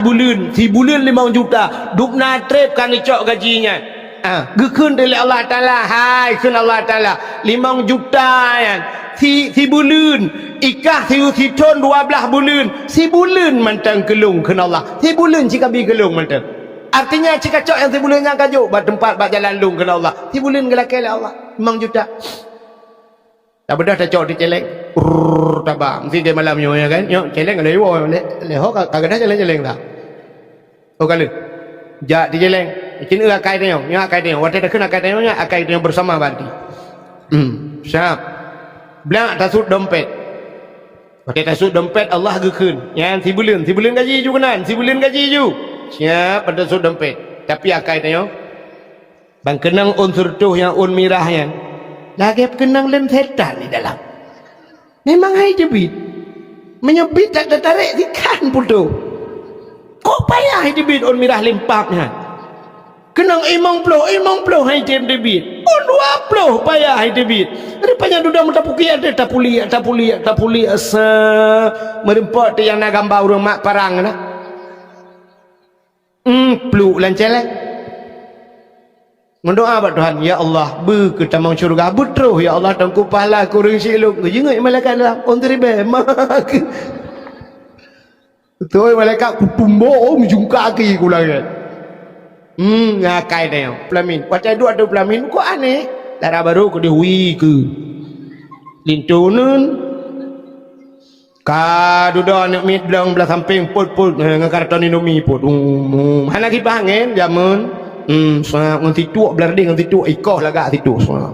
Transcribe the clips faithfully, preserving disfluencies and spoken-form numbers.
Buleuen, sibuleuen limong juta, dubna treb ka geucok gaji nyan. Ah, geukheun lé Allah Taala, hai kheun Allah Taala, limong juta nyan, si, sibuleuen, i kah si, sithon dua blaih buleuen, sibuleuen mantong keu lôn kheun Allah, sibuleuen cit ka bi keu lôn mantong. Artinya cit ka cok nyang sibuleuen nyan ka jok bak teumpat bak jalan lôn kheun Allah, sibuleuen geulakée lé Allah, limong juta. Tabeudôh tacok di celeng. Rrrr, taba. Meusti lagée malam nyoe, ya kan? Nyoe, celeng ada iwoe. Lé, lé ho ka, ka gadah celeng-celeng dah. Oh, ka lheueh. Jak di celeng. Keuneuk akai tanyoe. Nyoe akai tanyoe. Watée takheun akai tanyoe, nyoe akai tanyoe bersama berarti. Hmm, siap. Blak tasut dompet. Watée tasut dompet, Allah geukheun. Nyan sibuleuen, sibuleuen gaji ju keunan, sibuleuen gaji ju. Siap, tasut dompet. Tapi akai tanyoe. Ban keunong ôn seureutôh nyang ôn mirah nyan, lagée keunong lem setan di dalam. Memang hai teubiet. Meunyoe biet that tatarek, sikan putôh. Kok payah hai teubiet ôn mirah lem pap nyan? Keunong imong ploh, imong ploh hai tem teubiet. Ôn dua ploh payah hai teubiet. Rupanya dudoe meutapukiak teuh tapuliak, tapuliak, tapuliak sa meureumpok teuh nyang na gamba ureuëng mak parang na. Hmm, pluek lam celeng. Meudoa bak Tuhan, "Ya Allah, beu keu tamong syeuruga, beutroh ya Allah, Teungku, pahala keu ureuëng syiek lôn." Geujingeuk malaikat dalam, "Ôn ribée, ma keu." Beutôi malaikat kutumbok, oh, meujungka keu ku langét. Hmm, ngakai tanyoe. Peulamin. Watée duek ateueh peulamin, kok aneh. Dara barô keudeh wie keu. Linto neun. Ka dudoe aneuk miet blong blah sampéng, pôt-pôt, eh, ngon karton Indomie pôt. Um, um. Hana kipas angén jameun. Hmm, sap ngon situek, blah reudeh ngon situek, ikoh lagak situek, sap.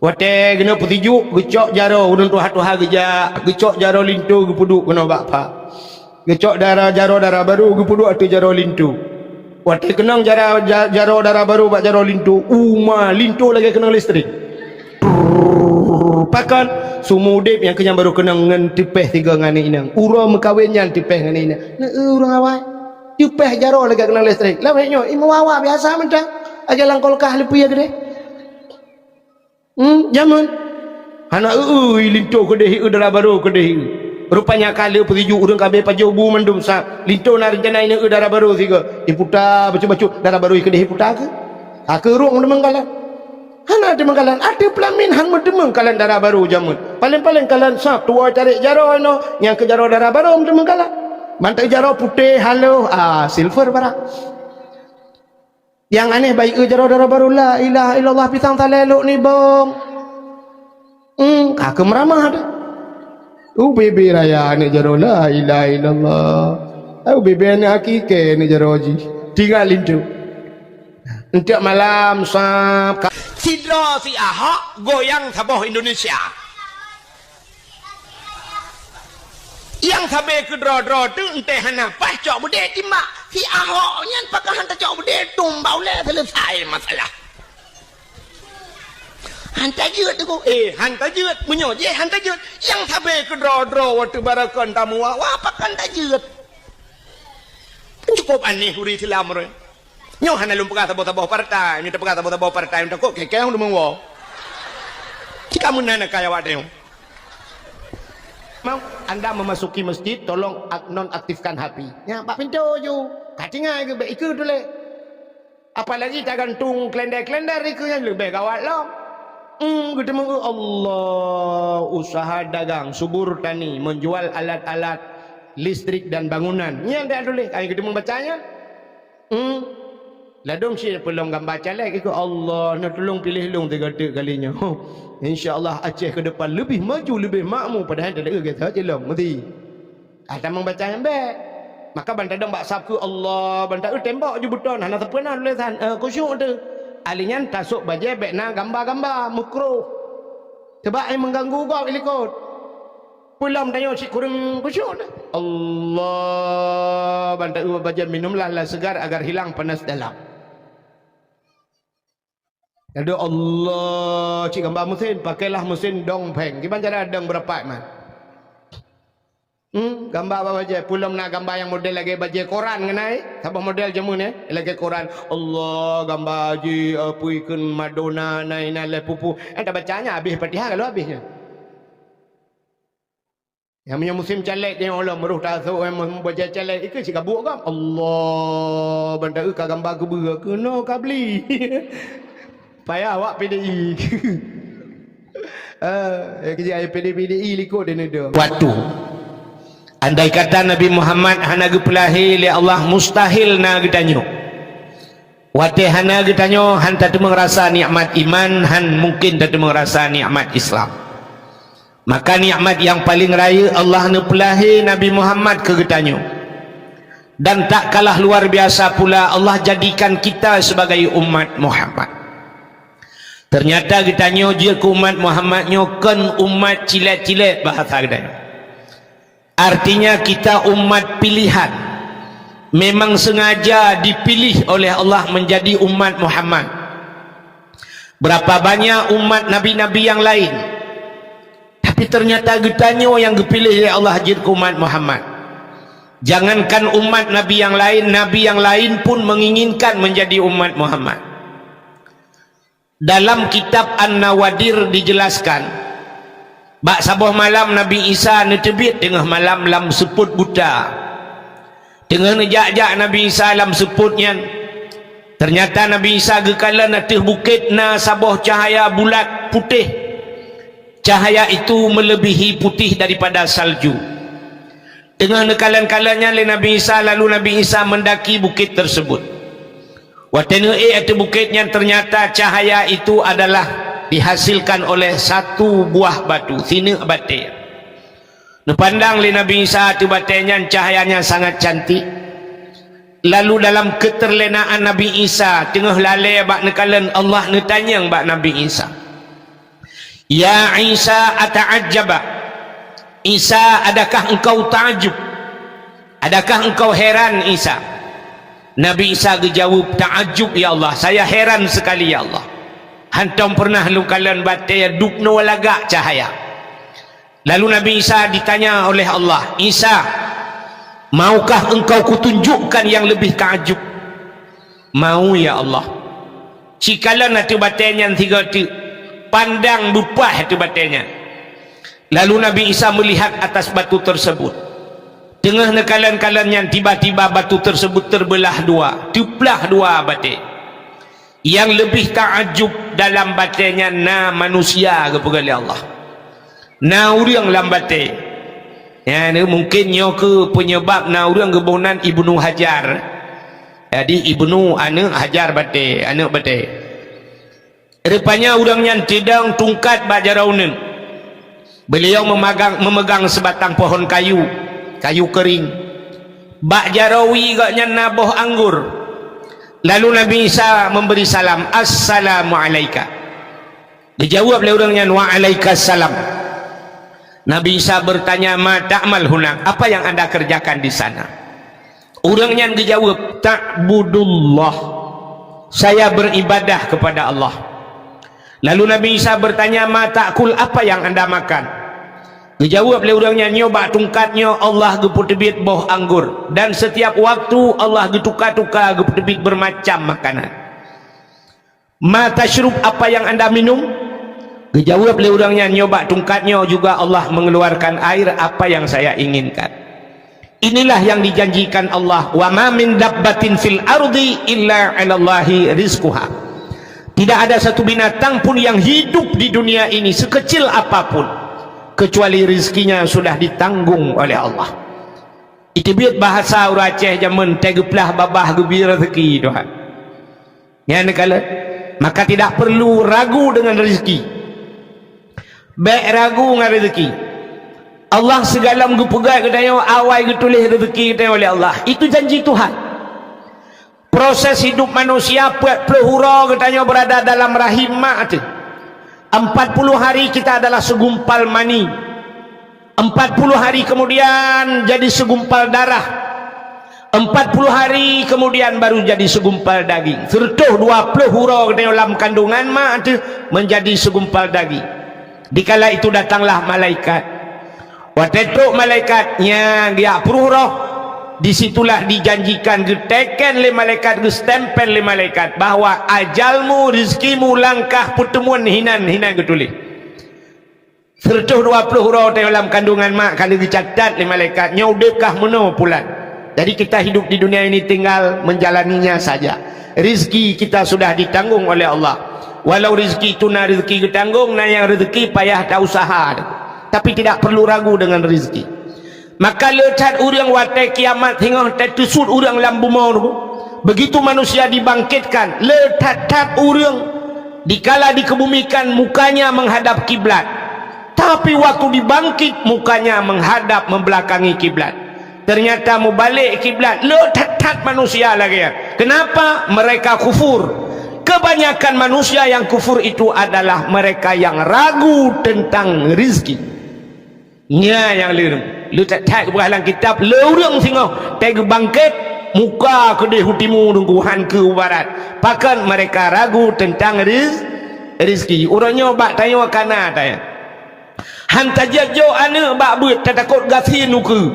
Watée geuneuk peusijuek, geucok jaroe, ureuëng tuha-tuha geujak, geucok jaroe linto geupeuduek keunoe bak pha. Geucok dara, jaroe dara barô geupeuduek ateueh jaroe linto. Watée keunong jara-, ja-, jaroe dara barô bak jaroe linto, uma linto lagée keunong listrik. Pakon? Seumeu udeb nyang keu nyan barô keunong ngon teupeh sigoe ngon aneuk inong. Uroe meukawen nyan teupeh ngon aneuk inong. Neu-eu ureuëng awai. Teupeh jaroe lagée keunong listrik. Lam hék nyoe, imeum wawa biasa mantong. Lagée lam kulkas leupie keudeh. Hmm, jameun. Hana eu-eu linto keudeh, eu dara barô keudeh. Rupanya ka lheueh peusijuek ureuëng ka abéh pajoh bu mandum sap. Linto na reuncana ineuk eu dara barô sigoe. Iputa bacut-bacut dara barô keudeh iputa keu. Ka keu rhueng teumeukalan. Hana teumeukalan. Ateueh peulamin han meuteumeukalan dara barô jameun. Paléng-paléng kalan sap tuwoe carek jaroe inoe nyang keu jaroe dara barô meuteumeukalan. Mantong jaroe putéh haloh, ah, silver barang. Nyang aneh bayeue jaroe dara barô, "La ilaha illallah, pisang salée lok nibong." Hmm, ka keu meuramah teuh. U bebe raya aneuk jaroe, "La ilaha illallah." U bebe aneuk akikée aneuk jaroe jih. Tinggai linto. Enteuk malam sab ka. Sidroe si Ahok goyang saboh Indonesia. Nyang sabe keudroe-droe teuh entée hana paih cok beudé timbak. Si Ahok nyan pakon han tacok beudé, tumbak ulée seuleusai masalah. Han tajeuet teungku, eh, han tajeuet. Meunyoe jih han tajeuet, nyang sabe keudroe-droe watée barakon tamu wa, wa pakon tajeuet. Kan cukup aneh ureuëng Islam ureuëng. Nyoe hana lôn peugah saboh-saboh partai, nyoe tapeugah saboh-saboh partai, nyoe takot keu-keu deungon woe. Cit ka meunan kaya awak nyoe. Mau anda memasuki masjid, tolong ak-, nonaktifkan H P. Nyan bak pintoe ju. Ka tinggai geubek ikeue tuléh. Apalagi tagantung kalender-kalender ikeue nyan leubeh gawat lom. Hmm, geuteumeu Allah, usaha dagang, subur tani, menjual alat-alat listrik dan bangunan. Nyan dak tuléh, ai geuteumeu baca nyan. Hmm. Ladôm cit peulom gamba caleg ikeue, Allah, neutulông piléh lôn tiga teuk kali nyoe. Insya Allah Aceh ke depan leubeh maju, leubeh makmu, padahai teudeue gata cilong meuti. Ah, tamong baca nyang bék. Maka ban tadong bak sab keu Allah, ban taeu tembok ju beuton, hana sapeue na tulésan, eh, khusyuk teuh. Ahli nyan tasôk bajée bék na gamba-gamba, meukruh. Sabab ai meuganggu gob i likot. Peulom tanyoe cit kureueng khusyuk teuh. Allah, ban taeu bajée minumlah lah segar agar hilang panas dalam. Laju Allah cit gamba meusén, pakailah meusén dong pheng. Kiban cara dong beurapat man? Hmm, gamba bak bajée. Peulom na gamba nyang model lagée bajée koran ngon ai. Saboh model jameun, eh, lagée koran. Allah, gamba jih, eh, peue ikheun Madonna, na inan lé pupu. Eh, tabaca nyan habéh Fatihah, ka lheueh habéh nyan. Nyang meunyoe musim caleg, tengok lom roh tasok, eh, meubaca caleg, ikeu cit ka buet gam. Allah, ban taeu ka gamba keubeue, keunoe ka bli. Payah awak P D I. Eh, eh, keujak P D I, P D I likot di neudeueng. Waktu. Andai kata Nabi Muhammad hana geupeulahé lé Allah, mustahil na geutanyoe. Watée hana geutanyoe, han tateumeung rasa nikmat iman, han mungken tateumeung rasa nikmat Islam. Maka nikmat nyang paleng rayeuk, Allah neupeulahé Nabi Muhammad keu geutanyoe. Dan tak kalah luar biasa pula, Allah jadikan kita sebagai umat Muhammad. Ternyata geutanyoe jeuet keu umat Muhammad nyoe kon umat cilek-cilek bahasa geutanyoe. Artinya kita umat pilihan. Memang sengaja dipilih oleh Allah menjadi umat Muhammad. Berapa banyak umat nabi-nabi yang lain. Tapi ternyata geutanyoe nyang geupiléh lé Allah jeuet keu umat Muhammad. Jangankan umat nabi yang lain, nabi yang lain pun menginginkan menjadi umat Muhammad. Dalam kitab An-Nawadir dijelaskan, bak saboh malam Nabi Isa neuteubiet teungoh malam lam seupôt buta. Teungoh neujak-jak Nabi Isa lam seupôt nyan, ternyata Nabi Isa geukalon ateueh bukét na saboh cahaya bulat putéh. Cahaya itu melebihi putih daripada salju. Teungoh neukalon-kalon nyan lé Nabi Isa, lalu Nabi Isa mendaki bukét tersebut. Watée neuék ateueh bukét nyan, ternyata cahaya itu adalah dihasilkan oleh satu buah batu, sineuk batée. Neupandang lé Nabi Isa ateueh batée nyan, cahayanya sangat cantik. Lalu dalam keuteurlénaan Nabi Isa teungoh lalée bak neukalon, Allah neutanyong bak Nabi Isa, "Ya Isa, ata'ajjaba?" "Isa, adakah engkau taajub? Adakah engkau heran, Isa?" Nabi Isa geujaweueb, "Taajub, ya Allah, saya heran sekali, ya Allah. Hantom pernah lôn kalon batée dubnoe lagak cahaya." Lalu Nabi Isa ditanya oleh Allah, "Isa, maukah engkau kutunjukkan yang lebih taajub?" "Mau, ya Allah." Cikalon ateueh batée nyan sigoe teuk, pandang beupaih ateueh batée nyan. Lalu Nabi Isa melihat atas batu tersebut. Teungoh neukalon-kalon nyan, tiba-tiba batu tersebut terbeulah dua, teuplah dua batée. Nyang leubeh taajub dalam batée nyan na manusia geupeugah lé Allah. Na ureuëng lam batée. Nyan mungken nyoe keuh peunyeubab na ureuëng geuboh nan Ibnu Hajar. Jadi Ibnu aneuëk Hajar batée, aneuëk batée. Rupanya ureuëng nyan teudong tungkat bak jaroe uneuen. Beuliau meumagang, meumeugang sibatang pohon kayu, kayu keuring. Bak jaroe wie gobnyan na boh anggor. Lalu Nabi Isa memberi salam, "Assalamu alaika." Dijawab lé ureuëng nyan, "Wa alaikassalam." Nabi Isa bertanya, "Ma ta'mal hunak? Apa yang anda kerjakan di sana?" Ureuëng nyan geujaweueb, "Ta'budullah." Saya beribadah kepada Allah. Lalu Nabi Isa bertanya, "Ma ta'kul? Apa yang anda makan?" Geujaweueb lé ureuëng nyan, "Nyoe bak tungkat nyoe Allah geupeuteubiet boh anggor, dan setiap waktu Allah geutuka-tuka geupeuteubiet beurmacam makanan." "Ma tasyrub? Apa yang anda minum?" Geujaweueb lé ureuëng nyan, "Nyoe bak tungkat nyoe juga Allah mengeluarkan air apa yang saya inginkan." Inilah yang dijanjikan Allah, "Wa ma min dabbatin fil ardi illa 'alallahi rizquha." Tidak ada satu binatang pun yang hidup di dunia ini sekecil apapun, kecuali rezekinya sudah ditanggung oleh Allah. Iteubiet bahasa ureuëng Aceh jameun, "Teugeuplah babah geubri rezeki Tuhan." Nyan neukalon, maka tidak perlu ragu dengan rezeki. Bék ragu ngon rezeki. Allah sigohlom geupeugah geutanyoe awai geutuléh rezeki geutanyoe oleh Allah. Itu janji Tuhan. Proses hidup manusia peuet ploh uroe geutanyoe berada dalam rahim mak teuh. Empat puluh hari kita adalah segumpal mani. Empat puluh hari kemudian jadi segumpal darah. Empat puluh hari kemudian baru jadi segumpal daging. Seratus dua puluh uroe geutanyoe lam kandungan mak teuh menjadi segumpal daging. Dikala itu datanglah malaikat. Watée trok malaikat nyan geujak pruh roh, di situlah dijanjikan, geuteken lé malaikat, geustempel lé malaikat bahwa ajalmu, rezekimu, langkah peuteumuan hinan, hinan geutuléh. Seratus dua puluh uroe teuh lam kandungan mak ka lheueh geucatat lé malaikat, nyoe udeb kah meunoe pulan. Jadi kita hidup di dunia ini tinggal menjalaninya saja. Rizki kita sudah ditanggung oleh Allah. Walau rizki itu na rizki geutanggong, na nyang rizki payah ta usaha. Tapi tidak perlu ragu dengan rizki. Maka le that ureuëng watée kiamat singoh teuteusut ureuëng lam bumoe nyoe. Begitu manusia dibangkitkan, le that-that ureuëng dikala dikebumikan mukanya menghadap kiblat. Tapi waktu dibangkit, mukanya menghadap membelakangi kiblat. Ternyata mubalek kiblat, le that-that manusia lagée nyan. Kenapa? Mereka kufur. Kebanyakan manusia yang kufur itu adalah mereka yang ragu tentang rizki. Nya nyang le, le that-that geupeugah lam kitab, le ureuëng singoh teugeubangkét, muka keudeh u timu deungku, han keu u barat. Pakon? Mereka ragu tentang riz-, rizki. Uroe nyoe bak tanyoe kana tanya. Han tajak jok aneuëk bak beuet, tatakot gasien ukeue.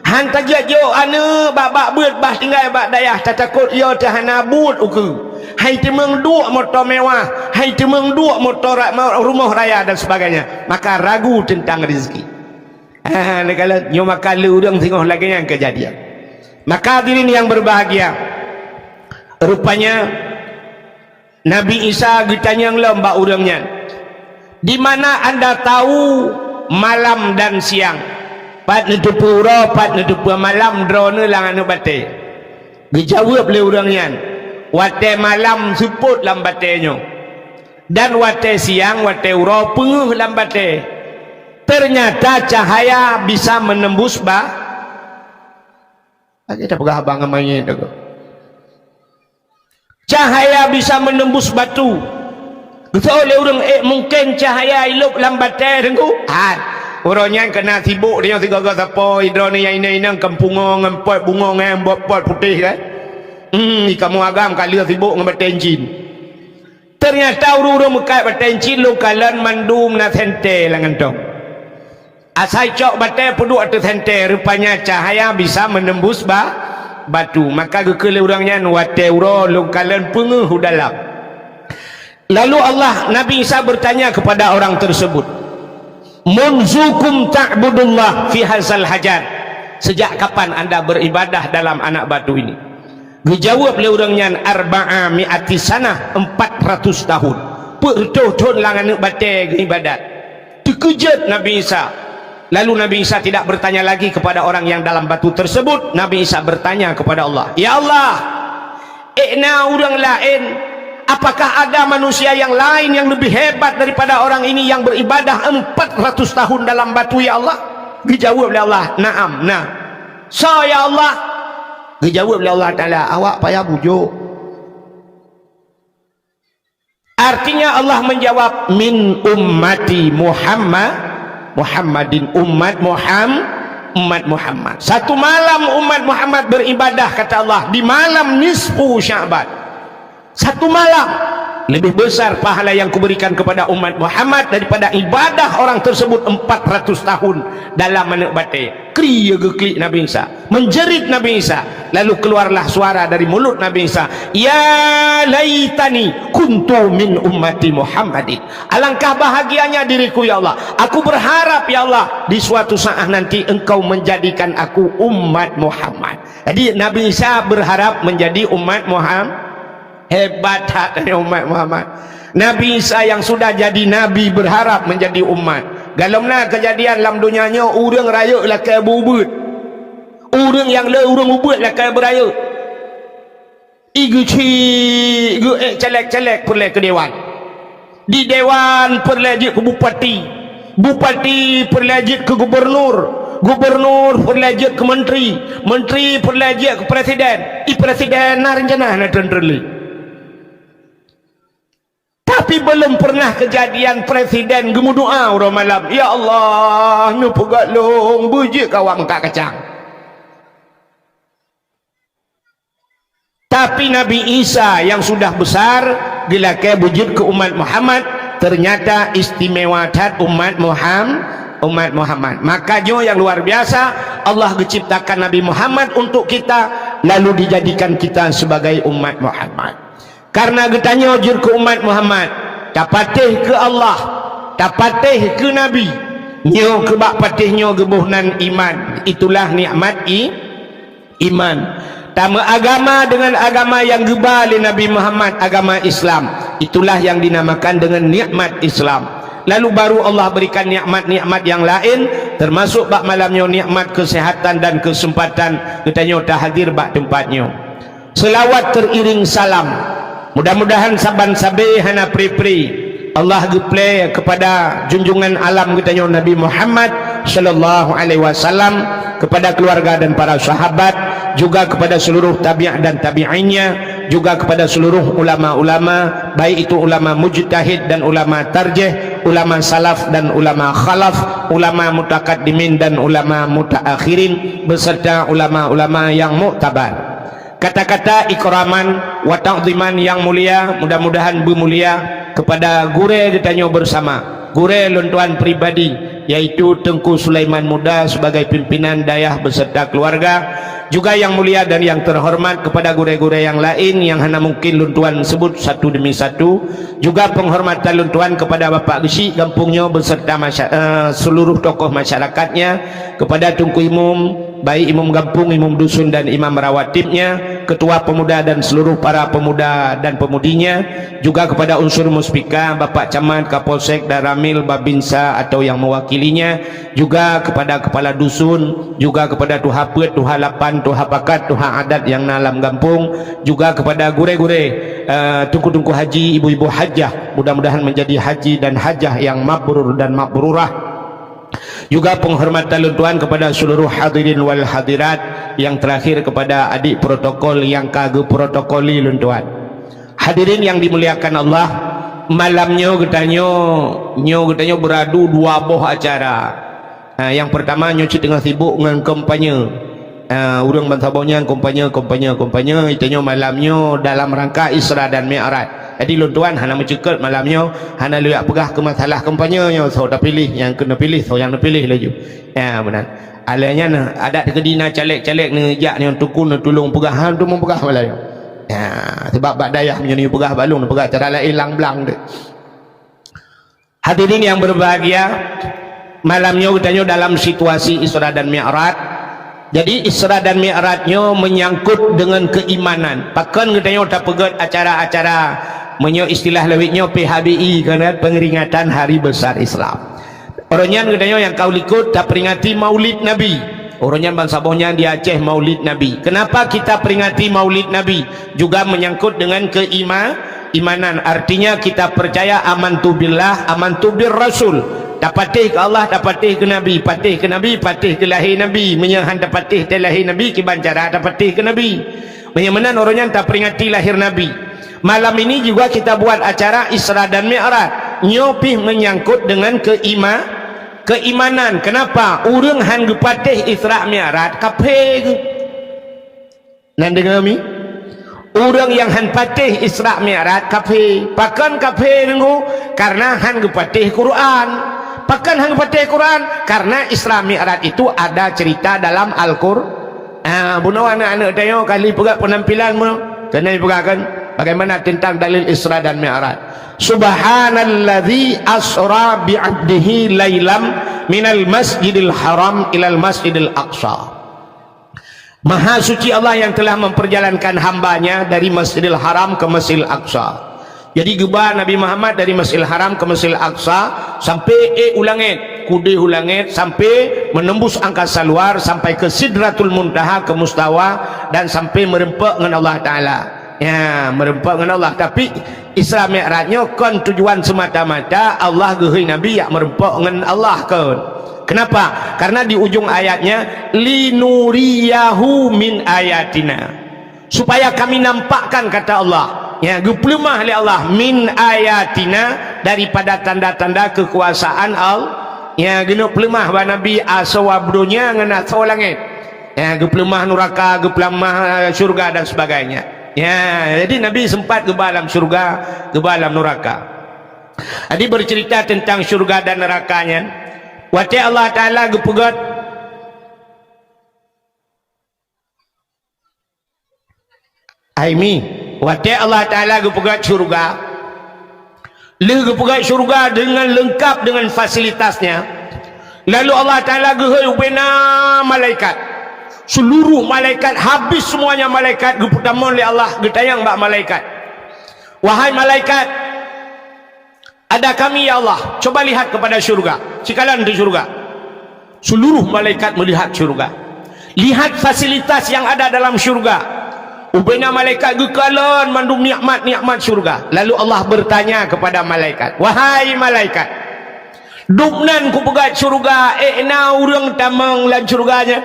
Han tajak jok aneuëk bak, bak beuet bah tinggai bak dayah, tatakot yo teuhana buet ukeue. Hai teumeung duek moto mewah, hai teumeung duek moto ra-, ma-, rumoh raya dan sebagainya. Maka ragu tentang rezeki. Ah, neukalon nyoe maka le ureuëng singoh lagée nyan keujadian. Maka hadirin yang berbahagia, rupanya Nabi Isa geutanyong lom bak ureuëng nyan, "Di mana anda tahu malam dan siang? Pat neuteupeue uroe, pat neuteupeue malam droeneuh lam aneuëk batée?" Geujaweueb lé ureuëng nyan, "Watée malam seupôt lam batée nyoe, dan watée siang, watée uroe peungeuh lam batée. Ternyata cahaya bisa menembus ba-," lagée tapeugah haba ngon manyét tu. Cahaya bisa menembus batu. Geuseuôt lé ureuëng, "Eh, mungken cahaya ilop lam batée teungku?" Hat. Uroe nyan keunan sibok tanyoe sigoe-goe sapo, droeneuh nyang inong-inong keu pungoe ngon pot bungong ngon bot pot putéh kan. Hmm, di kamoe agam ka lheueh sibok ngon batée encin. Ternyata ureuëng-ureuëng meukat batée encin lôn kalon mandum na sentée lam gantong. Asai cok batée peuduek ateueh sentée, rupanya cahaya bisa menembus ba-, batu. Maka geukheun lé ureuëng nyan, "Watée uroe lôn kalon peungeuh u dalam." Lalu Allah, Nabi Isa bertanya kepada orang tersebut, "Munzukum ta'budullah fi hazal hajar?" Sejak kapan anda beribadah dalam anak batu ini? Geujaweueb lé ureuëng nyan, "Arba'a mi'ati sanah, empat ratus tahun." Peuet reutôh thon lam aneuëk batée geuibadat. Teukeujot Nabi Isa. Lalu Nabi Isa tidak bertanya lagi kepada orang yang dalam batu tersebut. Nabi Isa bertanya kepada Allah, "Ya Allah, ék na ureuëng laén, apakah ada manusia yang lain yang lebih hebat daripada orang ini yang beribadah empat ratus tahun dalam batu, ya Allah?" Geujaweueb lé Allah, "Na'am, na." "Soe, ya Allah?" Geujaweueb lé Allah Taala, "Awak payah bujok." Artinya Allah menjawab, "Min ummati Muhammad, Muhammadin, umat Muham-, umat Muhammad." Satu malam umat Muhammad beribadah, kata Allah, di malam nisfu Sya'ban. Satu malam lebih besar pahala yang kuberikan kepada umat Muhammad daripada ibadah orang tersebut empat ratus tahun dalam aneuëk batée. Kri geuklik Nabi Isa, menjerit Nabi Isa, lalu keluarlah suara dari mulut Nabi Isa, "Ya laitani kuntu min ummati Muhammadin." Alangkah bahagianya diriku, ya Allah. Aku berharap, ya Allah, di suatu saat nanti Engkau menjadikan aku umat Muhammad. Jadi Nabi Isa berharap menjadi umat Muhammad. Hebat that umat Muhammad. Nabi Isa yang sudah jadi nabi berharap menjadi umat. Galom na keujadian lam donya nyoe, ureuëng rayeuk lakée beuubeut. Ureuëng nyang le ureuëng ubeut lakée beurayeuk. Igeuchik geuék caleg-caleg peureulée keu dewan. Di dewan peureulée jeuet keu bupati. Bupati peureulée jeuet keu gubernur. Gubernur peureulée jeuet keu menteri. Menteri peureulée jeuet keu presiden. I presiden na rencana na teun-teun lé. Tapi belum pernah kejadian presiden geumeudoa uroe malam, "Ya Allah, neupeugah lôn beujeuet kawang ka kacang." Tapi Nabi Isa yang sudah besar, geulakée beujeuet keu umat Muhammad, ternyata istimewa that umat Muham-, umat Muhammad. Maka nyoe yang luar biasa, Allah geuciptakan Nabi Muhammad untuk kita, lalu dijadikan kita sebagai umat Muhammad. Karena geutanyoe jeuet keu umat Muhammad, tapatéh keu Allah, Tapatéh keu Nabi. Nyoe keubak patéh nyoe geuboh nan iman. Itulah nikmat i-, iman. Tameuagama deungon agama nyang geuba lé Nabi Muhammad, agama Islam. Itulah nyang dinamakan deungon nikmat Islam. Lalu baru Allah berikan nikmat-nikmat nyang laén, teumasok bak malam nyoe nikmat keuseuhatan dan keuseumpatan geutanyoe tahadir bak teumpat nyoe. Seulaweuet teuiréng salam. Mudah-mudahan saban sabé hana pri-pri Allah geuplé keupada junjungan alam geutanyoe Nabi Muhammad sallallahu alaihi wasallam, keupada keuluwarga dan para sahabat, juga keupada seuluruh tabi' dan tabi'innya, juga keupada seuluruh ulama-ulama, baik itu ulama mujtahid dan ulama tarjih, ulama salaf dan ulama khalaf, ulama mutakaddimin dan ulama mutaakhirin, beserta ulama-ulama nyang muktabar. Kata-kata ikraman wa ta'ziman nyang mulia, mudah-mudahan beumulia keupada gurée geutanyoe beusama, gurée lôn tuan pribadi, yaitu Teungku Sulaiman Muda sebagai pimpinan dayah beserta keuluwarga, juga nyang mulia dan nyang teuhoreumat keupada gurée-gurée nyang laén nyang hana mungkin lôn tuan seubut satu demi satu, juga peunghormatan lôn tuan keupada Bapak Geuchik gampông nyoe beserta masya-, eh, seuluruh tokoh masyarakatnya, keupada Teungku Imum, baik imum gampông, imum dusun dan imam rawatibnya, ketua pemuda dan seluruh para pemuda dan pemudinya, juga kepada unsur muspika, Bapak Camat, Kapolsek, Danramil, Babinsa atau yang mewakilinya, juga kepada kepala dusun, juga kepada tuha peuet, tuha lapan, tuha pakat, tuha adat nyang na lam gampông, juga kepada gurée-gurée, eh, teungku-teungku haji, ibu-ibu hajah, mudah-mudahan menjadi haji dan hajah yang mabrur dan mabrurah. Juga penghormatan lôn tuan kepada seluruh hadirin wal hadirat, yang terakhir kepada adik protokol yang ka geuprotokoli lôn tuan. Hadirin yang dimuliakan Allah, malam nyoe geutanyoe, nyoe geutanyoe beuradu dua boh acara. Ha, yang pertama nyoe cit teungoh sibuk ngon kampanye. Ah, ureuëng bansaboh nyan kampanye, kampanye, kampanye, geutanyoe malam nyoe dalam rangka Isra dan Mi'raj. Jadi lôn tuan hana meucukot malam nyoe, hana lôn jak peugah keu masalah kampanye nyoe, soe tapiléh, nyang keuneuk piléh, soe nyang neupiléh laju. Ya, meunan. Alah nyan, adak teukeudi na caleg-caleg neujak nyoe teungku neutulông peugah, han teumeupeugah malam nyoe. Ya, sebab bak dayah meunyoe neupeugah bak lôn, neupeugah cara laén lang blang deh. Hadirin yang berbahagia, malam nyoe geutanyoe dalam situasi Isra dan Mi'raj. Jadi, Isra dan Mi'raj nyoe menyangkut dengan keimanan. Pakon geutanyoe tapeugét acara-acara, meunyoe istilah lawét nyoe P H B I, kan, Pengeringatan Hari Besar Islam. Uroe nyan geutanyoe nyang ka u likot taperingati Maulid Nabi. Uroe nyan bansaboh nyan di Aceh Maulid Nabi. Kenapa kita peringati Maulid Nabi? Juga menyangkut dengan keima-, imanan. Artinya kita percaya amantu billah, amantu bir rasul. Tapatéh keu Allah, tapatéh keu Nabi, patéh keu Nabi, patéh keu lahé Nabi. Meunyoe han tapatéh teuh lahé Nabi, kiban cara tapatéh keu Nabi. Meunyoe meunan uroe nyan taperingati lahé Nabi. Malam ini juga kita buat acara Isra dan Mi'raj. Nyoe pih menyangkut dengan keima-, keimanan. Kenapa? Ureuëng han geupatéh Isra Mi'raj, kafé geuh. Nan deungoe mi? Ureuëng nyang han patéh Isra Mi'raj kafé. Pakon kafé deungoe? Karena han geupatéh Quran. Pakon han geupatéh Quran? Karena Isra Mi'raj itu ada cerita dalam Al-Qur-, ah, bunoe aneuk-aneuk tanyoe kali peugah penampilan mu. Keuneuk peugah kan bagaimana tentang dalil Isra dan Mi'raj. Subhanalladzi asra bi'abdihi lailam minal masjidil haram ilal masjidil aqsa. Maha suci Allah yang telah memperjalankan hamba-Nya dari Masjidil Haram ke Masjidil Aqsa. Jadi geuba Nabi Muhammad dari Masjidil Haram ke Masjidil Aqsa sampai ék u langét, keudéh u langét sampai menembus angkasa luar sampai ke Sidratul Muntaha ke Mustawa dan sampai meureumpok ngon Allah Taala. Ya, meureumpok ngon Allah. Tapi Isra Mi'raj nyoe kon tujuan semata-mata Allah geuhôi Nabi jak meureumpok ngon Allah kon. Kenapa? Karena di ujung ayatnya, "Linuriyahu min ayatina." Supaya kami nampakkan, kata Allah. Ya, geupeuleumah lé Allah, "min ayatina", daripada tanda-tanda kekuasaan Allah. Ya, geuneuk peuleumah bak Nabi asoe donya ngon asoe langét. Ya, geupeuleumah nuraka, geupeuleumah, eh, syurga dan sebagainya. Ya, jadi Nabi sempat geuba lam syurga, geuba lam nuraka. Jadi bercerita tentang syurga dan neraka nyan, watée Allah Taala geupeugét, ai mi, watée Allah Taala geupeugét syurga, Lheueh geupeugét syeuruga deungon leungkab deungon fasilitasnya, lalu Allah Taala geuhôi ubena malaikat. Seluruh malaikat, habis semuanya malaikat, geupeutamong lé Allah, geutanyong bak malaikat, "Wahai malaikat, ada kami, ya Allah, coba lihat kepada syurga." Sikalon di syurga. Seluruh malaikat melihat syurga. Lihat fasilitas yang ada dalam syurga. Ubena malaikat geukalon mandum nikmat-nikmat syurga. Lalu Allah bertanya kepada malaikat, "Wahai malaikat, dubnan kupeugét syurga, ék na ureuëng tamong lam syurga nyan?"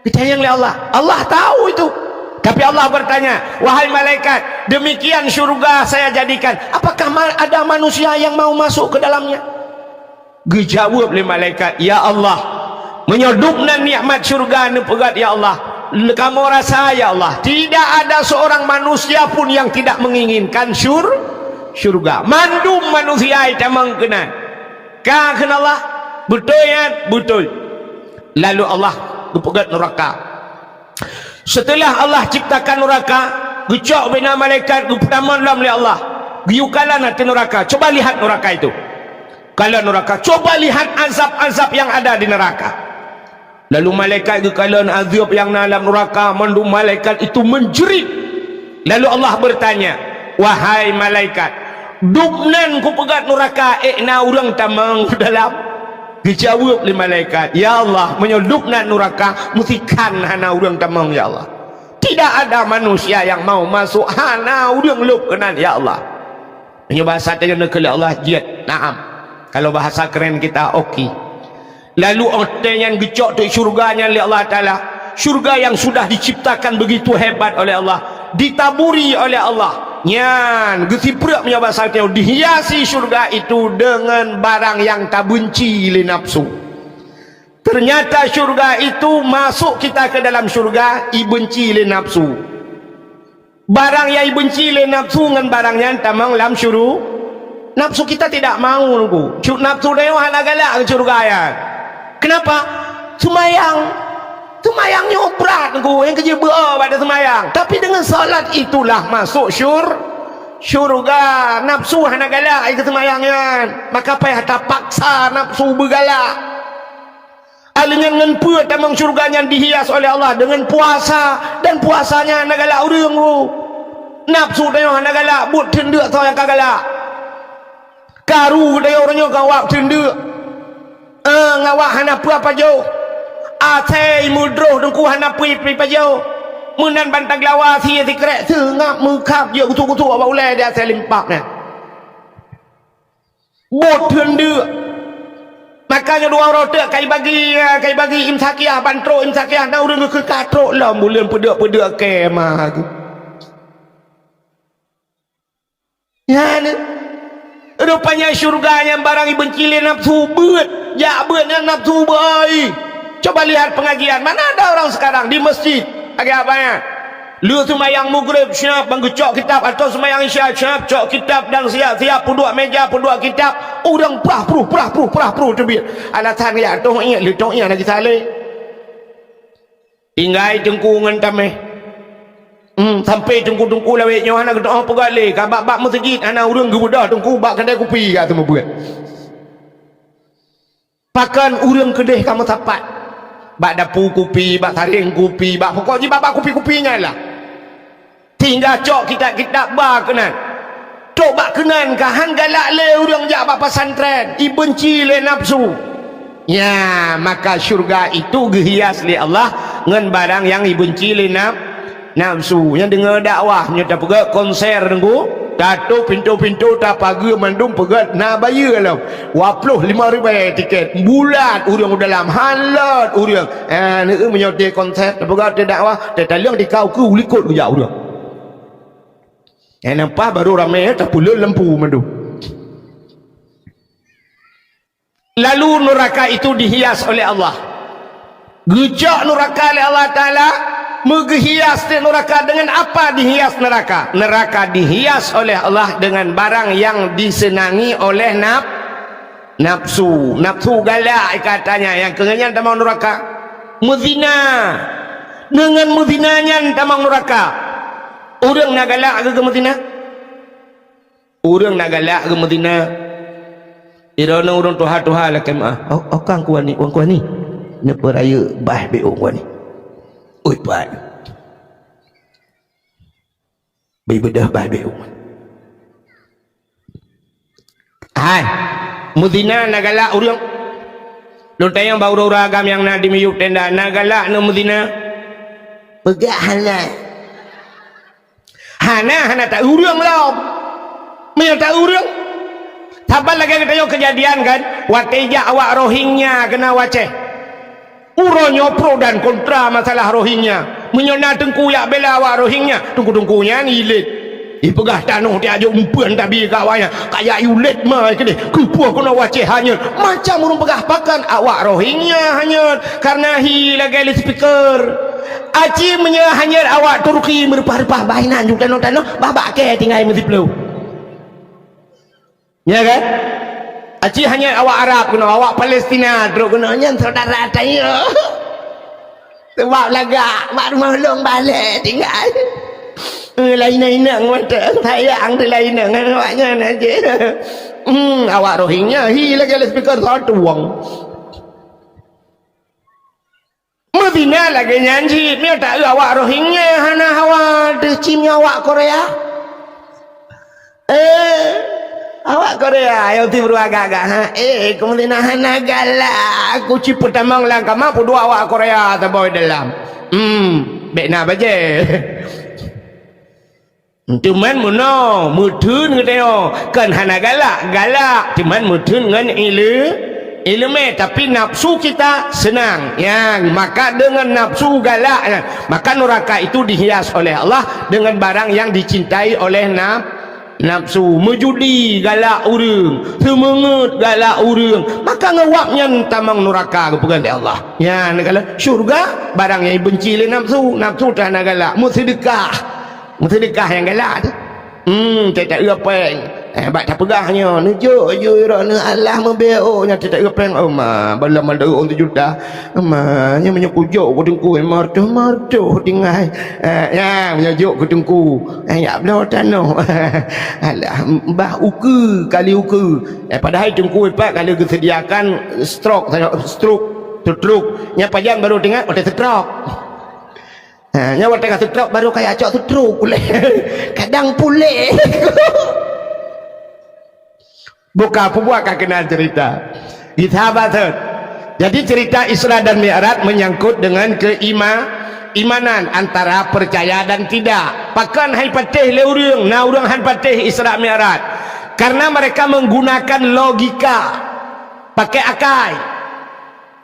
Geutanyong lé Allah. Allah tahu itu. Tapi Allah bertanya, "Wahai malaikat, demikian syurga saya jadikan. Apakah ma-, ada manusia yang mau masuk ke dalamnya?" Geujaweueb lé malaikat, "Ya Allah, meunyoe dubnan nikmat syurga neupeugét, ya Allah, le-, kamoe rasa, ya Allah, tidak ada seorang manusia pun yang tidak menginginkan syur-, syurga. Mandum manusia jitamong keunan." Ka kheun Allah, "Beutôi nyan?" "Beutôi." Lalu Allah geupeugét nuraka. Seuteulah Allah ciptakan nuraka, geucok ubena malaikat, geupeutamong lom lé Allah. Geuyue kalon ateueh nuraka. "Coba lihat nuraka itu." Kalon nuraka, "Coba lihat azab-azab yang ada di neraka." Lalu malaikat geukalon azab nyang na lam nuraka, mandum malaikat itu menjerit. Lalu Allah bertanya, "Wahai malaikat, dubnan kupeugét nuraka, ék na ureuëng tamong dalam?" Geujaweueb lé malaikat, "Ya Allah, meunyoe dubnan nuraka, meusikan hana ureuëng tamong, ya Allah. Tidak ada manusia yang mau masuk, hana ureuëng lôb keunan, ya Allah." Meunyoe bahasa tanyoe neukheun lé Allah, jeuet, naam. Kalau bahasa keren kita, oke. Lalu watée nyan geucok teuk syurga nyan lé Allah Taala, syurga yang sudah diciptakan begitu hebat oleh Allah, ditaburi oleh Allah. Nyan geusipreuk meunyoe bahasa tanyoe, dihiasi syurga itu dengan barang yang tabenci lé nafsu. Ternyata syurga itu masuk kita ke dalam syurga, ibenci lé nafsu. Barang nyang ibenci lé nafsu ngon barang nyan tamong lam syuru-, nafsu kita tidak mau, Teungku. Cu-, nafsu tanyoe hana galak keu syurga nyan. Kenapa? Seumayang. Seumayang nyoe brat, Teungku. Nyang keujeuet beu-o bak seumayang. Tapi dengan salat itulah masuk syur-, syurga. Nafsu hana galak keu seumayang nyan. Maka payah tapaksa nafsu beugalak. Aleuh nyan ngon peue tamong syurga nyan dihias oleh Allah? Dengan puasa, dan puasanya hana galak ureuëng, Bu. Nafsu tanyoe hana galak, buet teundeuk soe nyang ka galak. Karu tanyoe uroe nyoe ka awak teundeuk. Eh, ngon awak hana peue pajoh. Asai meudroh Teungku hana peue pajoh. Meunan bantang lawa sie sikrek seungab meukhab jeuet gusok-gusok bak ulée di asai limpab nyan. Buet teundeuk. Makanya dua uroe teuk kai bagi, kai bagi imsakiah, ban trok imsakiah, na ureuëng geukheun ka trok lom buleuen peudeuk-peudeuk kema geuh. Nyan, rupanya syurga nyang barang ibenci lé nafsu beuet, jak beuet nyan nafsu beu-oi. Coba lihat pengajian, mana ada orang sekarang di masjid lagi apa nyan? Lheueh seumayang Maghrib, siap ban geucok kitab, atau seumayang Isya, siap cok kitab dan siap-siap peuduek meja, peuduek kitab. Ureuëng prah pruh, prah pruh, prah pruh teubiet. Alasan jak toh iék, lé toh iék lagi saleh. Tinggai Teungku ngon tameh. Hmm, sampai Teungku-teungku lawét nyoe hana geutoh peugah lé, ka bak-bak meuseujid hana ureuëng geubeudôh Teungku bak keudè kupi ka teumeubuet. Pakon ureuëng keudeh ka meusapat? Bak dapu kupi, bak saréng kupi, bak pokok jih bak, bak kupi-kupi nyan lah. Sehingga cok kitab-kitab ba keunan. Trok bak keunan ka han galak lé ureuëng jak bak pesantren, ibenci lé nafsu. Ya, maka syurga itu geuhias lé Allah ngon barang nyang ibenci lé naf-, nafsu. Nyang deungoe dakwah, nyoe tapeugah konser Teungku, tatôp pintoe-pintoe, tapageue mandum peugah na bayeue lom. Dua ploh lima ribèe tiket. Bulat ureuëng u dalam, han lôt ureuëng. Ah, neu meunyoe di konser, tapeugah di dakwah, tataleueng di kau keu likot geujak ureuëng. Eh, nampak baru ramé, tapeuleueng lampu mandum. Lalu nuraka itu dihias oleh Allah. Geucok nuraka lé Allah Taala, meugeuhias di nuraka. Dengan apa dihias neraka? Neraka dihias oleh Allah dengan barang yang disenangi oleh naf-, nafsu. Nafsu galak katanya, nyang keu nyan tamong nuraka. Meuzina. Dengan meuzina nyan tamong nuraka. Ureuëng na galak keu meuzina? Ureuëng na galak geumeuzina. Droeneuh ureuëng tuha-tuha lakée meuáh. Oh, oh kang kuani, wan kuani. Neupeurayeuk bah bék wan kuani. Ui pat. Beubeudôh bah bék wan. Hai. Meuzina na galak ureuëng. Lôn tanyong bak ureuëng-ureuëng agam nyang na di miyueb tenda, na galak neuh meuzina? Peugah hana. Hana, hana ta ureuëng lom. Meunyoe ta ureuëng, saban lagée geutanyoe keujadian kan, watée jak awak Rohingya keunan u Aceh. Uroe nyoe pro dan kontra masalah Rohingya. Meunyoe na teungku jak bela awak Rohingya, teungku-teungku nyan ilét. Ipeugah tanoh tiajok umpeuen tabi keu awaknyan, kajak iulét ma keudeh, keupeue keunoe u Aceh hanyot. Macam ureuëng peugah pakon awak Rohingya hanyot, karena hi lagée loudspeaker. Aci meunyoe hanyot awak Turki meureupah-reupah bah inan ju tanoh-tanoh, bah bak kée tinggai meusiploh. Ya kan? Aci hanyot awak Arab keunoe, awak Palestina trok keunoe, nyan syedara tanyoe. Sabab lagak, mak rumoh lôn balée tinggai. Eh, lainang-inang mantong, sayang teu lainang ngon awaknyan aja. Hmm, awak Rohingya, hi lagée loudspeaker satu wong. Meuzina lagée nyan cit, meunyoe ta eu awak Rohingya hana hawa, deuh cit meunyoe awak Korea. Eh, awak Korea, nyang tiep agak-agak, ha? Eh, keumeuzina hana galak, aku cit peutamong lam kama peuduek awak Korea saboh dalam. Hmm, bék na bajée. Teuma meunoe, meutheun geutanyoe, kon hana galak, galak, teuma meutheun ngon ile-, ileumé, tapi nafsu kita senang. Nyan, maka dengan nafsu galak nyan, maka neraka itu dihias oleh Allah dengan barang yang dicintai oleh naf-, nafsu. Meujudi galak ureuëng, seumeungeut galak ureuëng, maka ngon wab nyan tamong neraka geupeugah lé Allah. Nyan, kalau syurga, barang nyang ibenci lé nafsu, nafsu teuh hana galak, meuseudeukah. Meuseudeukah nyang galak tu. Hmm, teuh ta eu péng. Eh, bak tapeugah nyoe, neujok ju droeneuh Allah meubeuet, oh, nyan teuh ta eu péng. Oh, ma, balom mandum tujoh juta. Ma, nyoe meunyoe kujok keu teungku, lima reutôh, lima reutôh tinggai. Eh, nyan, meunyoe jok keu teungku. Eh, jak bloe tanoh. Alah, bah ukeue, kali ukeue. Eh, padahai teungku ipat ka lheueh geuseudiakan stroke, stroke, stroke. Nyan pajan barô teuingat, watée stroke. Ha, nyan watée ka stroke, barô kajak cok stroke ulée. Kadang puléh. Buka peubuat ka keunan cerita. Di sahabat Jadi cerita Isra dan Mi'raj menyangkut dengan keima-, imanan antara percaya dan tidak. Pakon hai patéh lé ureuëng, na ureuëng han patéh Isra Mi'raj. Karena mereka menggunakan logika, pakai akai.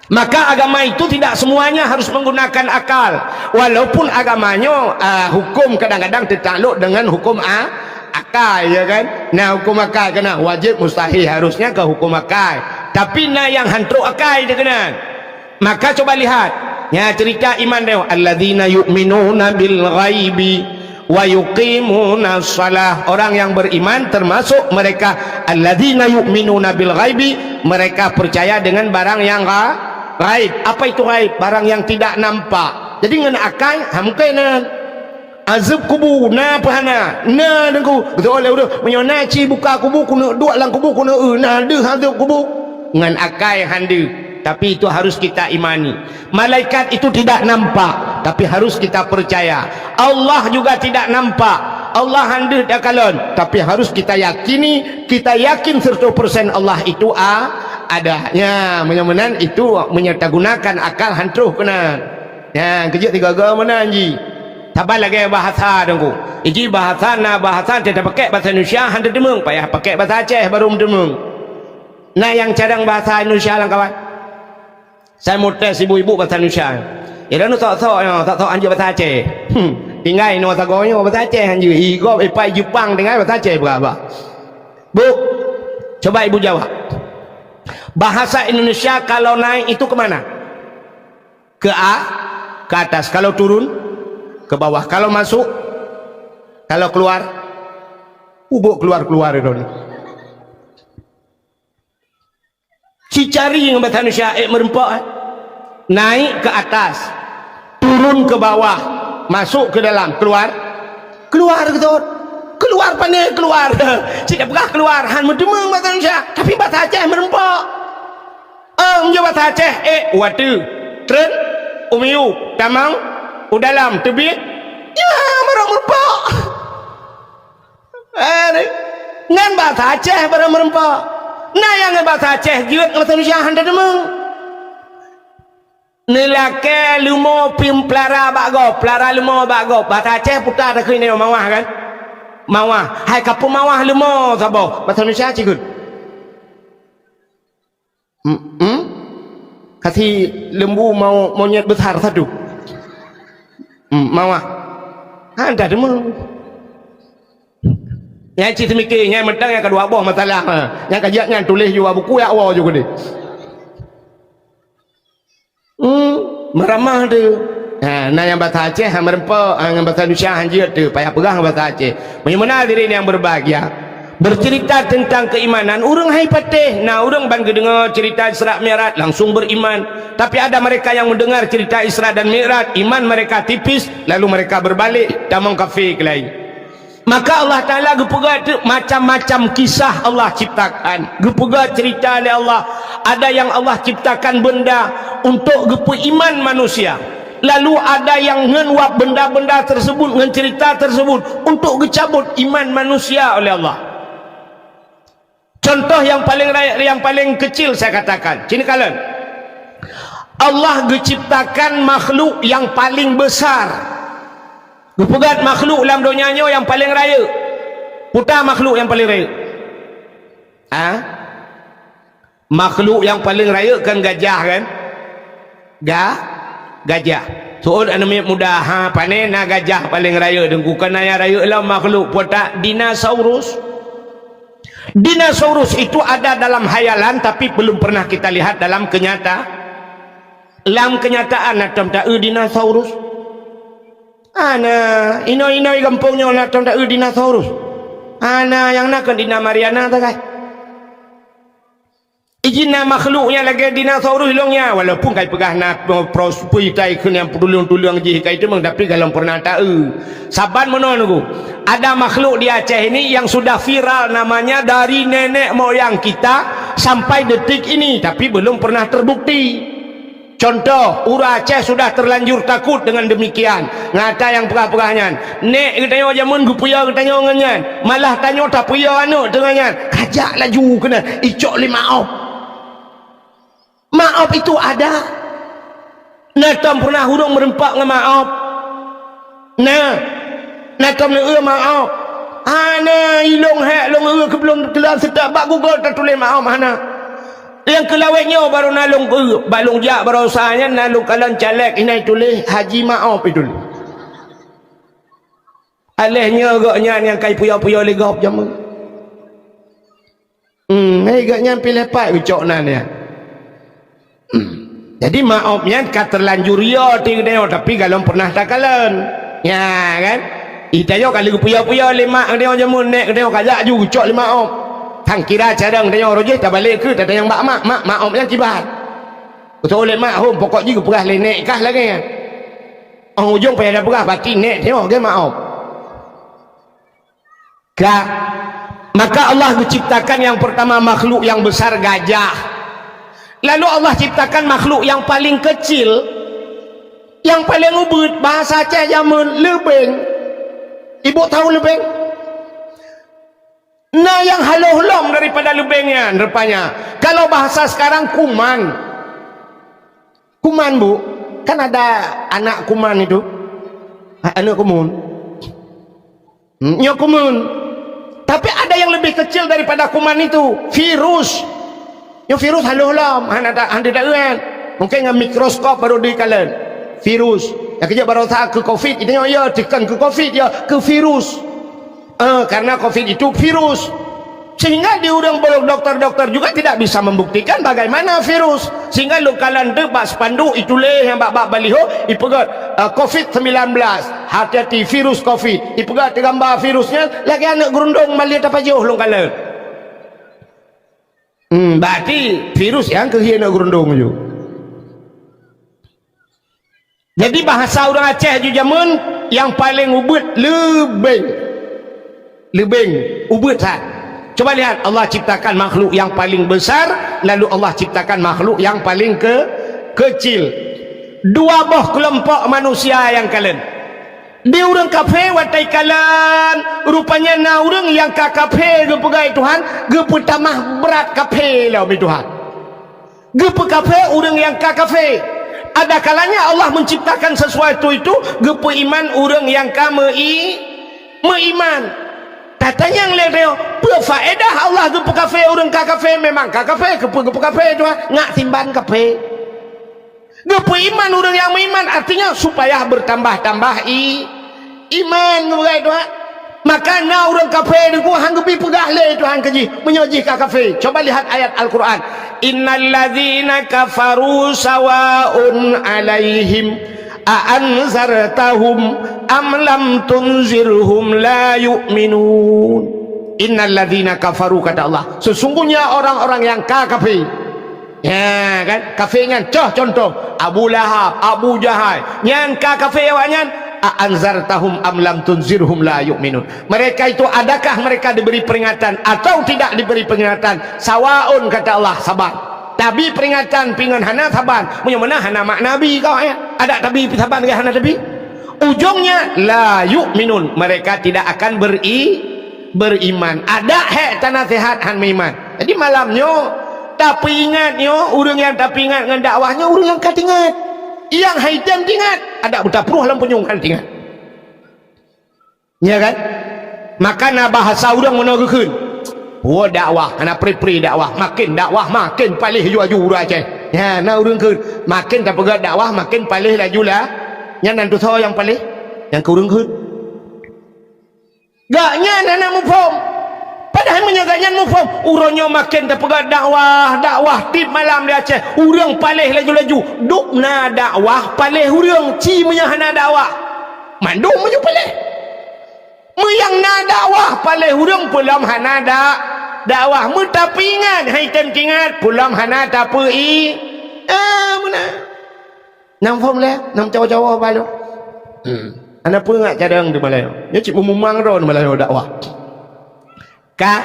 Maka agama itu tidak semuanya harus menggunakan akal. Walaupun agamanya, ah, hukum kadang-kadang tertakluk dengan hukum a-, akai, ya kan? Nah, hukum akai kena wajib, mustahil, harusnya ke hukum akai. Tapi na nyang han trok akai dia kena. Maka coba lihat. Ya, cerita iman dia. Alladzina yu'minuna bil ghaibi wa yuqimuna shalah. Orang yang beriman termasuk mereka alladzina yu'minuna bil ghaibi, mereka percaya dengan barang yang gha-, ghaib. Apa itu ghaib? Barang yang tidak nampak. Jadi ngon akai, ha, mungkin nan. Azeueb kubu na peu hana? Na, Teungku. Beutôi lé ureuëng, meunyoe na ci buka kubu, keuneuk duek lam kubu, keuneuk eu, na deuh azeueb kubu. Ngon akai han deuh. Tapi itu harus kita imani. Malaikat itu tidak nampak, tapi harus kita percaya. Allah juga tidak nampak. Allah han deuh takalon, tapi harus kita yakini, kita yakin seratus persen Allah itu a-, ada. Ya, meunyoe meunan itu meunyoe tagunakan akal han troh keunan. Ya, keujeuet tiga-tiga meunan ji. Saban lagée bahasa Teungku. Iji bahasa na bahasa teuh tapakék bahasa Indonesia han teuteumeung, payah pakék bahasa Aceh baru meuteumeung. Na nyang cadang bahasa Indonesia lam kawan? Saya mau tes ibu-ibu bahasa Indonesia. Ya, dan sok-sok, ya, sok-sok anjur bahasa Aceh. Hmm, tinggai nyoe sagoe nyoe bahasa Aceh anjur. Igob ipai Jepang tinggai bahasa Aceh berapa? Bu, coba ibu jawab. Bahasa Indonesia kalau naik itu ke mana? Ke a-, ke atas. Kalau turun, ke bawah. Kalau masuk, kalau keluar, ubuk keluar-keluar itu. Cicari ngon bahasa Indonesia, ék meureumpok, eh. Naik ke atas, turun ke bawah, masuk ke dalam, keluar, keluar beutôi. Keuluar pane keuluar. Cit peugah keuluar, han meudeumeung basa Indonesia, tapi basa Aceh meureumpok. Em, nyoe basa Aceh, eh, watèe, treun, umiu, tamong, u dalam, teubiet. Ya, barô meureumpok. Eh, nyan basa Aceh barô meureumpok. Na nyang ngon basa Aceh jeuet ngon basa Indonesia han teudeungoe. Neulakèe leumo pih peulara bak gob, peulara leumo bak gob. Basa Aceh puta takheun nyoe mawah kan? Mawah. Hai ka peumawah leumo saboh. Basa Indonesia cit kheun. Hmm, hmm? Kasih lembu mau monyet besar satu. Hmm, mawah. Ha, entah deungoe. Nyang cit seumiké, nyang mantong nyang keudua boh masalah. Ha. Nyang ka jeuet nyan tuléh ju bak buku jak woe ju keudéh. Hmm, meuramah tu. Ha, na nyang basa Aceh, ha, meureumpok, ha, nyang basa Indonesia han jeuet tu, payah peugah basa Aceh. Meunyoe meunan hadirin yang berbahagia, bercerita tentang keimanan, ureuëng hai patéh. Na ureuëng ban geudeungoe cerita Isra Mi'raj langsung beriman. Tapi ada mereka yang mendengar cerita Isra dan Mi'raj, iman mereka tipis, lalu mereka berbalik, tamong kafé keulai. Maka Allah Taala geupeugah teuk macam-macam kisah Allah ciptakan. Geupeugah cerita lé Allah, ada yang Allah ciptakan benda untuk geupeuiman manusia. Lalu ada yang ngon wab benda-benda tersebut, ngon cerita tersebut untuk geucabut iman manusia oleh Allah. Contoh yang paling rayeuk, yang paling kecil saya katakan, cit neukalon. Allah geuciptakan makhluk yang paling besar. Geupeugah makhluk lam donya nyoe nyang paling rayeuk. Peue makhluk nyang paling rayeuk? Ha? Makhluk nyang paling rayeuk kan gajah kan? Ga, gajah. Seuôt aneuk miet muda, ha, pane na gajah paléng rayeuk, Teungku, kon na nyang rayeuk lom makhluk, peue ta-, dinosaurus. Dinosaurus itu ada dalam hayalan, tapi belum pernah kita lihat dalam kenyata-, lam kenyataan na tom taeu dinosaurus. Hana, inong-inong gampông nyoe na tom taeu dinosaurus. Hana, nyang na kon Dina Mariana sagai. Iji na makhluk nyang lagèe dinosaurus ilong nyan, walaupun kai peugah na pro-, prospui tai kheun nyang peutulông-tulông jih kai teumong, tapi galom pernah taeu. Saban meunoe nunggu, ada makhluk di Aceh ini yang sudah viral namanya dari nenek moyang kita sampai detik ini, tapi belum pernah terbukti. Contoh, ureuëng Aceh sudah terlanjur takut dengan demikian. Ngon ata nyang peugah-peugah nyan. Nèk geutanyoe jameun geupeuyô geutanyoe ngon nyan. Malah tanyoe tapeuyô aneuk teungoh nyan. Kajak laju keunan, icok lé maob. Maob itu ada. Na tom pernah ureuëng meureumpok ngon maob? Na. Na tom neueu maob? Hana, ilong hék lôn eu keublom teulam seutôt bak Google tatuléh maob hana. Nyang keu lawét nyoe barô na lôn eu, bak lôn jak baroesa nyan na lôn kalon caleg inan tuléh Haji Maob itu. Aléh nyoe gobnyan nyang kai puyo-puyo lé gob jameun. Hmm, hai gobnyan pih lepat geucok nan nyan. Hmm. Jadi maob nyan ka terlanjur yo ti geutanyoe, tapi galom pernah takalon. Nya kan? Ih, tanyoe ka lheueh geupuyo-puyo lé mak geutanyoe jameun, nèk geutanyoe kajak ju geucok lé maob. Tan kira carông tanyoe roh jih tabalek keu tatanyong bak mak, mak, maob nyan kiban. Geutanyoe lé mak hom, pokok jih geupeugah lé nèk kah lagèe nyan. Óh ujong payah tapeugah, berarti nèk tanyoe geuh maob. Ka. Maka Allah menciptakan yang pertama makhluk yang besar gajah. Lalu Allah ciptakan makhluk yang paling kecil, yang paling ubit, bahasa Aceh jameun leubeng. Ibu tahu leubeng? Nah, yang halus lom daripada leubeng nyan rupanya. Kalau bahasa sekarang kuman. Kuman, Bu, kan ada anak kuman itu. Ha, anak kuman. Hmm, nyoe kuman. Tapi ada yang lebih kecil daripada kuman itu, virus. Nyoe virus halus lom, hana ta-, hana taeu. Mungkin ngon mikroskop baru dikalon. Virus. Nyang keujeuet baroesa keu covid, itu nyoe ya, tekan keu covid ya, keu virus. Eh, karena covid itu virus. Sehingga di ureuëng doktor-doktor juga tidak bisa membuktikan bagaimana virus. Sehingga lôn kalon teuk bak spanduk ituléh nyang bak, bak baliho, ipeugah, eh, covid sembilan belas. Hati-hati virus covid. Ipeugah teugambar virusnya lagèe aneuk geurundong malèe tapajoh lôn kalon. Hmm, berarti virus nyang keuh aneuk geurundong ju. Jadi bahasa ureuëng Aceh ju jameun nyang paleng ubit leubeng. Leubeng, ubit that. Coba lihat, Allah ciptakan makhluk yang paling besar, lalu Allah ciptakan makhluk yang paling ke-, kecil. Dua boh kelompok manusia nyang kalon. Di ureuëng kafé watée kalon, rupanya na ureuëng nyang ka kafé geupeugah Tuhan, geupeutamah brat kafé lom Tuhan. Geupeukafé ureuëng nyang ka kafé. Ada kalanya Allah menciptakan sesuatu itu, geupeuiman ureuëng nyang ka meu-i-, meuiman. Tatanyong lé droe, peue faedah Allah geupeukafé ureuëng ka kafé? Memang ka kafé, keupeue geupeukafé Tuhan? Ngat simban kafé. Geupeuiman ureuëng nyang meuiman, artinya supaya bertambah-tambah i-, iman, geupeugah Tuhan. Maka na ureuëng kafé deungon han geubi peugah lé Tuhan keu jih, meunyoe jih ka kafé. Coba lihat ayat Al-Quran. "Innal ladzina kafaru sawaun 'alaihim a anzartahum am lam tunzirhum la yu'minun." "Innal ladzina kafaru," kata Allah, sesungguhnya orang-orang yang ka kafé. Ya kan? Kafé nyan, coh contoh, Abu Lahab, Abu Jahal, nyan ka kafé awaknyan, "A anzartahum am lam tunzirhum la yu'minun." Mereka itu, adakah mereka diberi peringatan atau tidak diberi peringatan? Sawaun, kata Allah, saban. Tabi peringatan pih ngon hana saban. Meunyoe meunan hana makna bi kau, ya. Ada tabi pih saban ke hana tabi? Ujungnya, la yu'minun. Mereka tidak akan beri-, beriman. Ada hek tanasihat han meuiman. Jadi malam nyoe, tapeuingat nyoe, ureuëng nyang tapeuingat ngon dakwah nyoe, ureuëng nyang ka tingat. Nyang hai tem tingat, ada beutapruh lam punyueng han tingat. Ya kan? Maka na bahasa ureuëng meunoe geukheun, "Woe dakwah, hana pri-pri dakwah, makin dakwah makin paléh laju ureuëng Aceh." Ya, na ureuëng kheun, "Makin tapeugah dakwah, makin paléh laju lah." Nyan nan tusoe nyang paléh, nyang keu ureuëng kheun. Gaknyan hana muphom. Padahai meunyoe gaknyan muphom, uroe nyoe makin tapeugah dakwah, dakwah tiep malam di Aceh, ureuëng paléh laju-laju. Dubna dakwah paléh ureuëng, ci meunyoe hana dakwah. Mandum meunyoe paléh. Meunyoe na dakwah paléh ureuëng, peulom hana da-, dakwah. Meutapeuingat, hai tem tingat, peulom hana tapeu-i-, ah, meunan. Nyang phom lé, nyang cawa-cawa balo. Hmm. Hana peue ngat cadang di Malayo. Nyoe cit meumumang droe di Malayo dakwah. Ka?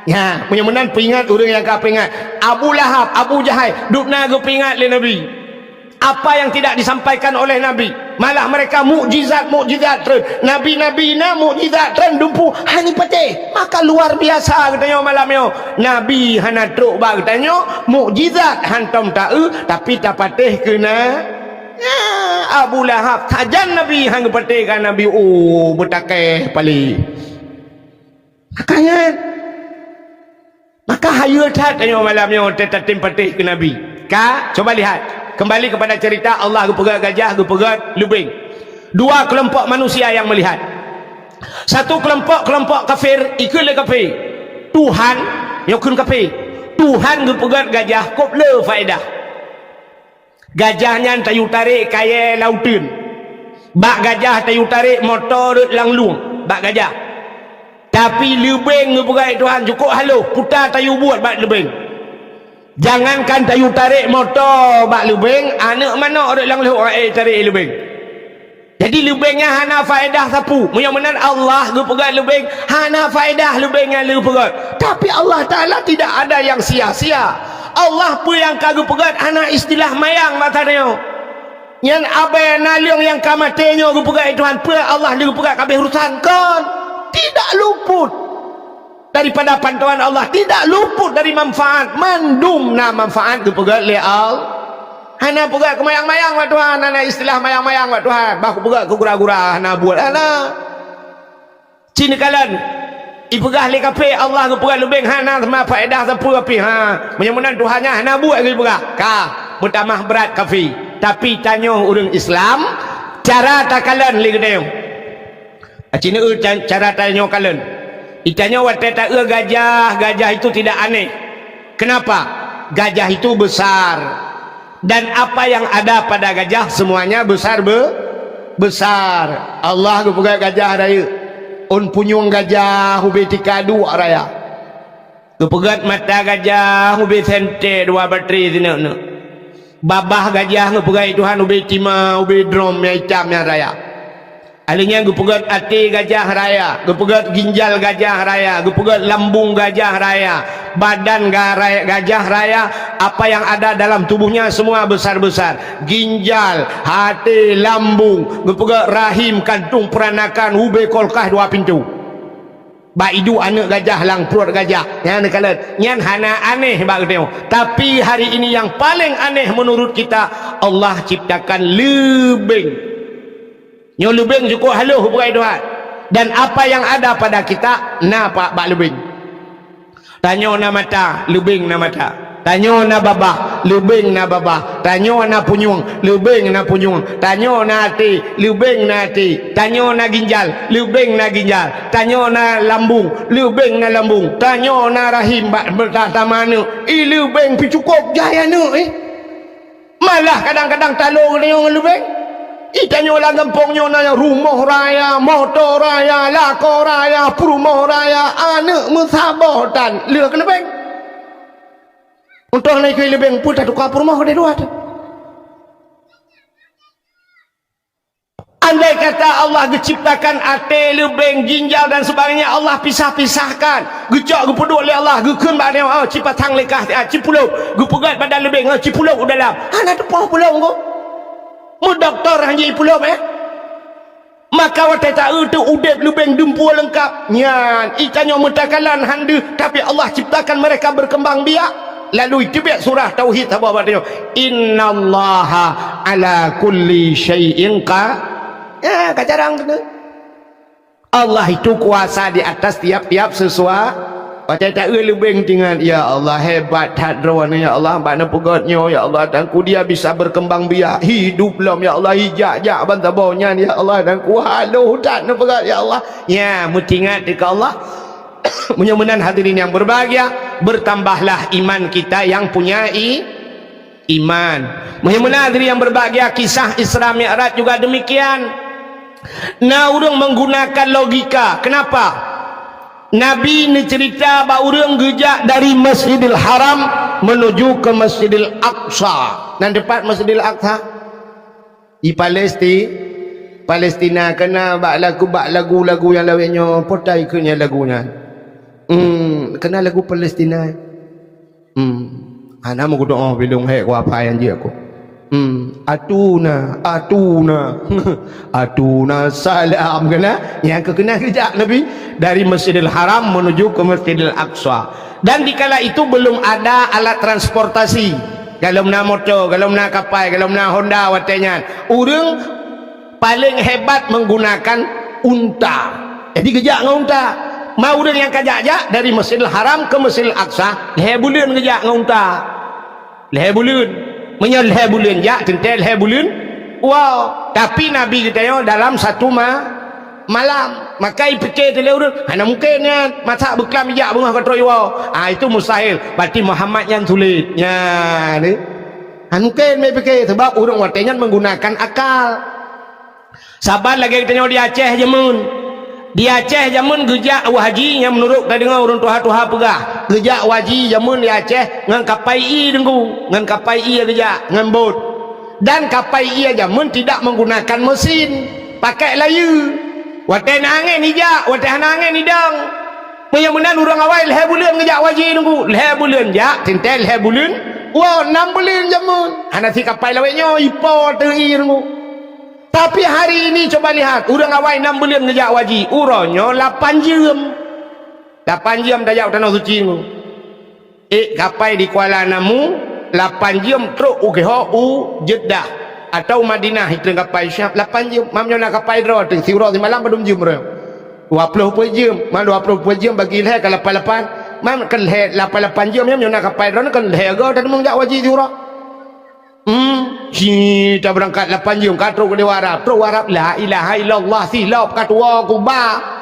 Ya, meunyoe meunan peuingat ureuëng nyang ka peuingat. Abu Lahab, Abu Jahal, dubna geupeuingat lé Nabi. Apa yang tidak disampaikan oleh Nabi? Malah mereka mukjizat-mukjizat treun. Nabi-nabi na mukjizat treun dumpu hana patéh. Maka luar biasa geutanyoe malam nyoe. Nabi hana trok bak geutanyoe, mukjizat hantom ta-eu, tapi tapatéh keu na. Ya, Abu Lahab, sajan Nabi han geupatéh ka Nabi, oh, beutakeh paléh. Makanya, maka hayeue that tanyoe malam nyoe teutatém patéh keu Nabi. Ka, coba lihat. Kembali kepada cerita Allah geupeugét gajah, geupeugét leubeng. Dua kelompok manusia yang melihat. Satu kelompok, kelompok kafir, ikheun lé kafé. Tuhan, nyoe kheun kafé. Tuhan geupeugét gajah kôb le faedah. Gajah nyan tayue tarek kayée lam uteuen. Bak gajah tayue tarek moto rot lam lueng. Bak gajah. Tapi leubeng geupeugét Tuhan cukôp halôh, peue tayue buet bak leubeng. Jangankan tayue tarek moto bak leubeng, aneuëk manok rot lam lhok rae tarek leubeng. Jadi leubeng nyan hana faedah sapeue. Meunyoe meunan Allah geupeugét leubeng, hana faedah leubeng nyan geupeugét. Tapi Allah Taala tidak ada yang sia-sia. Allah peue nyang ka geupeugét hana istilah mayang masa nyoe. Nyan abée naleueng nyang ka maté nyoe geupeugét Tuhan, peue Allah geupeugét ka abéh urusan? Kon. Tidak luput daripada pantauan Allah, tidak luput dari manfaat. Mandum na manfaat geupeugét lé Allah. Hana peugét keumayang-mayang bak Tuhan, hana istilah mayang-mayang bak Tuhan. Bah kupeugét keu gura-gura, hana buet, hana. Ci neukalon, ipeugah lé kafé Allah geupeugét leubeng, hana seumah faedah sapeue pih, ha. Meunyoe meunan Tuhan nyan hana buet geupeugah, ka meutamah brat kafé. Tapi tanyoe ureuëng Islam, cara takalon lé geutanyoe. Aci neueu ca-, cara tanyoe kalon. Itanyoe watée taeu gajah, gajah itu tidak aneh. Kenapa? Gajah itu besar. Dan apa yang ada pada gajah semuanya besar be-, besar. Allah geupeugét gajah rayeuk. Ôn punyueng gajah ubé tika duek raya. Geupeugét mata gajah ubé sente dua batri sineuk-neuk. Babah gajah geupeugét Tuhan ubé tima, ubé drom nyang itam nyang raya. Ahli nyan geupeugét até gajah raya, geupeugét ginjal gajah raya, geupeugét lambung gajah raya, badan ga-, raya, gajah raya, apa yang ada dalam tubuhnya semua besar-besar. Ginjal, até, lambung, geupeugét rahim, kantong peranakan, ubé kulkas dua pintu. Bak iduek aneuëk gajah lam pruet gajah. Nyan neukalon, nyan hana aneh bak geutanyoe. Tapi hari ini yang paling aneh menurut kita, Allah ciptakan leubeng. Nyoe leubeng cukôp halôh bukai Tuhan. Dan apa yang ada pada kita na pa-, bak leubeng. Tanyoe na mata, leubeng na mata. Tanyoe na babah, leubeng na babah. Tanyoe na punyueng, leubeng na punyueng. Tanyoe na até, leubeng na até. Tanyoe na ginjal, leubeng na ginjal. Tanyoe na lambung, leubeng na lambung. Tanyoe na rahim bak, bak ta-, tamah aneuëk, i leubeng pih cukôp jai aneuëk, eh. Malah kadang-kadang talo geutanyoe ngon leubeng. I tanyoe lam gampông nyoe na rumoh raya, moto raya, lakoe raya, peurumoh raya, aneuëk meusaboh tan lheueh keu leubeng. Untông na ikui leubeng peue tatuka peurumoh keudeh dua tu. Andai kata Allah geuciptakan até, leubeng, ginjal dan sebagainya, Allah pisah-pisahkan. Geucok geupeuduek lé Allah, geukheun bak nyoe, oh, cipasang lé kah, ah, cipulop, geupeugét badan leubeng, oh, cipulop u dalam. Hana teupoh pulop engko. Meudoktor hana jipulop, eh? Maka watée taeu teu udeb leubeng dumpeue leungkap. Nyan, i tanyoe meutakalan han deuh, tapi Allah ciptakan mereka berkembang biak. Lalu iteubiet surah Tauhid saboh bak tanyoe, "Innallaha ala kulli syai'in qa-," ya, ka jarang keuneuk. Allah itu kuasa di atas tiap-tiap sesuatu. Watée taeu leubeng tingat, "Ya Allah, hebat that Droeneuh, ya Allah, bak neupeugét nyoe, ya Allah, dan ku dia bisa berkembang biak, hidup lom, ya Allah, ijak-jak ban saboh nyan, ya Allah, dan ku haloh that neupeugét, ya Allah." Ya, meutingat keu Allah. Meunyoe meunan hadirin yang berbahagia, bertambahlah iman kita yang punya i-, iman. Meunyoe meunan hadirin yang berbahagia, kisah Isra Mi'raj juga demikian. Na ureuëng menggunakan logika. Kenapa? Nabi neucerita bak ureuëng geujak dari Masjidil Haram menuju ke Masjidil Aqsa. Nan teupat Masjidil Aqsa? Di Palesti-, Palestina, kena bak lagu, bak lagu-lagu nyang lawét nyoe, potai keu nyan lagu nyan. Hmm, kena lagu Palestina. Hmm. Hana meukudoh bilong hék kuapa nyang jeuet ku. Hmm. Atuna, atuna. Atuna salam kena. Nyang keu kena geujak Nabi dari Masjidil Haram menuju ke Masjidil Aqsa. Dan dikala itu belum ada alat transportasi. Galom na moto, galom na kapai, galom na Honda watée nyan. Ureuëng paléng hebat menggunakan unta. Jadi geujak ngon unta. Ma ureuëng nyang ka jak-jak dari Masjidil Haram ke Masjidil Aqsa, lhée buleuen geujak ngon unta. Lhée buleuen. Meunyoe lhée buleuen jak, teuntée lhée buleuen. Wow, tapi Nabi geutanyoe dalam satu ma-, malam. Maka ipike teuh lé ureuëng, hana mungken nyan. Masa beuklam ijak beungoh ka trok iwoe. Ah, itu mustahil. Berarti Muhammad nyan sulet. Nyan, eh. Hana mungken mé pike, sebab ureuëng watée nyan menggunakan akal. Saban lagée geutanyoe di Aceh jameun. Di Aceh jameun geujak u haji nyang meunurot tadeungoe ureuëng tuha-tuha peugah. Geujak u haji jameun di Aceh ngon kapai ie deungku, ngon kapai ie geujak, ngon bot. Dan kapai ie jameun tidak menggunakan mesin, pakai layeue. Watée na angén ijak, watée hana angén idong. Meunyoe meunan ureuëng awai lhée buleuen geujak u haji deungku, lhée buleuen jak, teuntée lhée buleuen, woe nam buleuen jameun. Hana si kapai lawét nyoe, ipo teuh ie deungku. Tapi hari ini coba lihat, ureuëng awai nam buleuen geujak u haji, uroe nyoe lapan jeuem. Lapan jeuem tajak u Tanoh Suci nyoe. Ék kapai di Kuala Namu, lapan jeuem trok u geuho u Jeddah atau Madinah, iteueng kapai Syam, lapan jeuem. Mam nyoe na kapai droe teuh, siuroe simalam padum jeuem droe. Dua ploh peuet jeuem, mam dua ploh peuet jeuem bagi lhée ka lapan-lapan. Mam kan lhée lapan-lapan jeuem, mam nyoe na kapai droe, kan lhée go tadeungoe jak u haji siuroe. Hmm, si tabeurangkat lapan jeuem ka trok u Arab. Trok u Arab, la ilaha illallah, silop ka tuwoe kuba.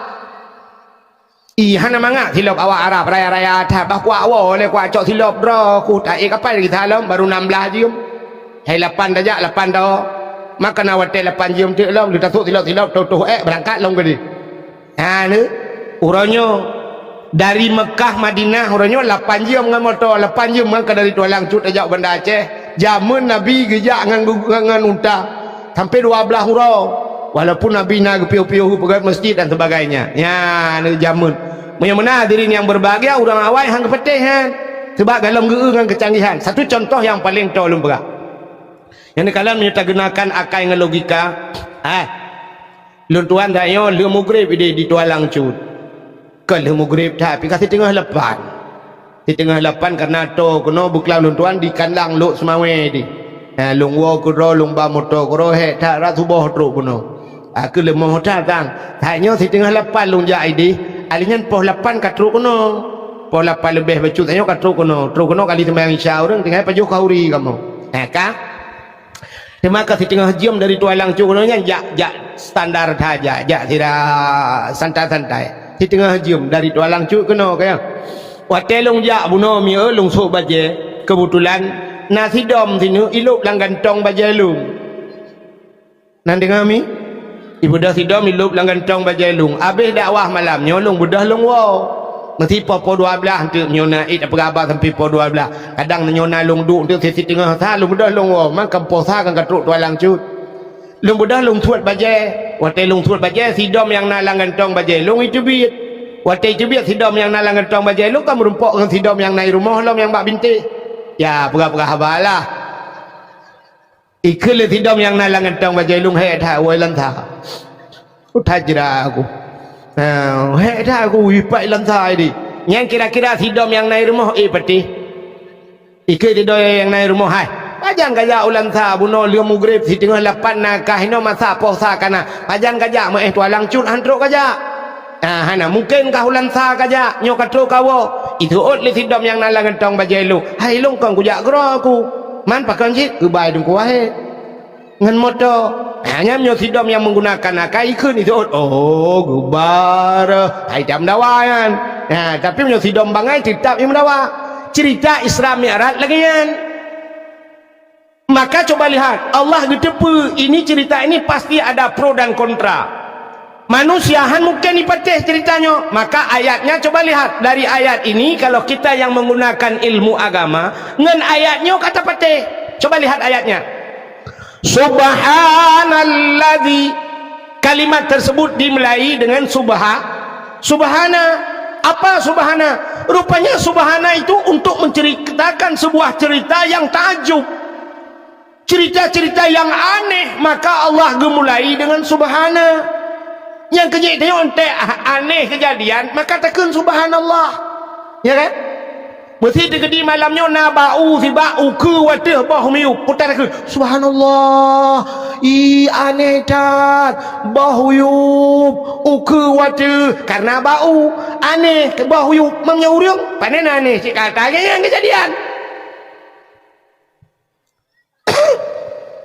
Ih, hana mangat silop awak Arab raya-raya that, bah kuak woe lé kuak cok silop droe, ku taék kapai lagi salom, baru nam blaih jeuem. Hai lapan tajak, lapan tawoe. Maka na watée lapan jeuem teuk lom, lheueh tasok silop-silop, toh-toh ék beurangkat lom keudeh. Ha, ni, uroe nyoe, dari Meukah Madinah, uroe nyoe lapan jeuem ngon moto, lapan jeuem ngon ka dari Tualang Cut tajak u Banda Aceh. Jameun Nabi geujak ngon, ngon, ngon unta, sampai dua blaih uroe. Walaupun Nabi na geupiôh-piôh peugét masjid dan sebagainya. Nyan, aneuk jameun. Meunyoe meunan hadirin yang berbahagia, ureuëng awai han geupatéh nyan. Sebab golom geu-eu ngon kecanggihan. Satu contoh yang paling toe lôn peugah. Nyang neukalon meunyoe tagunakan akai ngon logika, ah, lôn tuan tanyoe lheueh mugreb ideh di Tualang Cut. Kon lheueh mugreb that, pih ka siteungoh lapan. Siteungoh lapan kareuna toe keunoe beuklam lôn tuan di kandang Lhok Seumawé di. Ha, lôn woe keudroe, lôn ba moto keudroe, hék that rot suboh trok keunoe. Ha, keu leumoh that sang. Tanyoe siteungoh lapan lôn jak ideh, ali nyan poh lapan ka trok keunoe. Poh lapan leubeh bacut tanyoe ka trok keunoe. Trok keunoe kali seumayang Isya ureuëng tinggai pajoh khauri kamoe. Ha, ka? Teuma ka siteungoh jeuem dari Tualang Cut keunoe nyan jak, jak standar that jak, jak sira santai-santai. Siteungoh jeuem dari Tualang Cut keunoe, ka nyan. Watée lôn jak bunoe mi, eu, lôn sôk bajée, keubeutulan na sidom sineuk ilôb lam gantong bajée lôn. Na deungoe mi? Ibeudôh sidom ilôb lam gantong bajée lôn. Abéh dakwah malam nyoe lôn beudôh lôn woe. Meusi poh, poh dua blaih eunteuk nyoe na ék tapeugah haba sampoe poh dua blaih. Kadang nyoe na lôn duek eunteuk si-, siteungoh sa lôn beudôh lôn woe. Man ka poh sa kan ka trok Tualang Cut. Lôn beudôh lôn suet bajée. Watée lôn suet bajée, sidom nyang na lam gantong bajée lôn iteubiet. Watée iteubiet sidom nyang na lam gantong bajée lôn ka meurumpok ngon sidom nyang na i rumoh lom nyang bak bintéh. Ya, peugah-peugah haba lah. Ikheun lé sidom nyang na lam gantong bajée lôn, hék that woe lam sa. Utai jra aku. Ha, hék that aku ipat lam sa di. Nyang kira-kira sidom nyang na i rumoh, eh, patéh. Ikheun sidom nyang na i rumoh, hai. Pajan kajak u lam sa bunoe lheueh mugreb siteungoh lapan na kah inoe masa poh sa kana. Pajan kajak meu éh Tualang Cut han trok kajak. Ah, hana mungken kah u lam sa kajak, nyoe ka trok kawoe. Iseuôt lé sidom nyang na lam gantong bajée lôn. Hai lôn kon kujak keudroe aku. Man pakon cit keubai Teungku Wahé. Ngon moto. Ah, nyan nyoe sidom nyang menggunakan akai ikheun iseuôt. Oh, geubar. Hai tam dawa nyan. Ah, tapi nyoe sidom bangai tetap nyang dawa. Cerita Isra Mi'raj lagée nyan. Maka coba lihat, Allah geuteupeue ini cerita ini pasti ada pro dan kontra. Manusia han mungken ipatéh cerita nyoe, maka ayatnya coba lihat. Dari ayat ini kalau kita yang menggunakan ilmu agama, ngon ayat nyoe ka tapatéh. Coba lihat ayatnya. Subhanalladzi. Kalimat tersebut dimulai dengan subha-, subhana. Apa subhana? Rupanya subhana itu untuk menceritakan sebuah cerita yang takjub. Cerita-cerita yang aneh, maka Allah geumulai dengan subhana. Nyang keujeuet tanyoe anték aneh keujadian, maka takheun subhanallah. Ya kan? Meusi teukeudi malam nyoe na bau sibak ukeue wateuh boh miyup. Putar takheun, "Subhanallah, i aneh that, boh uyup ukeue wateuh karena bau aneh boh uyup." Meunyoe ureuëng, pane na aneh cit kata nyang keujadian.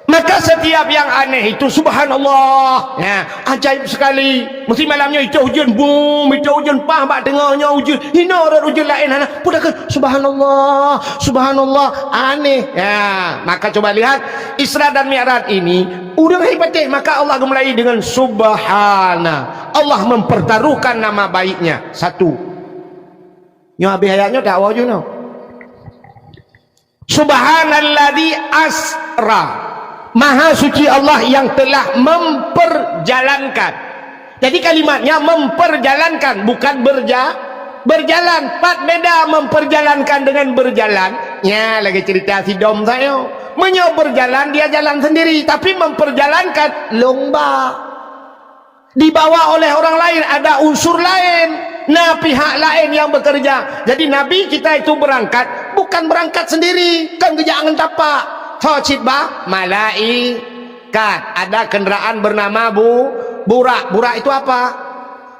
Maka setiap yang aneh itu, subhanallah. Nah, ajaib sekali. Meusi malam nyoe itoh ujeuen, bum, itoh ujeuen, pah bak teungoh nyoe ujeuen. Hinoe rot ujeuen laén hana. Peue takheun, subhanallah, subhanallah, aneh. Ya, maka coba lihat, Isra dan Mi'raj ini, ureuëng hai patéh, maka Allah geumulai dengan subhana. Allah mempertaruhkan nama baiknya. Satu. Nyoe habéh ayat nyoe, tak woe ju nyoe. Subhanalladzi asra. Maha suci Allah yang telah memperjalankan. Jadi kalimatnya memperjalankan, bukan berja-, berjalan. Pat beda memperjalankan dengan berjalan. Nya lagi cerita sidom saya. Meunyoe berjalan, dia jalan sendiri, tapi memperjalankan lomba. Dibawa oleh orang lain, ada unsur lain. Nah, pihak lain yang bekerja. Jadi Nabi kita itu berangkat, bukan berangkat sendiri, kan geujak ngon tapak. Tho cit bah, malaikat. Ada kendaraan bernama bu-, burak. Burak itu apa?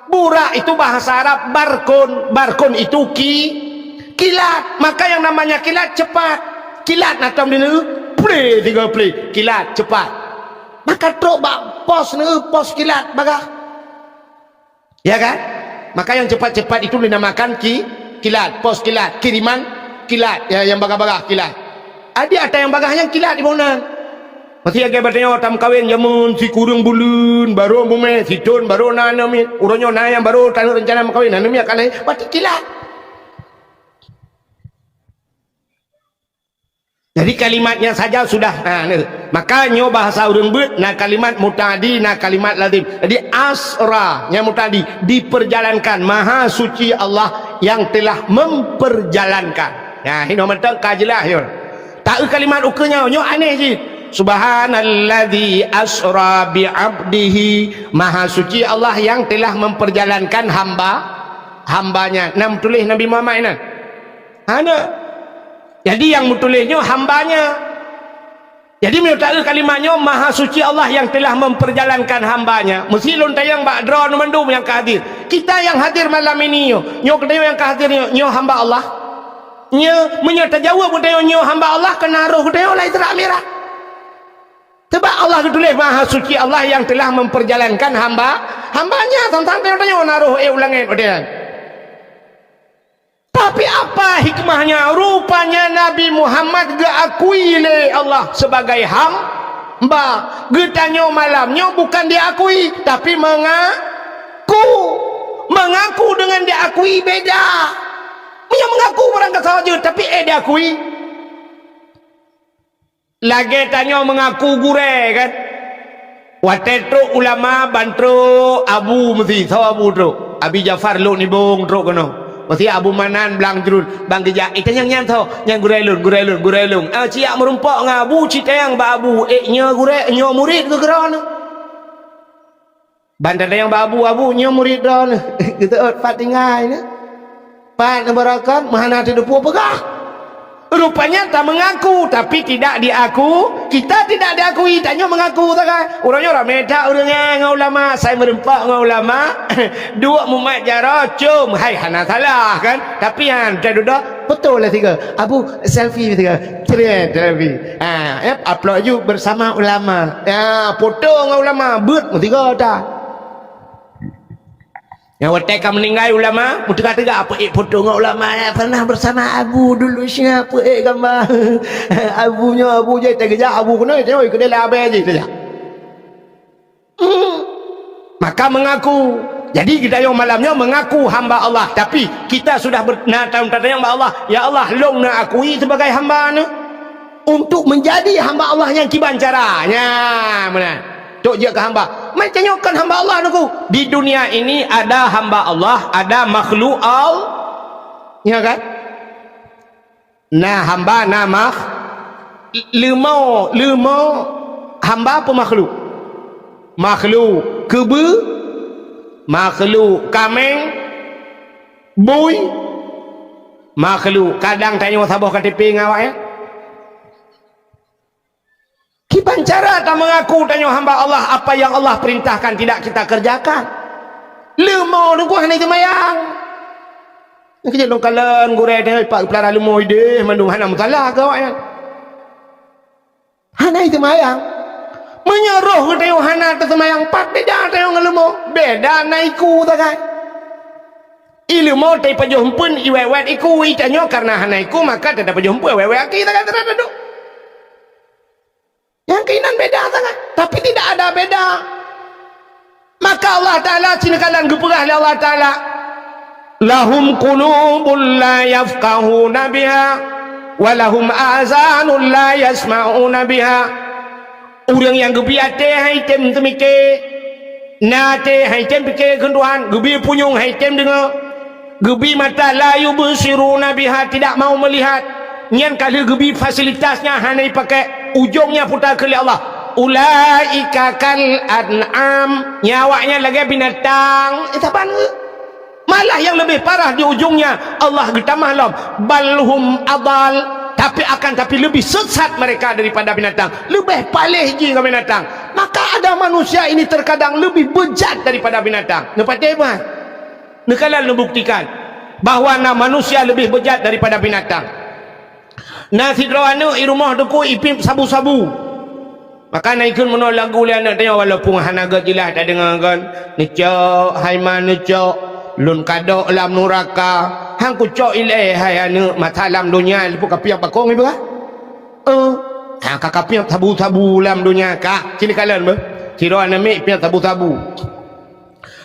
Burak itu bahasa Arab barkon. Barkon itu ki-, kilat. Maka yang namanya kilat cepat. Kilat na tom di neu, plé tiga plé. Kilat cepat. Maka trok bak pos neu, pos kilat bagah. Ya kan? Maka yang cepat-cepat itu dinamakan ki-, kilat, pos kilat, kiriman kilat, ya, yang bagah-bagah kilat. Adi ata yang bagah yang kilat di bonan. Masih agak batanya tam kawin jamun si kurung bulan, baru bumé, si ton, baru na aneuk miet. Uroe nyoe na yang baru tanah rencana mengkawin, aneuk miet akan lahir, berarti kilat. Jadi kalimatnya saja sudah, ha, ni. Maka nyoe bahasa ureuëng beuet, na kalimat muta'addi, na kalimat lazim. Jadi asra, nyang muta'addi, diperjalankan, Maha Suci Allah yang telah memperjalankan. Nah, hinoe mantong ka jeulaih nyoe. Taeu kalimat ukeue nyoe, nyoe aneh jih. Subhanalladzi asra bi abdihi. Maha Suci Allah yang telah memperjalankan hamba, hambanya. Nam tuléh Nabi Muhammad nyan. Hana. Jadi yang meutuléh nyoe hambanya. Jadi meunyoe taeu kalimat nyoe, Maha Suci Allah yang telah memperjalankan hambanya. Meusi lôn tanyong bak droeneuh mandum nyang ka hadir. Kita yang hadir malam ini nyoe, nyoe geutanyoe nyang ka hadir nyoe, nyoe hamba Allah? Nyoe, meunyoe tajaweueb geutanyoe nyoe hamba Allah, keunan roh geutanyoe lam Isra Mi'raj. Sebab Allah geutuléh Maha Suci Allah yang telah memperjalankan hamba, hambanya. Sang-sang tanyoe-tanyoe na roh ék u langét watée nyan. Tapi apa hikmahnya? Rupanya Nabi Muhammad geukui lé Allah sebagai hamba. Geutanyoe malam nyoe bukan diakui, tapi mengaku. Mengaku dengan diakui beda. Meunyoe mengaku barang kasoe jeuet, tapi ék diakui. Lagée tanyoe meungaku gurée, kan? Watée trok ulama ban trok abu meusi, soe abu trok? Abi Jafar Lhokseumawe trok keunoe. Meusi Abu Manan Blang Jruen ban geujak, "Eh, tanyong nyan soe?" "Nyan gurée lôn, gurée lôn, gurée lôn." Ah, siyak meurumpok ngon abu, cit tanyong bak abu, "Eh, nyoe gurée, nyoe murit keu droeneuh?" Ban tatanyong bak abu, "Abu, nyoe murit droeneuh?" Geuseuôt, "Pat tinggai nyoe? Pat neubaroekon?" Meuhana teuteupeue peugah. Rupanya ta meungaku, tapi tidak diaku. Kita tidak diakui, tanyoe meungaku sagai. Uroe nyoe ramé that ureuëng nyan ngon ulama, sai meurumpok ngon ulama, duek mumat jaroe, com, hai hana salah, kan? Tapi nyan, tak dudoe, foto lah sigoe. Abu, selfie sigoe. Cret, selfie. Ha, ya, upload ju bersama ulama. Ya, foto ngon ulama, beuet meusigoe that. Nyang watée ka meuninggai ulama, meuteuga-teuga peuék foto ngon ulama, ya, pernah bersama Abu dulu, siap peuék gambar. Abu nyoe, Abu jai teugeujak, Abu keunoe, nyoe keudéh lam abée jih teugeujak. Hmm. Maka mengaku. Jadi geutanyoe malam nyoe mengaku hamba Allah, tapi kita sudah ber-, na taun tatanyong bak Allah, "Ya Allah, lôn na akui sebagai hamba neuh." Untuk menjadi hamba Allah nyang kiban cara. Nya, meunan. Tok jeuet keu hamba. Macam nyoe kon hamba Allah nuku. Di dunia ini ada hamba Allah, ada makhluk Allah. Ya kan? Na hamba, na makh-, leumo, leumo hamba apa makhluk? Makhluk keubeu, makhluk kaméng, bui, makhluk. Kadang tanyoe saboh K T P ngon awaknyan. Kiban cara ta meungaku tanyoe hamba Allah, apa yang Allah perintahkan tidak kita kerjakan. Leumo teungku hana seumayang. Nyang keujeuet lôn kalon gurée tanyoe pat geupelara leumo idéh mandum hana meusalah keu awaknyan. Hana seumayang. Meunyoe roh geutanyoe hana teuseumayang, pat beda tanyoe ngon leumo? Beda na iku sagai. I leumo taipajoh eumpeuen iwét-wét iku, i tanyoe kareuna hana iku maka tatapajoh eumpeuen wét-wét aki sagai teuradadu. Nyang keuinan beda sangat, tapi tidak ada beda. Maka Allah Taala, sinoe kalon geupeugah lé Allah Taala, "Lahum qulubun la yafqahuna biha, wa lahum azanun la yasma'una biha." Ureuëng nyang geubri até han item teumike, na até han item pike keu Tuhan, geubri punyueng han item deungoe, geubri mata la yubsiruna biha, tidak mau melihat. Nyan ka lheueh geubri fasilitasnya hana ipakai, ujongnya puta keu lé Allah. "Ulaika kal an'am." Nyan awaknyan lagée binatang. Eh, saban. Malah yang lebih parah di ujungnya, Allah geutamah lom, "Bal hum adal." Tapi akan tapi lebih sesat mereka daripada binatang. Lebih paléh jih ngon binatang. Maka ada manusia ini terkadang lebih bejat daripada binatang. Neupatéh bah. Neukalon neubuktikan bahwa na manusia lebih bejat daripada binatang. Na sidroe aneuëk i rumoh teungku ipiep sabu-sabu. Maka na ikheun meunoe lagu lé aneuëk tanyoe walaupun hana gét jeulaih tadeungoe kon. "Neucok, hai ma neucok, lôn kadok lam nuraka. Han kucok ilée hai aneuëk, masa lam donya liput kapiep bakong ipeugah. Eh, han ka kapiep sabu-sabu lam donya kah." Sinoe kalon beuh. Sidroe aneuëk miet piep sabu-sabu.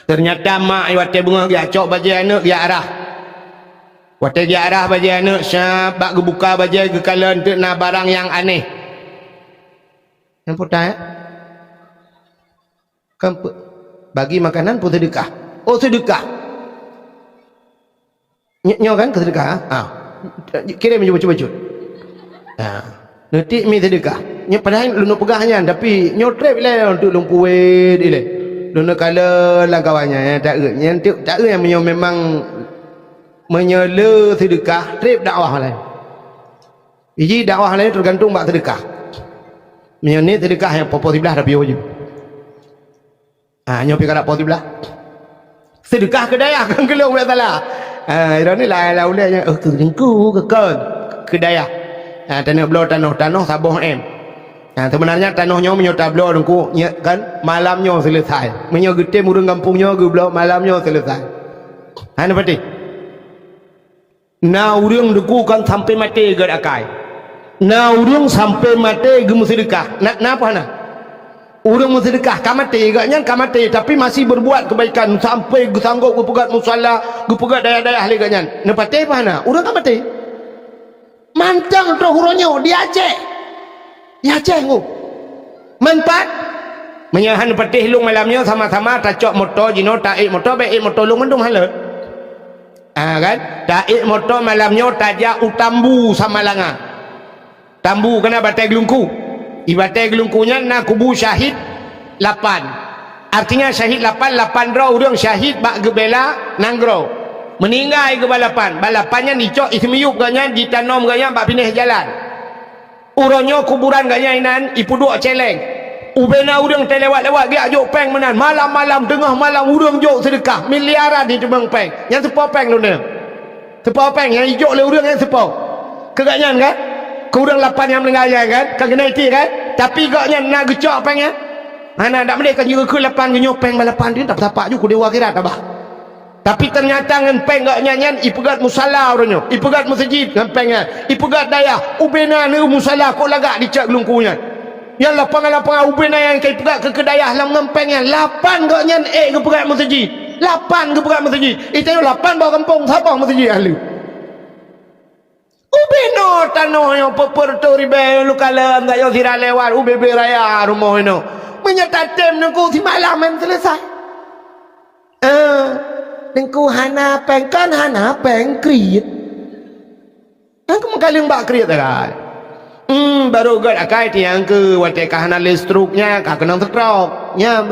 Teunyata mak i watée beungoh geujak cok bajée aneuëk geujak arah. Watée jiarah bajée aneuëk, syab bak geubuka bajée geukalon teuk na barang nyang aneh. Nyang peue that? Kan pe-, bagi makanan pun seudeukah. Oh, seudeukah. Ny-, nyoe kan keu seudeukah, ha? Ha. Kirém ju bacut-bacut. Ha. Neutik mi seudeukah. Nyoe padahai lôn peugah nyan, tapi nyoe treb ilée untuk lôn puet ilée. Lôn kalon lam kawan nyan, nyang taeu. Nyang taeu, taeu nyang meunyoe memang, meunyoe le seudeukah, treb dakwah laén. Iji dakwah laén teugantung bak seudeukah. Meunyoe ni seudeukah nyang poh-poh siblaih tapiôh ju. Ha, nyoe pi karap poh siblaih. Seudeukah keu dayah kan keu lôn, biasalah. Ha, droeneuh lah, lah ulée nyan, oh, keu teungku, keu kon, keu dayah. Ha, taneuk bloe tanoh, tanoh saboh M. Ha, sebenarnya tanoh nyoe meunyoe tabloe teungku, nyoe kan malam nyoe selesai. Meunyoe geutem ureuëng gampông nyoe geubloe, malam nyoe selesai. Hana patéh. Na ureuëng teungku kan sampai maté gét akai. Na ureuëng sampai maté geumeuseudeukah. Na, na apa hana? Ureuëng meuseudeukah ka maté, gobnyan ka maté, tapi masih berbuat kebaikan sampai geusanggop geupeugét musala, geupeugét dayah-dayah lé gobnyan. Neupatéh apa hana? Ureuëng ka maté. Mantong troh uroe nyoe di Aceh. Di Aceh ngu. Manfaat. Meunyoe hana patéh lôn malam nyoe sama-sama tacok moto jinoe, taék moto, bék ék moto lôn mandum hana. Ah, kan? Taék moto malam nyoe tajak u Tambu Samalanga. Tambu kana batée geulungku. Di batée geulungku nyan na kubu syahid lapan. Artinya syahid lapan, lapan droe ureuëng syahid bak geubela nanggroe. Meuninggai geuba lapan. Ba lapan nyan dicok iseumiyueb gobnyan, jitanom gobnyan bak binéh jalan. Uroe nyoe kuburan gobnyan inan ipeuduek céléng. Ubena ureuëng teulewat-lewat geujak jok péng meunan. Malam-malam, teungoh malam ureuëng jok seudeukah. Miliaran jiteumeung péng. Nyan seupôt péng lôn nyoe. Seupôt péng nyang ijok lé ureuëng nyan seupôt. Keu gobnyan kan? Keu ureuëng lapan nyang meuninggai nyan kan? Ka geunai tiek kan? Tapi gobnyan na geucok péng nyan. Hana, dak meudeh ka jikheun lapan geunyoe péng ba lapan tu, tak sapak ju ku dewa akhirat abah. Tapi teunyata ngon péng gobnyan nyan ipeugét musala uroe nyoe, ipeugét meuseujid ngon péng nyan, ipeugét dayah, ubena neu musala kok lagak dicak geulungku nyan. Nyan lapangan-lapangan ubena nyang ka ipeugét keu, keu dayah lam ngon péng nyan, lapan gobnyan ék geupeugét meuseujid. Lapan geupeugét meuseujid. Itanyoe lapan boh gampông, saboh meuseujid ahli. Ubena tanoh nyoe peuet reutôh ribée lukalon gayong sira lewat ubé-bé raya rumoh inoe. Meunyoe tatem teungku simalam han seuleusoe. Eh, teungku hana péng, kan hana péng kriet. Kan keumeukalieng bak kriet akai. Hmm, baru gét akai tiang keu watée ka hana lé stroke nyan, ka keunong stroke. Nyan,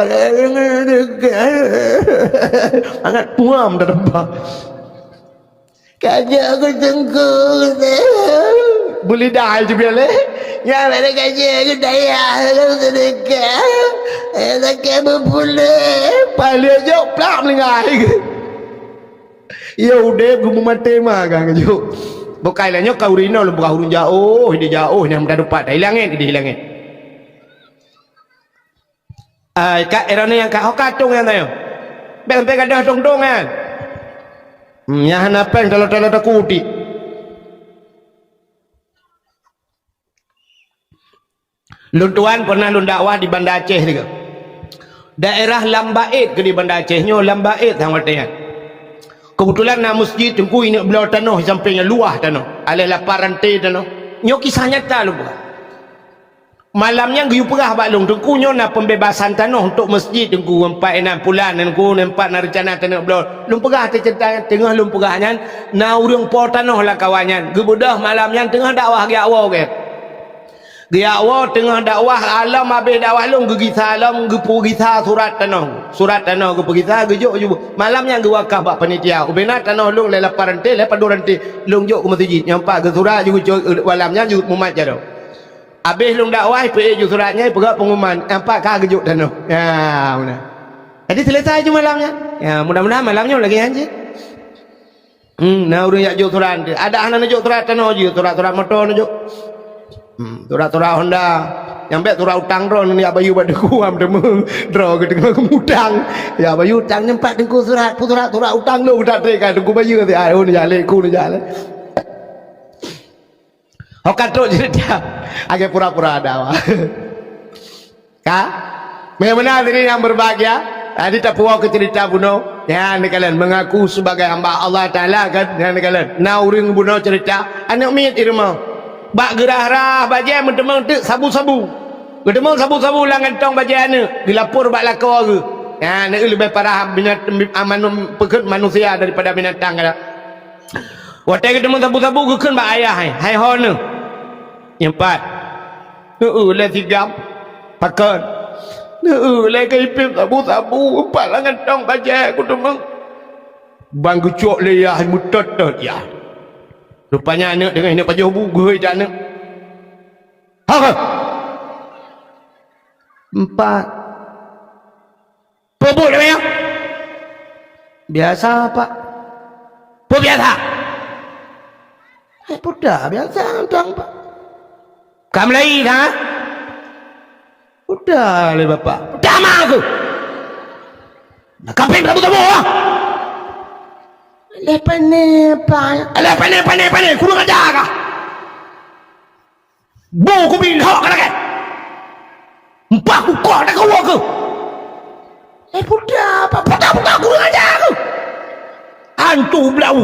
sangat puam dah tempat. Ka jeuet keu teungku. Beulidah ai teubiet lé. Nyan bak kajeuet keu dayah lôn seudeukah. Eh, sakét beupuléh. Paléng jok plak meulinggai. Ya udeb geumeumaté ma ka jok. Bukai lah nyoe ka ureuëng inoe lôn peugah ureuëng jaoh, di jaoh nyang meudadupat. Di langét, di langét. Ai, ka, droeneuh nyang ka, ho ka tong nyan tanyoe. Bék sampai gadôh tong-tong nyan. Hmm, nyang hana péng talo-talo takutik. Lôn tuan pernah lôn dakwah di Banda Aceh tiga. Daerah Lambaet ke di Banda Aceh nyoe, Lambaet sang watée nyan. Keubeutulan na meuseujid teungku ineuk bloe tanoh sampéng nyan luwah tanoh. Aléh lapan ranté tanoh. Nyoe kisah nyata lôn peugah. Malam nyan geuyue peugah bak lôn, "Teungku, nyoe na pembebasan tanoh untuk meuseujid, Teungku, empat inan pulan, Teungku, empat na reuncana taneuk bloe." Lôn peugah teuceurita nyan, teungoh lôn peugah nyan, na ureuëng po tanoh lam kawan nyan. Geubeudôh malam nyan teungoh dakwah geujak woe gét. Geujak woe teungoh dakwah, alom habéh dakwah lôn geugisa lom, geupeugisa surat tanoh. Surat tanoh geupeugisa, geujok ju. Malam nyan geuwakaf bak panitia. Ubena tanoh lôn lé lapan ranté, lé padum ranté lôn jok keu meuseujid. Nyang pat geusurat ju geucok, malam nyan ju mumat jaroe. Habéh lôn dakwah, ipeuék ju surat nyan, ipeugah peunguman, nyang pat ka geujok tanoh. Ya, meunan. Jadi, selesai ju malam nyan. Ya, mudah-mudahan malam nyoe lagée nyan cit. Hmm, na ureuëng jak jok surat. Ada hana neujok surat tanoh jih, surat-surat moto neujok. Hmm, surat-surat Honda. Nyang bék surat utang droe neujak bayeue bak teungku am teumé. Droe geuteungoh geumutang. Ya, bayeue utang nyan pat teungku surat, surat-surat utang lôn geutak trek ka teungku bayeue siat. Oh, neujak lé, ku neujak lé. Ho ka trok ceurita. Agak pura-pura ada awak. Ka? Memang benar diri yang berbahagia. Jadi tapuwoe keu cerita bunoe. Nyan neukalon mengaku sebagai hamba Allah Taala kan. Nyan neukalon. Na ureuëng bunoe cerita, aneuk miet di rumoh. Bak geurah-rah bajée meuteumé teuk sabu-sabu. Geuteumeung sabu-sabu lam kantong bajée aneuk, geulapor bak lakoe geuh. Nyan neukalon leubeh parah binat-, manu-, peukeuet manusia daripada binatang kada. Watée geuteumeung sabu-sabu geukheun bak ayah hai, hai ho neuh. Nyang pat. Neueu lé sigam. Pakon. Neueu lé keu ipép sabu-sabu, empat lam kantong bajée kuteumeung. Ban geucok lé yah meutot-tot yah. Rupanya aneuk deungon aneuk pajoh bu geuhôi dak aneuk. Ha, ha. Empat. Peue buet lagée nyan? Biasa, Pak. Peue biasa? Eh, peue dak biasa, Tuan, Pak. Ka meulai, ha? Peue dak lé Bapak? Peue dak ma aku? Nah, kapéng tabu-tabu, ha? Lé pane, Pak. Lé pane, pane, pane. Kurang ajar kah? Bu kubi hok ka lagée. Empah kukoh takeuwoe keuh. Eh, peue dak, Pak, peue dak, peue dak, kurang ajar keuh. Hantu blau.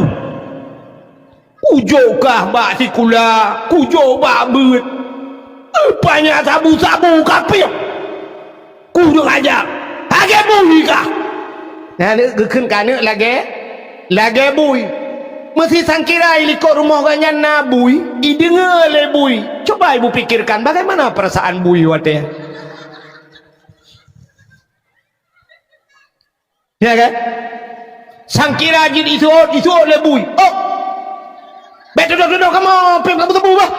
Kujok kah bak sikula, kujok bak beuet. Rupanya sabu-sabu kapéng. Kurang ajar. Lagée bui kah? Nah, geukheun keu aneuk lagée, lagée bui. Meusi sangkira i likot rumoh geuh nyan na bui, ideungoe lé bui. Coba ibu pikirkan bagaimana perasaan bui watée. Ya kan? Sangkira jih isuot, isuot lé bui. Oh! Bék tudoh-tudoh kamoe, péng sabu-sabu bah.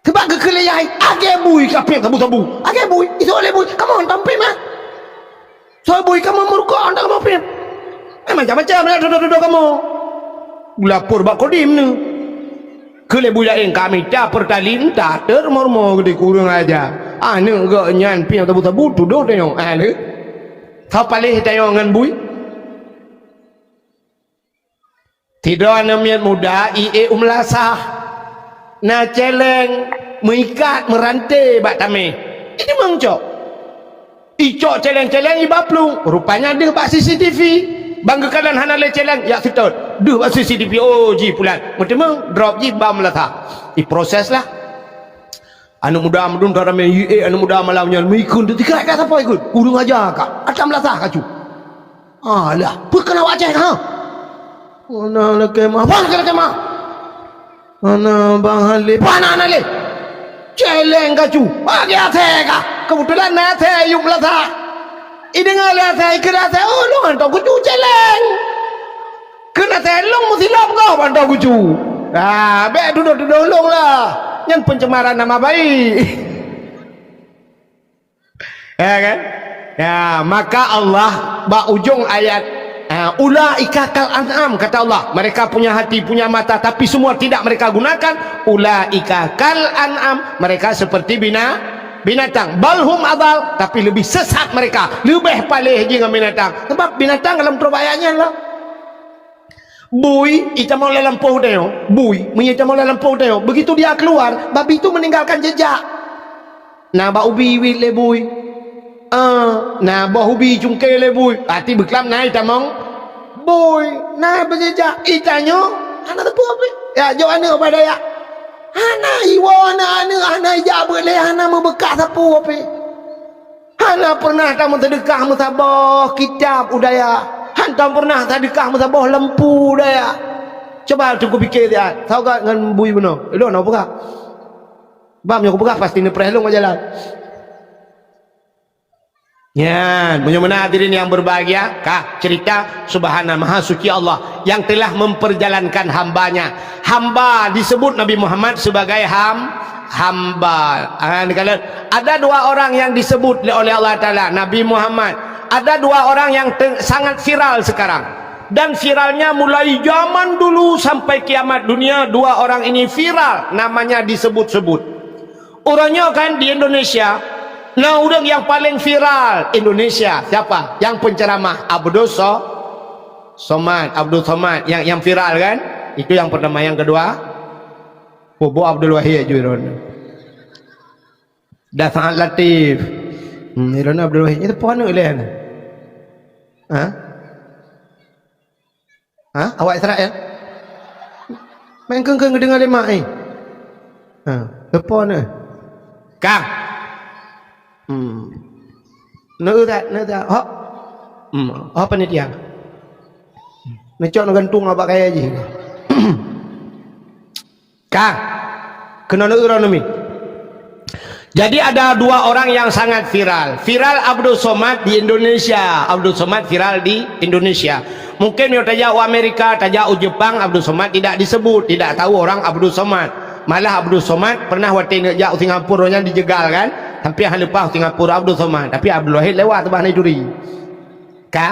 Sabab geukheun lé yah hai, lagée bui kapéng sabu-sabu. Lagée bui, isuot lé bui. Kamoe hantom péng mah. Soe bui kamoe meurukok, hantom kamoe péng. Eh, macam-macam na tudoh-tudoh kamoe. Geulapor bak Kodim neuh. Keu lé bui laén ka mita Pertalite, tat rumoh-rumoh geude kurang ajar. Aneuk geuh nyan péng sabu-sabu tudoh tanyoe. Ah, lé. Soe paléh tanyoe ngon bui? Sidroe aneuk miet muda i ék u meulasah. Na céléng meuikat meuranté bak tameh. Iteumeucok. Icok céléng-céléng iba plueng, rupanya deuh bak C C T V. Ban geukalon hana lé céléng, jak seutôt. Deuh bak C C T V, oh, jih pulan. Meuteumé, drop jih ba meulasah. Iproses lah. Aneuk muda meudun ka ramé, eh, aneuk muda malam nyan meuikheun teutika ka sapoe ikheun. Kurang ajar ka. Atra meulasah ka cu. Alah, peue keunan awak Aceh ka? Hana lakée meu'ah. Hana lakée meu'ah. Hana bang halé. Hana, hana lé. Céléng ka cu. Bagi asée ka. Keubeutulan na asée yub lasa. Ideungoe lé asée, ikheun asée, "Oh, lôn hantom kucu céléng." Kheun asée, "Lôn meusilop gob hantom kucu." Ah, bék tudoh-tudoh lôn lah. Nyan pencemaran nama baik. Ya kan? Ya, maka Allah bak ujong ayat, ha, "Ulaika kal an'am," kata Allah. Mereka punya hati, punya mata, tapi semua tidak mereka gunakan. "Ulaika kal an'am," mereka seperti bina-, binatang. "Bal hum adal," tapi lebih sesat mereka. Lebih paléh jih ngon binatang. Sebab binatang dalam troh ayat nyan lah. Bui, itamong lam lampôh tanyoe. Bui, meunyoe itamong lam lampôh tanyoe, begitu dia keluar, babi itu meninggalkan jejak. Na bak ubi iwit lé bui. Ah, na boh ubi cungké lé bui. Berarti beuklam na itamong bui. Na beujejak. Itanyoe, hana teupeu api. Ya, jok aneuk bak dayah. Hana iwoe aneuk-aneuk, hana ijak beuet lé, hana meubeukat sapeue api. Hana pernah tameuseudekah meusaboh kitab u dayah. Hantom pernah tadeukah meusaboh lampu u dayah. Cuba teungku pike siat, sagat ngon bui bunoe. Ilôn na peugah. Bab nyoe kupeugah pasti neupreh lôn bak jalan. Nyan, meunyoe meunan hadirin yang berbahagia, kah cerita subhana maha suci Allah yang telah memperjalankan hambanya. Hamba disebut Nabi Muhammad sebagai ham-, hamba. Ah, ni kala, ada dua orang yang disebut oleh Allah Taala, Nabi Muhammad. Ada dua orang yang te-, sangat viral sekarang. Dan viralnya mulai zaman dulu sampai kiamat dunia, dua orang ini viral, namanya disebut-sebut. Uroe nyoe kan di Indonesia, na ureuëng yang paling viral Indonesia. Siapa? Yang penceramah Abdul So-, Somad, Abdul Somad yang, yang viral kan? Itu yang pertama. Yang kedua, Bobo Abdul Wahid Juiron. Dan Saad Latif. Hmm, ilôn Abdul Wahid. Nyoe teupeue aneuk ilèe nyoe? Ha? Ha? Awak Israel? Meukeung-keung geudeungoe lé mak, eh? Ha, teupeue aneuk? Kang! Hmm. Neu that, neu that. Hok. Hmm. Oh, panitia. Neucok neugantung abak kayèe jih. Kang. Keunoe neu uroe numi. Jadi ada dua orang yang sangat viral. Viral Abdul Somad di Indonesia. Abdul Somad viral di Indonesia. Mungkin meunyoe tajak u Amerika, tajak u Jepang, Abdul Somad tidak disebut, tidak tahu orang Abdul Somad. Malah Abdul Somad pernah watèe neuk jak u Singapura nyan dijegal kan. Sampai han leupah u Singapura Abdul Somad. Tapi Abdul Wahid lewat teubah na turi. Ka?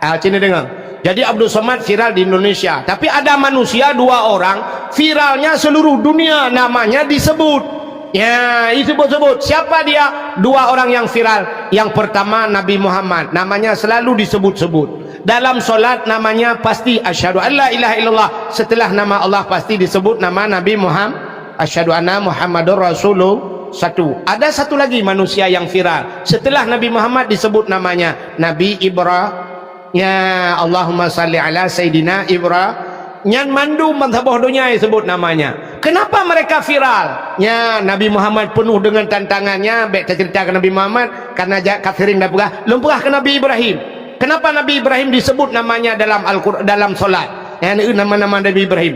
Ah, sini dengar. Jadi Abdul Somad viral di Indonesia. Tapi ada manusia dua orang viralnya seluruh dunia namanya disebut. Ya, disebut-sebut. Siapa dia? Dua orang yang viral. Yang pertama Nabi Muhammad. Namanya selalu disebut-sebut. Dalam solat namanya pasti asyhadu an la ilaha illallah. Setelah nama Allah pasti disebut nama Nabi Muhammad. Asyhadu anna Muhammadur Rasulullah. Satu. Ada satu lagi manusia yang viral. Setelah Nabi Muhammad disebut namanya Nabi Ibrahim. Ya, Allahumma salli ala Sayyidina Ibrahim. Nyan mandum ban saboh donya disebut namanya. Kenapa mereka viral? Ya, Nabi Muhammad penuh dengan tantangannya. Bèk tacerita keu Nabi Muhammad, karena ja-, ka sering dah peugah. Lôn peugah keu Nabi Ibrahim. Kenapa Nabi Ibrahim disebut namanya dalam Al-Qur-, dalam solat? Ya, nama-nama Nabi Ibrahim.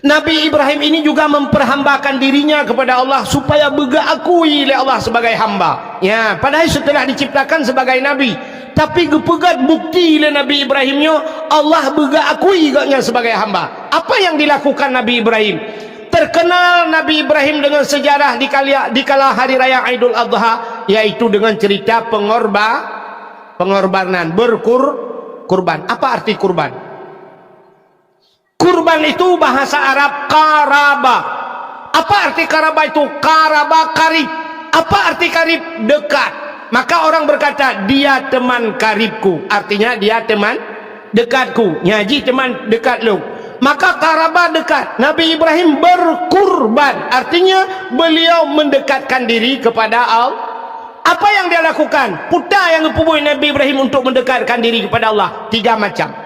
Nabi Ibrahim ini juga memperhambakan dirinya kepada Allah supaya beugeukui lé Allah sebagai hamba. Ya, padahal setelah diciptakan sebagai nabi, tapi geupeugét bukti lé Nabi Ibrahim nyoe Allah beugeukui gobnyan sebagai hamba. Apa yang dilakukan Nabi Ibrahim? Terkenal Nabi Ibrahim dengan sejarah di kali-, di kala hari raya Aidul Adha, yaitu dengan cerita pengorba-, pengorbanan, berkur-, kurban. Apa arti kurban? Kurban itu bahasa Arab qaraba. Apa arti qaraba itu? Qaraba karib. Apa arti karib? Dekat. Maka orang berkata, "Dia teman karibku." Artinya, dia teman dekatku. Nyan jih teman dekat lôn. Maka qaraba dekat. Nabi Ibrahim berkurban. Artinya, beliau mendekatkan diri kepada Allah. Apa yang dia lakukan? Peue nyang geupeubuet Nabi Ibrahim untuk mendekatkan diri kepada Allah? Tiga macam.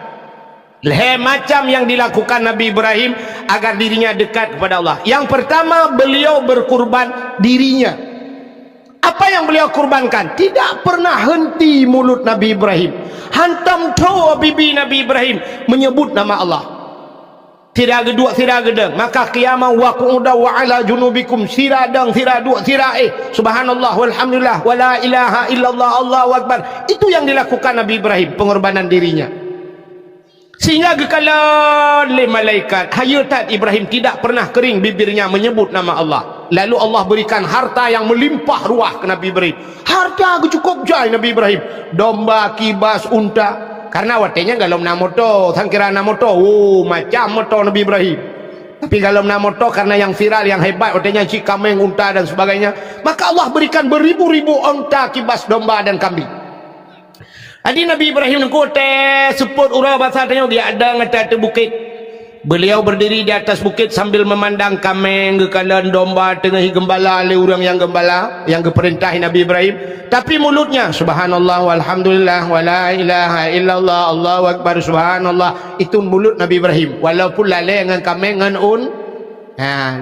Lhèe macam yang dilakukan Nabi Ibrahim agar dirinya dekat kepada Allah. Yang pertama, beliau berkurban dirinya. Apa yang beliau kurbankan? Tidak pernah henti mulut Nabi Ibrahim. Hantom tho bibi Nabi Ibrahim menyebut nama Allah. Sira geuduek, sira geudong. Maka qiyama wa qu'uda wa ala junubikum. Sira dong, sira duek, sira éh. Subhanallah, walhamdulillah, wa la ilaha illallah, Allahu akbar. Itu yang dilakukan Nabi Ibrahim, pengorbanan dirinya. Sehingga geukalon lé malaikat, hayeue that Ibrahim tidak pernah kering bibirnya menyebut nama Allah. Lalu Allah berikan harta yang melimpah ruah ke Nabi Ibrahim. Harta geucukôp jai Nabi Ibrahim. Domba, kibas, unta. Karena watèe nyan galom na moto, sangkira na moto. Oh, macam moto Nabi Ibrahim. Tapi galom na moto karena yang viral, yang hebat, watèe nyan cit kaméng, unta dan sebagainya. Maka Allah berikan beribu-ribu unta, kibas, domba dan kambing. Jadi Nabi Ibrahim nyan watèe seupôt uroe basa tanyoe geujak dong ateueh bukét. Beliau berdiri di atas bukit sambil memandang kaméng, geukalon domba teungoh geumbala lé ureueng nyang geumbala, nyang geupeurintah Nabi Ibrahim. Tapi mulutnya, "Subhanallah, walhamdulillah, wa la ilaha illallah, Allahu akbar, subhanallah." Itu mulut Nabi Ibrahim. Walaupun lalè ngon kaméng ngon un-, ha,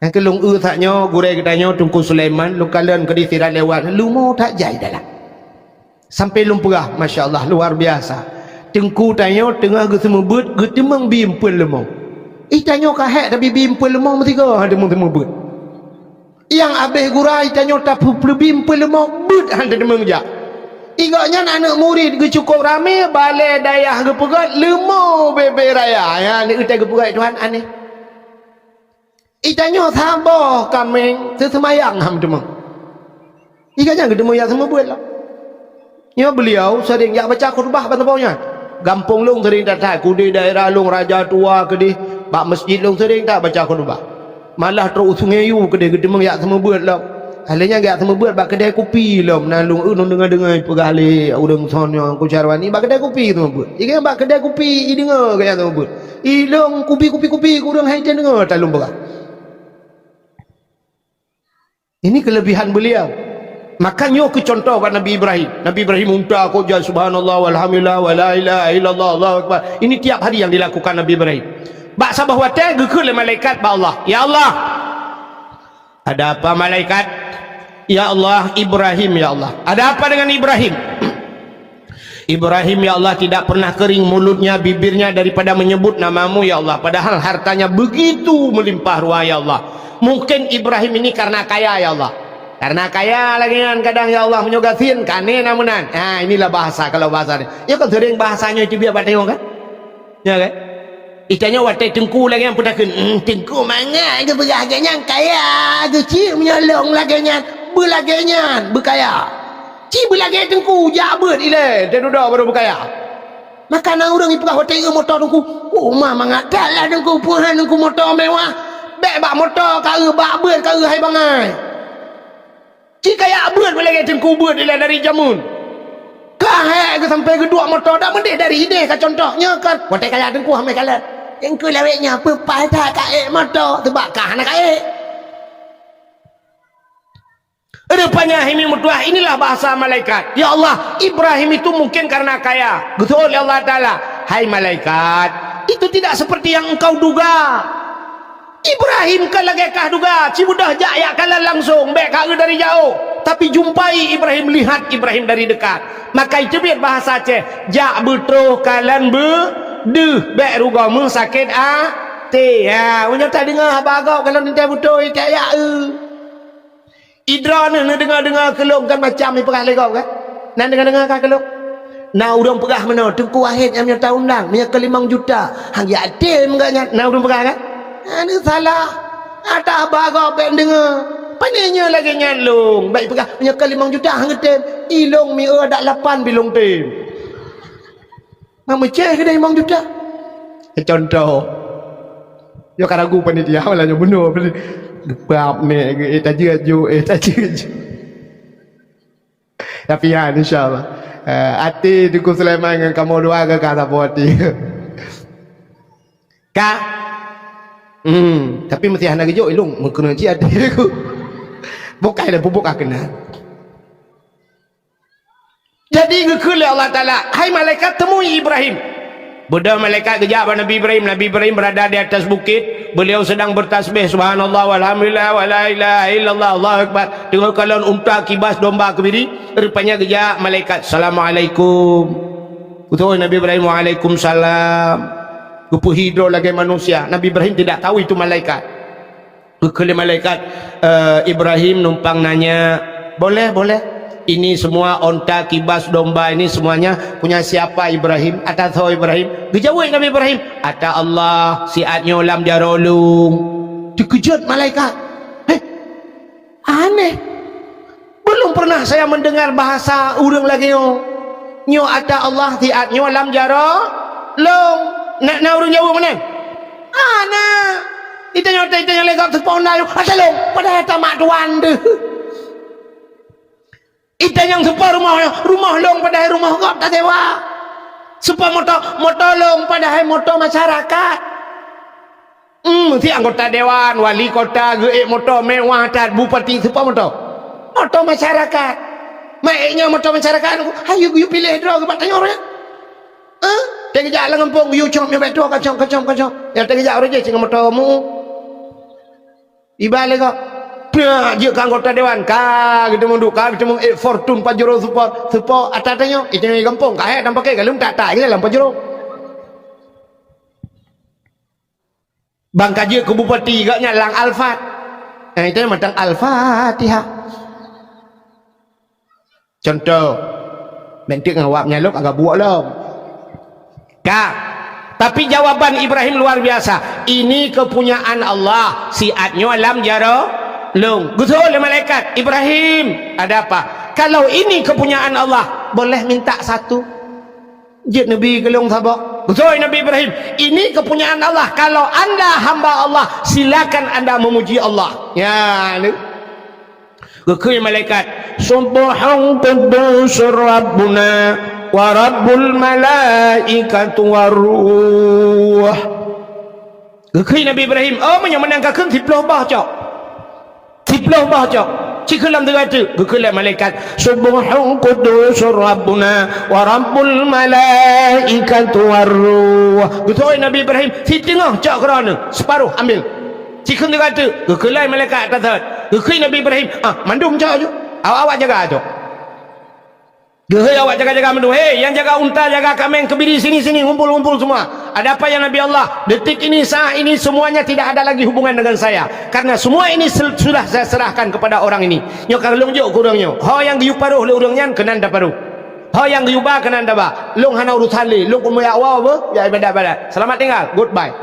Nyang keu lôn eu that nyoe, gurèe geutanyoe Teungku Sulaiman, lôn kalon keudéh sira lewat, leumo that jai dalam. Sampai lôn peugah, masya Allah, luar biasa. Teungku tanyoe teungoh geuseumeubeuet, geuteumeung bi eumpeuen leumo. Ih, tanyoe ka hék tabi bi eumpeuen leumo meusigoe han teumeung seumeubeuet. Nyang abéh gura ih tanyoe tapeuleubi eumpeuen leumo, beuet han teumeung jak. Ih, gobnyan aneuk murit geucukôp ramé, balè dayah geupeugöt, leumo bèk-bèk raya. Nyan, aneuk teuh geupeugöt Tuhan aneh. Ih, tanyoe saboh kaméng teuseumayang han teumeung. Ih, ka nyan geuteumeung jak seumeubeuet lom. Nyoe beuliau seuring jak baca khutbah ban saboh nyan. Gampông lôn seuring that-that, keudéh daerah lôn Raja Tua keudéh, bak meuseujid lôn seuring that baca khutbah. Malah trôk u Sungai Yu keudéh geuteumeung jak seumeubeuet lom. Lheuh nyan jak seumeubeuet bak keudè kupi lom, na lôn eu lôn deungoe-deungoe peugah lé ureueng son nyoe Teungku Syarwani bak keudè kupi seumeubeuet. Ih, ka bak keudè kupi, ih, deungoe geuh jak seumeubeuet. Ilôn kupi, kupi, kupi, ureueng hai deungoe that lôn peugah. Ini kelebihan beliau. Maka nyoe keu contoh bak Nabi Ibrahim. Nabi Ibrahim unta kok jai, subhanallah, walhamdulillah, wala ilaha illallah, Allahu akbar. Ini tiap hari yang dilakukan Nabi Ibrahim. Bak saboh watèe geukheun lé malaikat bak Allah, "Ya Allah." "Ada apa, malaikat?" "Ya Allah, Ibrahim, ya Allah." "Ada apa dengan Ibrahim?" "Ibrahim, ya Allah, tidak pernah kering mulutnya, bibirnya daripada menyebut nama-Mu, ya Allah. Padahal hartanya begitu melimpah ruah, ya Allah. Mungkin Ibrahim ini karena kaya, ya Allah." Karena kaya lagèe nyan kadang, ya Allah, meunyoe gasien, ka nyan meunan. Ha, inilah bahasa, kalau bahasa ni. Ya kan sering bahasanya itu biar batèe kan? Ya kan? Itanyoe watèe teungku lagèe nyan peutakheun, "Hmm, teungku mangat geupeugah lagèe nyan kaya, geucit meunyoe lôn lagèe nyan, beulagèe nyan, beukaya." Ci beulagèe teungku, jak beuet ilèe, teududoe baru beukaya. Maka na ureueng ipeugah watèe eu moto teungku, "Oh, ma mangat that lah teungku, peuhan teungku moto mewah. Bèk bak moto ka eu, bak beuet ka eu hai bangai." Ci kaya beuet lagèe teungku beuet ilèe dari jameun. Ka hék geusampai geuduek moto dak meudeh dari idéh ka contoh. Nyoe kan, watèe kaya teungku hamé kalon. Teungku lawét nyoe peupah that ka ék moto, teubak ka hana ka ék. Rupanya hai mi meutuah, inilah bahasa malaikat. Ya Allah, Ibrahim itu mungkin karena kaya. Geutôi lé Allah Taala, "Hai malaikat, itu tidak seperti yang engkau duga." Ibrahim ka lagèe kah duga, ci beudôh jak yak kalon langsong, bèk ka eu dari jaoh. Tapi jumpai Ibrahim, lihat Ibrahim dari dekat. Maka iteubiet bahasa Aceh, jak beutroh kalon beudeuh, bèk rugoe meusakét até. Ha, meunyoe tadeungoe haba gob kalon teuntèe beutôi, tak yak eu. Idroeneuh neudeungoe-deungoe keu lôn kan macam ipeugah lé gob kan? Na deungoe-deungoe ka keu lôn? Na ureueng peugah meunoe, "Teungku Wahid nyang meunyoe taundang, meunyoe keu limong juta, han jiaté meugah nyan." Na ureueng peugah kan? Hana salah. Ata haba gob bèk deungoe. Pane nyoe lagèe nyan lôn, bèk ipeugah, "Meunyoe keu limong juta han geutem." Ilôn mieu adak lapan bilôn tem. Mak meucéh keudéh limong juta. Contoh. Yo ka ragu panitia, malah nyoe bunoe. Geupap nek, eh, tajeuet ju, eh, tajeuet ju. Tapi ya, insya Allah. Eh, até Teungku Sulaiman ngon kamoe dua ka, ka saboh até. Ka? Hmm, tapi meusti hana geujok ilong, meukeunong cit até aku. Bukai lah bubuk ka kena. Jadi geukheun lé Allah Taala, "Hai malaikat, temui Ibrahim." Beudôh malaikat geujak bak Nabi Ibrahim. Nabi Ibrahim berada di atas bukit. Beliau sedang bertasbih, "Subhanallah, walhamdulillah, wala ilaha illallah, Allahu akbar." Teungoh kalon unta, kibas, domba, keubiri. Rupanya geujak malaikat, "Assalamualaikum." Beutôi Nabi Ibrahim, "Waalaikumsalam." Geupeuhi droe lagèe manusia. Nabi Ibrahim tidak tahu itu malaikat. Geukheun lé malaikat, eh, Ibrahim numpang nanya, "Boleh, boleh. Ini semua onta, kibas, domba ini semuanya punya siapa, Ibrahim? Ata soe Ibrahim?" Geujaweueb Nabi Ibrahim, "Ata Allah, siat nyoe lam jaroe lôn." Teukeujot malaikat. "Heh, aneh. Belum pernah saya mendengar bahasa ureueng lagèe nyoe. Nyoe ata Allah, siat nyoe lam jaroe lôn." Na, na ureueng jaweueb meunan? Hana. Itanyong, itanyong lé gob, "Seupôt anda nyoe?" "Ata lôn, padahai ata mak tuan deuh." Itanyong, "Seupôt rumoh nyoe?" "Rumoh lôn, padahai rumoh gob tasewa." "Seupôt moto?" "Moto lôn, padahai moto masyarakat." Hmm, si anggota dewan, wali kota geuék moto mewah that, bupati, seupôt moto? Moto masyarakat. Mak ék nyoe moto masyarakat, hayu geuyue piléh droe geuh bak tanyoe nyan. Eh? Teugeujak lam gampông, geuyue cop nyoe bak droe, kacok, kacok, kacok. Nyang teugeujak uroe jih singoh moto mu. Iba lé gob. Peuet jeuet keu anggota dewan, ka geuteumeung duek, ka geuteumeung ék Fortune Pajero Sport, seupôt ata tanyoe, itanyoe gampông, ka hék dan pakai galeuem tak-tak, lam Pajero. Ban ka jeuet keu bupati, gobnyan lam Alphard. Eh, itu mantong Al-Fatihah. Contoh, meuntreuk ngon awak meunyoe lôn agak buok lom. Ka. Tapi jawaban Ibrahim luar biasa. "Ini kepunyaan Allah, siat nyoe lam jaroe lôn." Geutanyong lé malaikat, "Ibrahim, ada apa?" "Kalau ini kepunyaan Allah, boleh minta satu?" Jeuet neubi keu lôn saboh. Beutôi Nabi Ibrahim, "Ini kepunyaan Allah. Kalau anda hamba Allah, silakan anda memuji Allah." Ya, ni. Geukheun malaikat, "Subbuhun quddusur Rabbuna wa Rabbul malaikatu war ruh." Geukheun Nabi Ibrahim, "Oh, meunyoe meunan kakheun siploh boh cok. Siploh boh cok. Cikheun lam teugah teuk, geukheun lé malaikat, "Subbuhun quddusur Rabbuna wa Rabbul malaikati war ruh." Geutôi Nabi Ibrahim, "Siteungoh cok keuroe neuh, seuparoh ambil." Cikheun teugah teuk, geukheun lé malaikat tasot. Geukheun Nabi Ibrahim, "Ah, mandum cok ju. Awak-awak jaga cok." Geuhôi awak jaga-jaga mandum, "Hei, yang jaga unta, jaga kaméng, kebiri, sini, sini, ngumpul, ngumpul semua. Ada apa ya Nabi Allah? Detik ini, saat ini, semuanya tidak ada lagi hubungan dengan saya. Karena semua ini sel-, sudah saya serahkan kepada orang ini." Nyoe ka lôn jok keu ureuëng nyoe. Ho nyang geuyue paroh lé ureuëng nyan, keunan taparoh. Ho nyang geuyue ba, keunan taba. Lôn hana urusan lé, lôn keuneuk jak woe, jak ibadat-ibadat. Selamat tinggal, goodbye.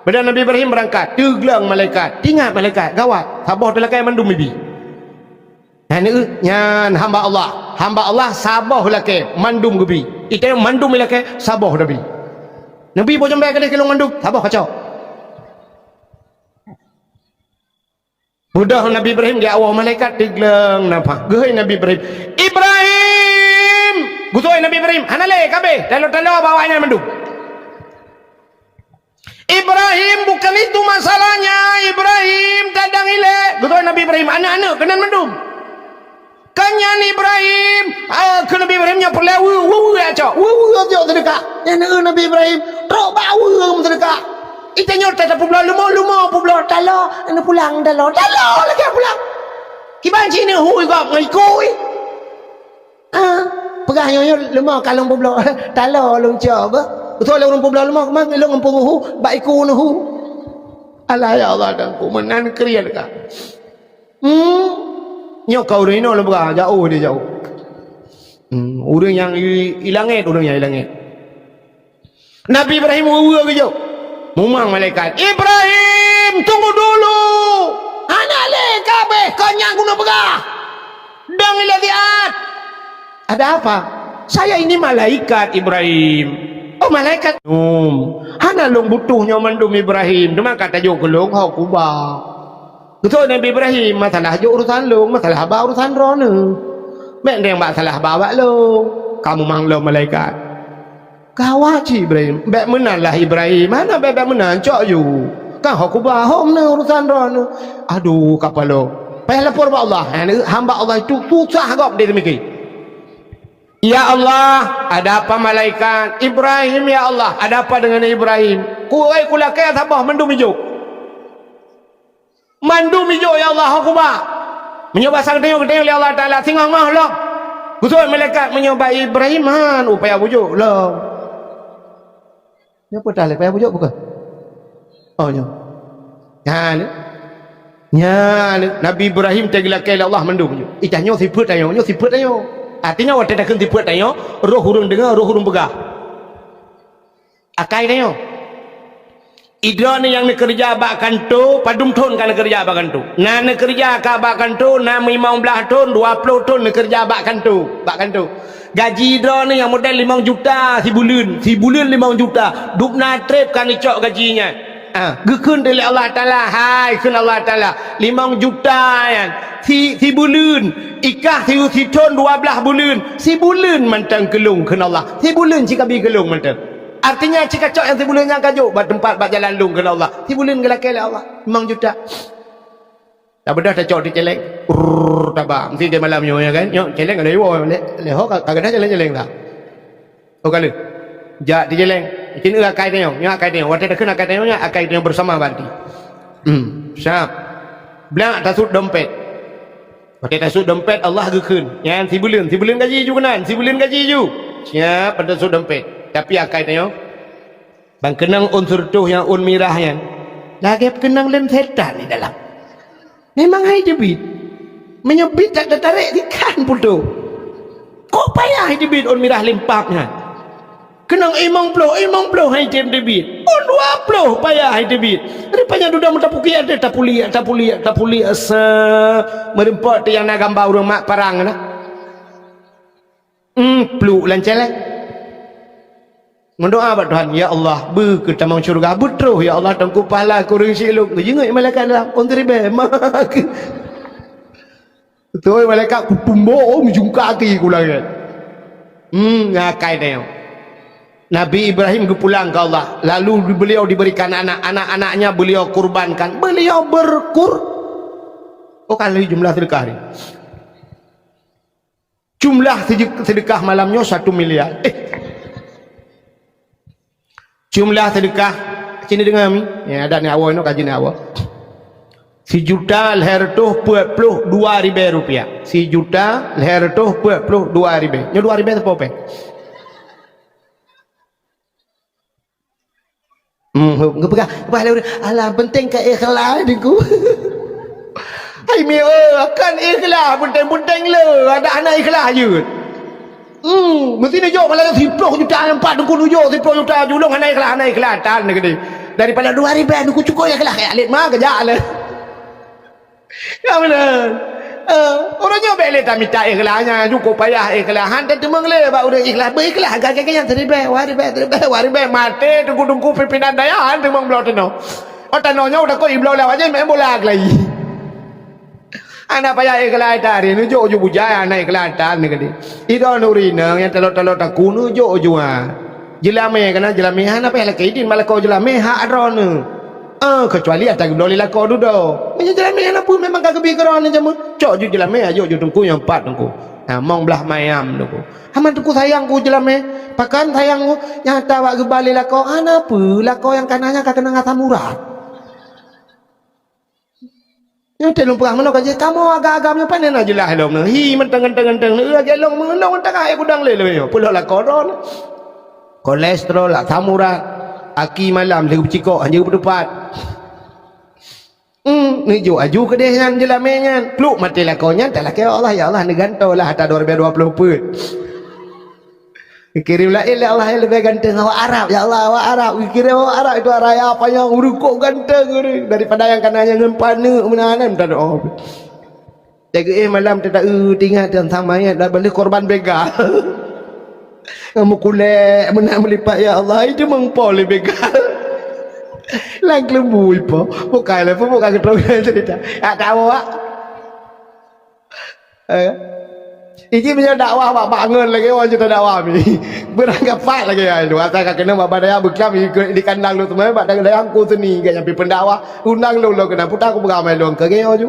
Padahal Nabi Ibrahim beurangkat, teugleng malaikat. Teuingat malaikat, gawat. Saboh teulakée mandum ibi. Nyan, nyan hamba Allah. Hamba Allah saboh lakée mandum geubi. Item mandum lakée saboh Nabi. Nabi boh jambée keudeh kilong mandum, saboh kacok. Beudôh Nabi Ibrahim geujak woe malaikat teugleng nafah. Geuhôi Nabi Ibrahim. Ibrahim! Beutôi Nabi Ibrahim. Hana lé, ka abéh. Taloe-taloe bak awaknyan mandum. "Ibrahim, bukan itu masalahnya, Ibrahim, tadang ilée." Geutôi Nabi Ibrahim, "Aneuëk-aneuëk keunan mandum." Kan nyan Ibrahim, ah, keu Nabi Ibrahim nyan peureulée weu, weu, weu, acok. Weu, weu, acok seudeukah. Nyan, eh, Nabi Ibrahim, trok bak weu seudeukah. Itanyoe ta-, tapeubloe leumo, leumo peubloe, taloe, aneuk pulang, taloe, taloe lagée pulang. Kiban cit neu hu gob ngon iku, eh. Ah, peugah nyoe, nyoe leumo ka lôn peubloe. Taloe lôn cok beuh. Beutôi lé ureuëng peubloe leumo, keumah lôn ngon peue hu, bak iku neuhu. Alah ya Allah, dan ku meunan kriet ka. Hmm. Nyoe ka ureuëng inoe lôn peugah, jauh dia jauh. Hmm. Ureuëng nyang i, i langét, ureuëng nyang i langét. Nabi Ibrahim weue-weue geujok. Mumang malaikat, "Ibrahim, tunggu dulu! Hana lé ka abéh, kon nyang keuneuk peugah. Dong ilée siat." "Ada apa?" "Saya ini malaikat, Ibrahim." "Oh, malaikat." "Hana lôn butuh nyoe mandum, Ibrahim. Teuma ka tajok keu lôn ho kuba." Geutôi Nabi Ibrahim, "Masalah jok urusan lôn, masalah haba urusan droeneuh. Bék deng bak salah haba bak lôn." Ka mumang lom malaikat. Gawat cit Ibrahim. "Bék meunan lah Ibrahim. Hana bék-bék meunan, cok ju. Ka ho kuba, ho meunan urusan droeneuh." Aduh, kapalo. Payah lapor bak Allah. Hamba Allah itu susah gob dia demikian. "Ya Allah, ada apa malaikat?" "Ibrahim, ya Allah, ada apa dengan Ibrahim?" "Kuwai kulakée saboh mandum ijok." Mandum ijok, ya Allah, ho kuba. Meunyoe basa geutanyoe, geutanyoe lé Allah Taala, singoh-ngoh lom. Geutôi malaikat, meunyoe bak Ibrahim, han, upaya bujok lom. Nyoe peue tah lé, upaya bujok bukan? Oh, nyoe. Nyan, nyan, Nabi Ibrahim teugeulakée lé Allah mandum nyoe. Itanyoe sifeuet tanyoe, nyoe sifeuet tanyoe. Artinya, watée takheun sifeuet tanyoe, roh ureuëng deungoe, roh ureuëng peugah. Akai tanyoe. Idroeneuh nyang neukeureuja bak kanto, padum thon ka neukeureuja bak kanto? Na neukeureuja ka bak kanto, na limong blaih thon, dua ploh thon neukeureuja bak kanto, bak kanto. Gaji droeneuh nyang model limong juta sibuleuen, sibuleuen limong juta, dubna treb ka neucok gaji nyan. Ah, geukheun lé Allah Taala, hai kheun Allah Taala, limong juta nyan, si, sibuleuen, ikah si, sithon dua blaih buleuen, sibuleuen mantong keu lôn kheun Allah, sibuleuen cit kabi keu lôn mantong. Artinya, cit kacok nyang sibuleuen nyan kajok bak teumpat, bak jalan lôn keu Allah. Sibuleuen geulakée lé Allah, limong juta. Tabeudôh tacok di celeng. Rrrr, taba. Mesti di malam nyoe, ya kan? Nyoe, celeng ada iwoe. Lé, lé ho ka, ka gadôh celeng-celeng dah. Oh, ka lheueh. Jak di celeng. Keuneuk akai tanyoe. Nyoe akai tanyoe. Watée takheun akai tanyoe, nyoe akai tanyoe bersama berarti. Hmm, siap. Blang tasut dompet. Watée tasut dompet, Allah geukheun, "Nyan sibuleuen, sibuleuen gaji ju keunan, sibuleuen gaji ju." Siap, tasut dompet. Tapi akai tanyoe, ban keunong ôn seureutôh nyang ôn mirah nyan, lagée keunong lén setan di dalam. Memang hai teubiet. Meunyoe biet that tatarek, ikan putôh. Kok payah hai teubiet ôn mirah limpah nyan? Keunong limong ploh, limong ploh hai tem teubiet. Pun dua ploh payah hai teubiet. Rupanya dudoe meutapukiak teuh, tapuliak, tapuliak, tapuliak, sa meureumpok teuh nyang na gamba ureuëng mak parang na. Hmm, pluek lam celeng. Meudoa bak Tuhan, "Ya Allah, beu keu tamong syeuruga, beutroh ya Allah, Teungku pahala keu ureuëng syiek lôn." Geujingeuk malaikat dalam, "Ôn ribée, ma keu." Beutôi malaikat kutumbok, oh, meujungka keu ku langét. Hmm, ngakai tanyoe. Nabi Ibrahim geupulang keu Allah, lalu beliau diberikan anak, anak-anaknya beliau kurbankan. Beliau berkur-, Oh, ka lheueh jumlah seudeukah ni. Jumlah seudeuk-, seudeukah malam nyoe satu miliar. Eh. Jumlah seudeukah, sini deungoe mi. Ya, adak ni awai nyoe kaji ni awai. Sijuta lhèe reutôh peuet ploh dua ribèe rupiah. Sijuta lhèe reutôh peuet ploh dua ribèe. Nyoe dua ribèe sapeue pèng? Hmm, geupeugah, geupeugah lé ureueng, "Alah, penting ka ikhlas, Teungku." Hai mi, eh, kan ikhlas, penting-penting le, adak hana ikhlas jeuet. Hmm, meusti neujok malah siploh juta nyang pat Teungku neujok siploh juta ju lôn hana ikhlas, hana ikhlas tan neugeude. Daripada dua ribèe Teungku cukôp ikhlas, kaya alet ma geujak le. Ka meunan. Eh, uroe nyoe bèk lé tamita ikhlas nyan, cukôp payah ikhlas. Han tateumeung lé bak ureueng ikhlas. Beu ikhlas, gaki-gaki nyan siribèe, dua ribèe, siribèe, dua ribèe. Maté teungku-teungku pimpinan dayah, han teumeung bloe teunoe. Oh, tanoh nyoe udah koi bloe lewat jih, main bola lagi. Hana payah ikhlas tari, neujok ju bujai, hana ikhlas tan neugeude. Idong ureueng inong nyang talot-talot takue neujok ju, ha. Jeulamé kana jeulamé hana payah lakée idin, malakoe jeulamé hak droeneuh. Eh, keucuali ata geubloe lé lakoe dudoe. Meunyoe jeulamé hana peue memang ka geubi keu droeneuh jameun. Cok ju jeulamé, ajok ju teungku nyang pat teungku. Ha, mong blah mayam teungku. Aman teungku sayang keu jeulamé. Pakon sayang keu nyang ata bak geuba lé lakoe, hana peue lakoe nyang kana nyan ka keunong asam urat. Nyoe teuh lôn peugah meunoe ka jeuet kamoe agam-agam nyoe pane na jeulaih lom nyoe. Hi mantong ganteng-ganteng nyoe lagèe lôn meunong tangah ayat gudang lé lôn nyoe. Peulhok lakoe droe nyoe. Kolesterol, asam urat, aki malam lheueh beucikok hana beutupat. Hmm, neujok aju keudeh nyan jeulamé nyan. Pluk maté lakoe nyan talakée Allah, ya Allah neugantoe lah ata dua ribèe dua ploh peuet. Geukirém laén lé Allah nyang leubeh ganteng awak Arab. Ya Allah, awak Arab. Geukirém awak Arab itu raya panyang, ureueng kok ganteng ureueng daripada nyang kana nyang ngon paneuk meunan, meunan. Oh. Teuka éh malam teuta-eu tingat dan sama ya dah boleh korban begal. Kamu kulek meunan meulipat ya Allah, itu mengpol begal. Lang kelembu ipo. Bukai lah, bukai keterangan cerita. Tak tahu, Wak. Eh. Iji meunyoe dakwah bak bangon lagèe nyoe cerita dakwah mi. Beurangkapat lagèe nyoe. Asai ka keuneuk bak dayah beuklam di kandang lôn teumé bak dayah ku seni gaya nyampi pendakwah. Undang lôn lôn keunan puta ku peugah mai lôn keu gaya ju.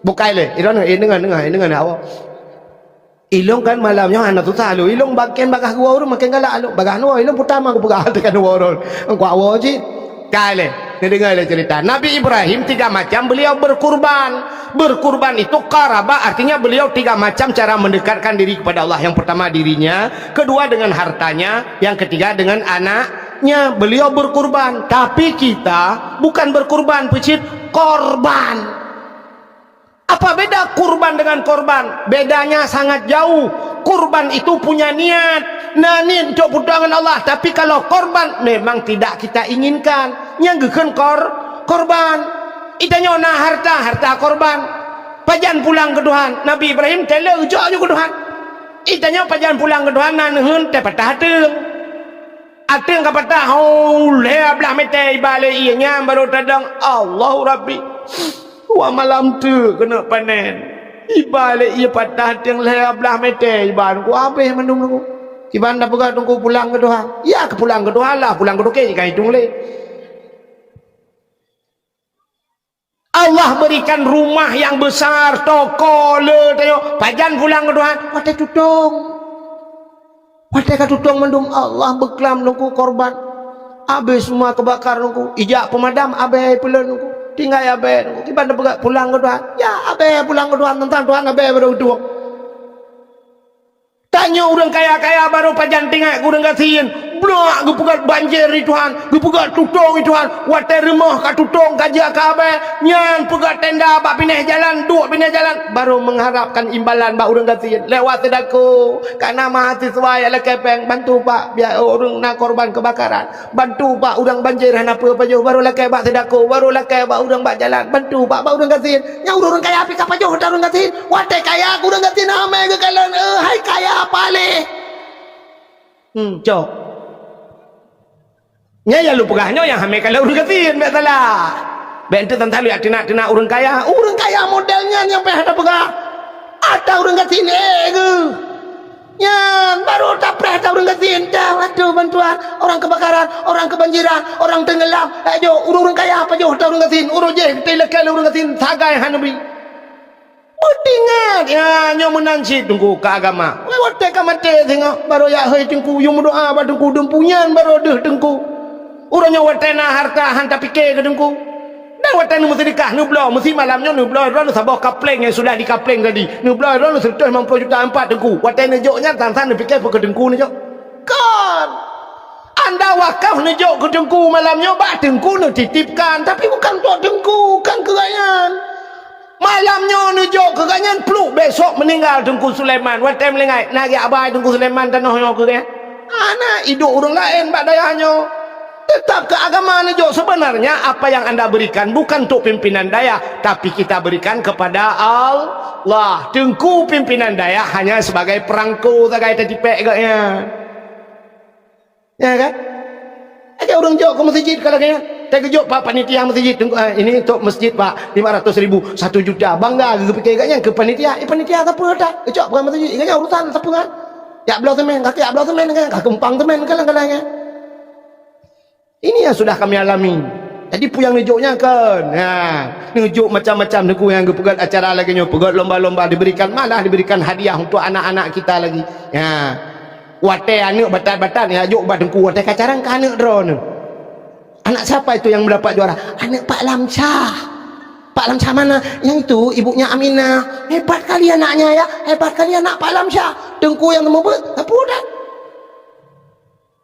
Bukai lé, ilôn eh deungon deungon eh deungon awak. Ilôn kan malam nyoe hana susah lôn. Ilôn makin bagah geuwoe ureueng makin galak lôn. Bagah nyoe ilôn puta ma ku peugah tekan woe ureueng. Engkau awak cit. Kai lé, neudeungoe lé cerita. Nabi Ibrahim tiga macam beliau berkurban. Berkurban itu qaraba, artinya beliau tiga macam cara mendekatkan diri kepada Allah. Yang pertama dirinya, kedua dengan hartanya, yang ketiga dengan anaknya. Beliau berkurban. Tapi kita bukan berkurban, peucit korban. Apa beda kurban dengan korban? Bedanya sangat jauh. Kurban itu punya niat. Na niet untuk peutuan Allah. Tapi kalau korban, memang tidak kita inginkan. Nyang geukheun kor-, korban. Itanyoe na harta, harta korban. Pajan pulang keu Tuhan. Nabi Ibrahim teuleu jok ju keu Tuhan. Itanyoe pajan pulang keu Tuhan, na neuheun teuh patah ateueng. Ateueng ka patah, ho, lhèe blah mètè iba lé ié nyan barô tadong, Allahu Rabbi. Dua malam teuk keuneuk panen. Iba lé ié patah ateueng lhèe blah mètè iba nungku habéh mandum nungku. Kiban tapeugah nungku pulang keu Tuhan. Ya keu pulang keu Tuhan lah, pulang keu toke ka itong lé. Allah berikan rumah yang besar, toko le tanyoe. Pajan pulang keu Tuhan? Watèe tutong. Watèe ka tutong mandum Allah beuklam nungku korban. Abéh semua keubakar nungku. Ijak peumadam abéh peulon nungku. Tinggai abéh nungku. Kiban tapeugah pulang keu Tuhan? Ya abéh pulang keu Tuhan, teuntang Tuhan abéh barô tutong. Tanyoe ureueng kaya-kaya barô pajan teuingat keu ureueng gasien. Bloe geupeugöt banjir di Tuhan, geupeugöt tutong di Tuhan. Watèe rumoh ka tutong ka jeuet ka abéh, nyan peugöt tenda bak binéh jalan, duek binéh jalan, barô mengharapkan imbalan bak ureueng gasien lewat seudako. Kana mahasiswa nyang lakèe pèng, bantu pak, biar ureueng na korban kebakaran. Bantu bak ureueng banjir hana peue pajoh, barô lakèe bak seudako, barô lakèe bak ureueng bak jalan, bantu bak, bak ureueng gasien. Nyang ureueng kaya pih ka pajoh ata ureueng gasien. Watèe kaya keu ureueng gasien hamé geukalon, eh, hai kaya paléh. Hmm, cok. Nyan nyang lôn peugah nyoe nyang hamé kalon ureueng gasien, bèk salah. Bèk enteuk tan-tan jak teunak-teunak ureueng kaya. Ureueng kaya model nyan nyang payah tapeugah. Ata ureueng gasien, eh, geuh. Nyan, barô tapreh ata ureueng gasien, dah, aduh, bantuan, orang kebakaran, orang kebanjiran, orang tenggelam. Eh, jok, ureueng-ureueng kaya pajoh ata ureueng gasien, ureueng jéh, teuh lakèe lé ureueng gasien, sagai hana bi. Ingat, ya, nyoe meunan cit Teungku keu agama. Wai watée ka maté singoh, barô jak hôi Teungku, yue meudoá bak Teungku, dumpu nyan barô deuh Teungku. Uroe nyoe watée na hareuta han tapike keu Teungku. Dan watée neumeuseudeukah, neubloe, meusi malam nyoe neubloe droeneuh saboh kapleng nyang sudah dikapleng tadi. Neubloe droeneuh seureutôh limong ploh juta ampat Teungku. Watée neujok nyan, san-san neupike peu keu Teungku neujok. Kon! Anda wakaf neujok keu Teungku malam nyoe, bak Teungku neutitipkan, tapi bukan untuk Teungku, kan keu gobnyan. Malam nyoe neujok keu gobnyan, pluek besok meuninggai Teungku Sulaiman. Watée meuninggai, na geujak ba Teungku Sulaiman tanoh nyoe keu gobnyan? Hana, iduek ureuëng laén bak dayah nyoe. Teutap keu agama neujok. Sebenarnya apa yang anda berikan bukan untuk pimpinan dayah, tapi kita berikan kepada Allah. Teungku pimpinan dayah hanya sebagai perangko sagai teucipek gobnyan. Ya kan? Aja ureuëng jok keu masjid kalau gobnyan. Teugeujok pak panitia masjid, Teungku, eh, ini untuk masjid, Pak, lima ratus ribu, satu juta. Bangga geupike gobnyan keu panitia. Eh, panitia siapa dah? Geucok bukan masjid. Gobnyan urusan siapa kan? Jak bloe semen, kaki jak bloe semen kan? Ka keumpang semen kan, kan, kan. Ini yang sudah kami alami. Jadi peue nyang neujok nyan kan? Ha, neujok macam-macam Teungku nyang geupeugét acara lagée nyoe, peugét lomba-lomba, diberikan, malah diberikan hadiah untuk anak-anak kita lagi. Ha. Watée aneuëk batat-batat nyang jok bak Teungku, watée ka carang ka aneuëk droeneuh. Anak siapa itu yang mendapat juara? Anak Pak Lamsyah. Pak Lamsyah mana? Yang itu ibunya Aminah. Hebat kali anaknya ya. Hebat kali anak Pak Lamsyah. Teungku yang meubeuet, sapeue dah.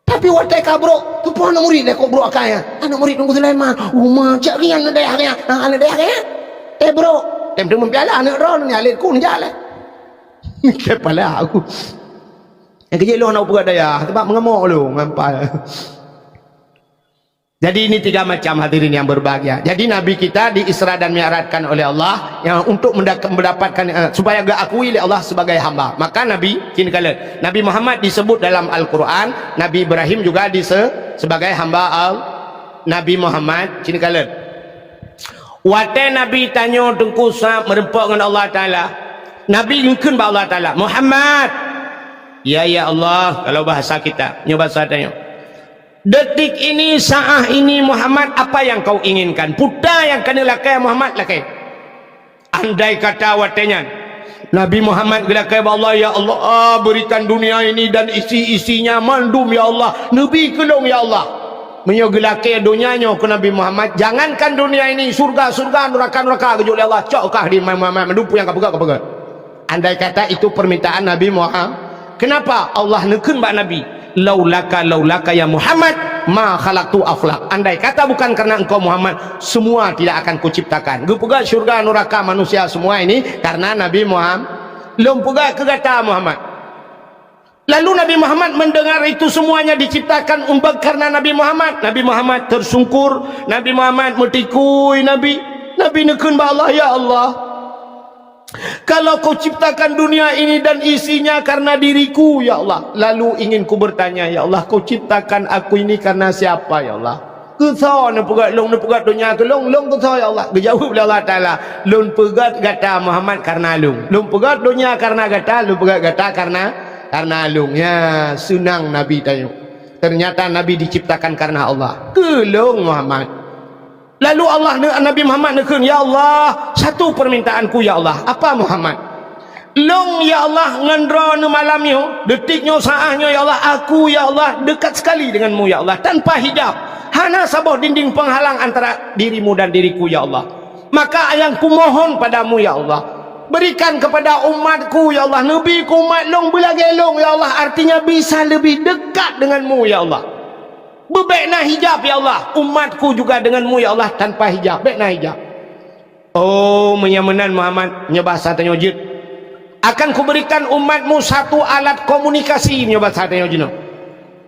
Tapi watée ka brok, teupeue aneuk murit lé kok brok akai nyan. Aneuk murit Teungku Sulaiman. Uma cak rian aneuk dayah nyan. Ha, aneuk dayah nyan. Teubrok. Tem teumeupiala aneuk droeneuh nyan lé ku neujak lé. Kepala aku. Nyang keujih lôn hana peugah dayah, sebab meungamok lôn ngampai. Jadi ini tiga macam hadirin yang berbahagia. Jadi Nabi kita di Isra dan Mi'rajkan oleh Allah yang untuk mendak-, mendapatkan, eh, supaya diakui oleh Allah sebagai hamba. Maka Nabi, kini kalian, Nabi Muhammad disebut dalam Al-Quran, Nabi Ibrahim juga dise-, sebagai hamba Al-, Nabi Muhammad, kini kalian. Watée Nabi tanyoe Teungku sa meureumpok ngon Allah Taala, Nabi geukheun bak Allah Taala, "Muhammad!" "Ya, ya Allah," kalau bahasa kita, nyoe bahasa tanyoe. "Detik ini, saat ini, Muhammad, apa yang kau inginkan? Peue nyang keuneuk lakée, Muhammad, lakée." Andai kata watée nyan Nabi Muhammad geulakée bak Allah, "Ya Allah, berikan dunia ini dan isi-isinya mandum, ya Allah. Neubi keu lôn, ya Allah." Meunyoe geulakée donya nyoe keu Nabi Muhammad, jangankan dunia ini, syurga-syurga, nuraka-nuraka geujok lé Allah, cok kah di Muhammad, mandum peue nyang ka peugah, ka peugah. Andai kata itu permintaan Nabi Muhammad, kenapa Allah neukheun bak Nabi, "Laulaka, laulaka ya Muhammad, ma khalaqtu aflak." Andai kata bukan karena engkau Muhammad, semua tidak akan kuciptakan. Geupeugah syurga, nuraka, manusia, semua ini karena Nabi Muhammad. Lôn peugah keu gata Muhammad. Lalu Nabi Muhammad mendengar itu semuanya diciptakan umbak karena Nabi Muhammad. Nabi Muhammad tersungkur, Nabi Muhammad meutikui, Nabi, Nabi neukheun bak Allah, "Ya Allah, kalau kau ciptakan dunia ini dan isinya karena diriku, ya Allah, lalu ingin ku bertanya, ya Allah, kau ciptakan aku ini karena siapa, ya Allah?" Keusoe neupeugét lôn, neupeugét donya keu lôn, lôn keusoe ya Allah. Geujaweueb lé Allah Taala, "Lôn peugét gata Muhammad kareuna lôn. Lôn peugét donya kareuna gata, lôn peugét gata kareuna, kareuna lôn." Ya, seunang Nabi tanyoe. Ternyata Nabi diciptakan karena Allah. Keu lôn Muhammad. Lalu Allah ne-, Nabi Muhammad neukheun, "Ya Allah, satu permintaanku ya Allah." "Apa Muhammad?" "Lôn, ya Allah, ngon droeneuh malam nyoe, detik nyoe, saát nyoe, ya Allah, aku, ya Allah, dekat sekali denganmu, ya Allah, tanpa hijab. Hana saboh dinding penghalang antara dirimu dan diriku, ya Allah. Maka yang kumohon padamu, ya Allah, berikan kepada umatku, ya Allah, neubi keu umat lôn beulagée lôn, ya Allah, artinya bisa lebih dekat denganmu, ya Allah. Beubék na hijab, ya Allah, umatku juga denganmu, ya Allah, tanpa hijab, bék na hijab." "Oh, meunyoe meunan Muhammad," nyoe basa tanyoe jeuet, "akan kuberikan umatmu satu alat komunikasi," nyoe basa tanyoe jinoe,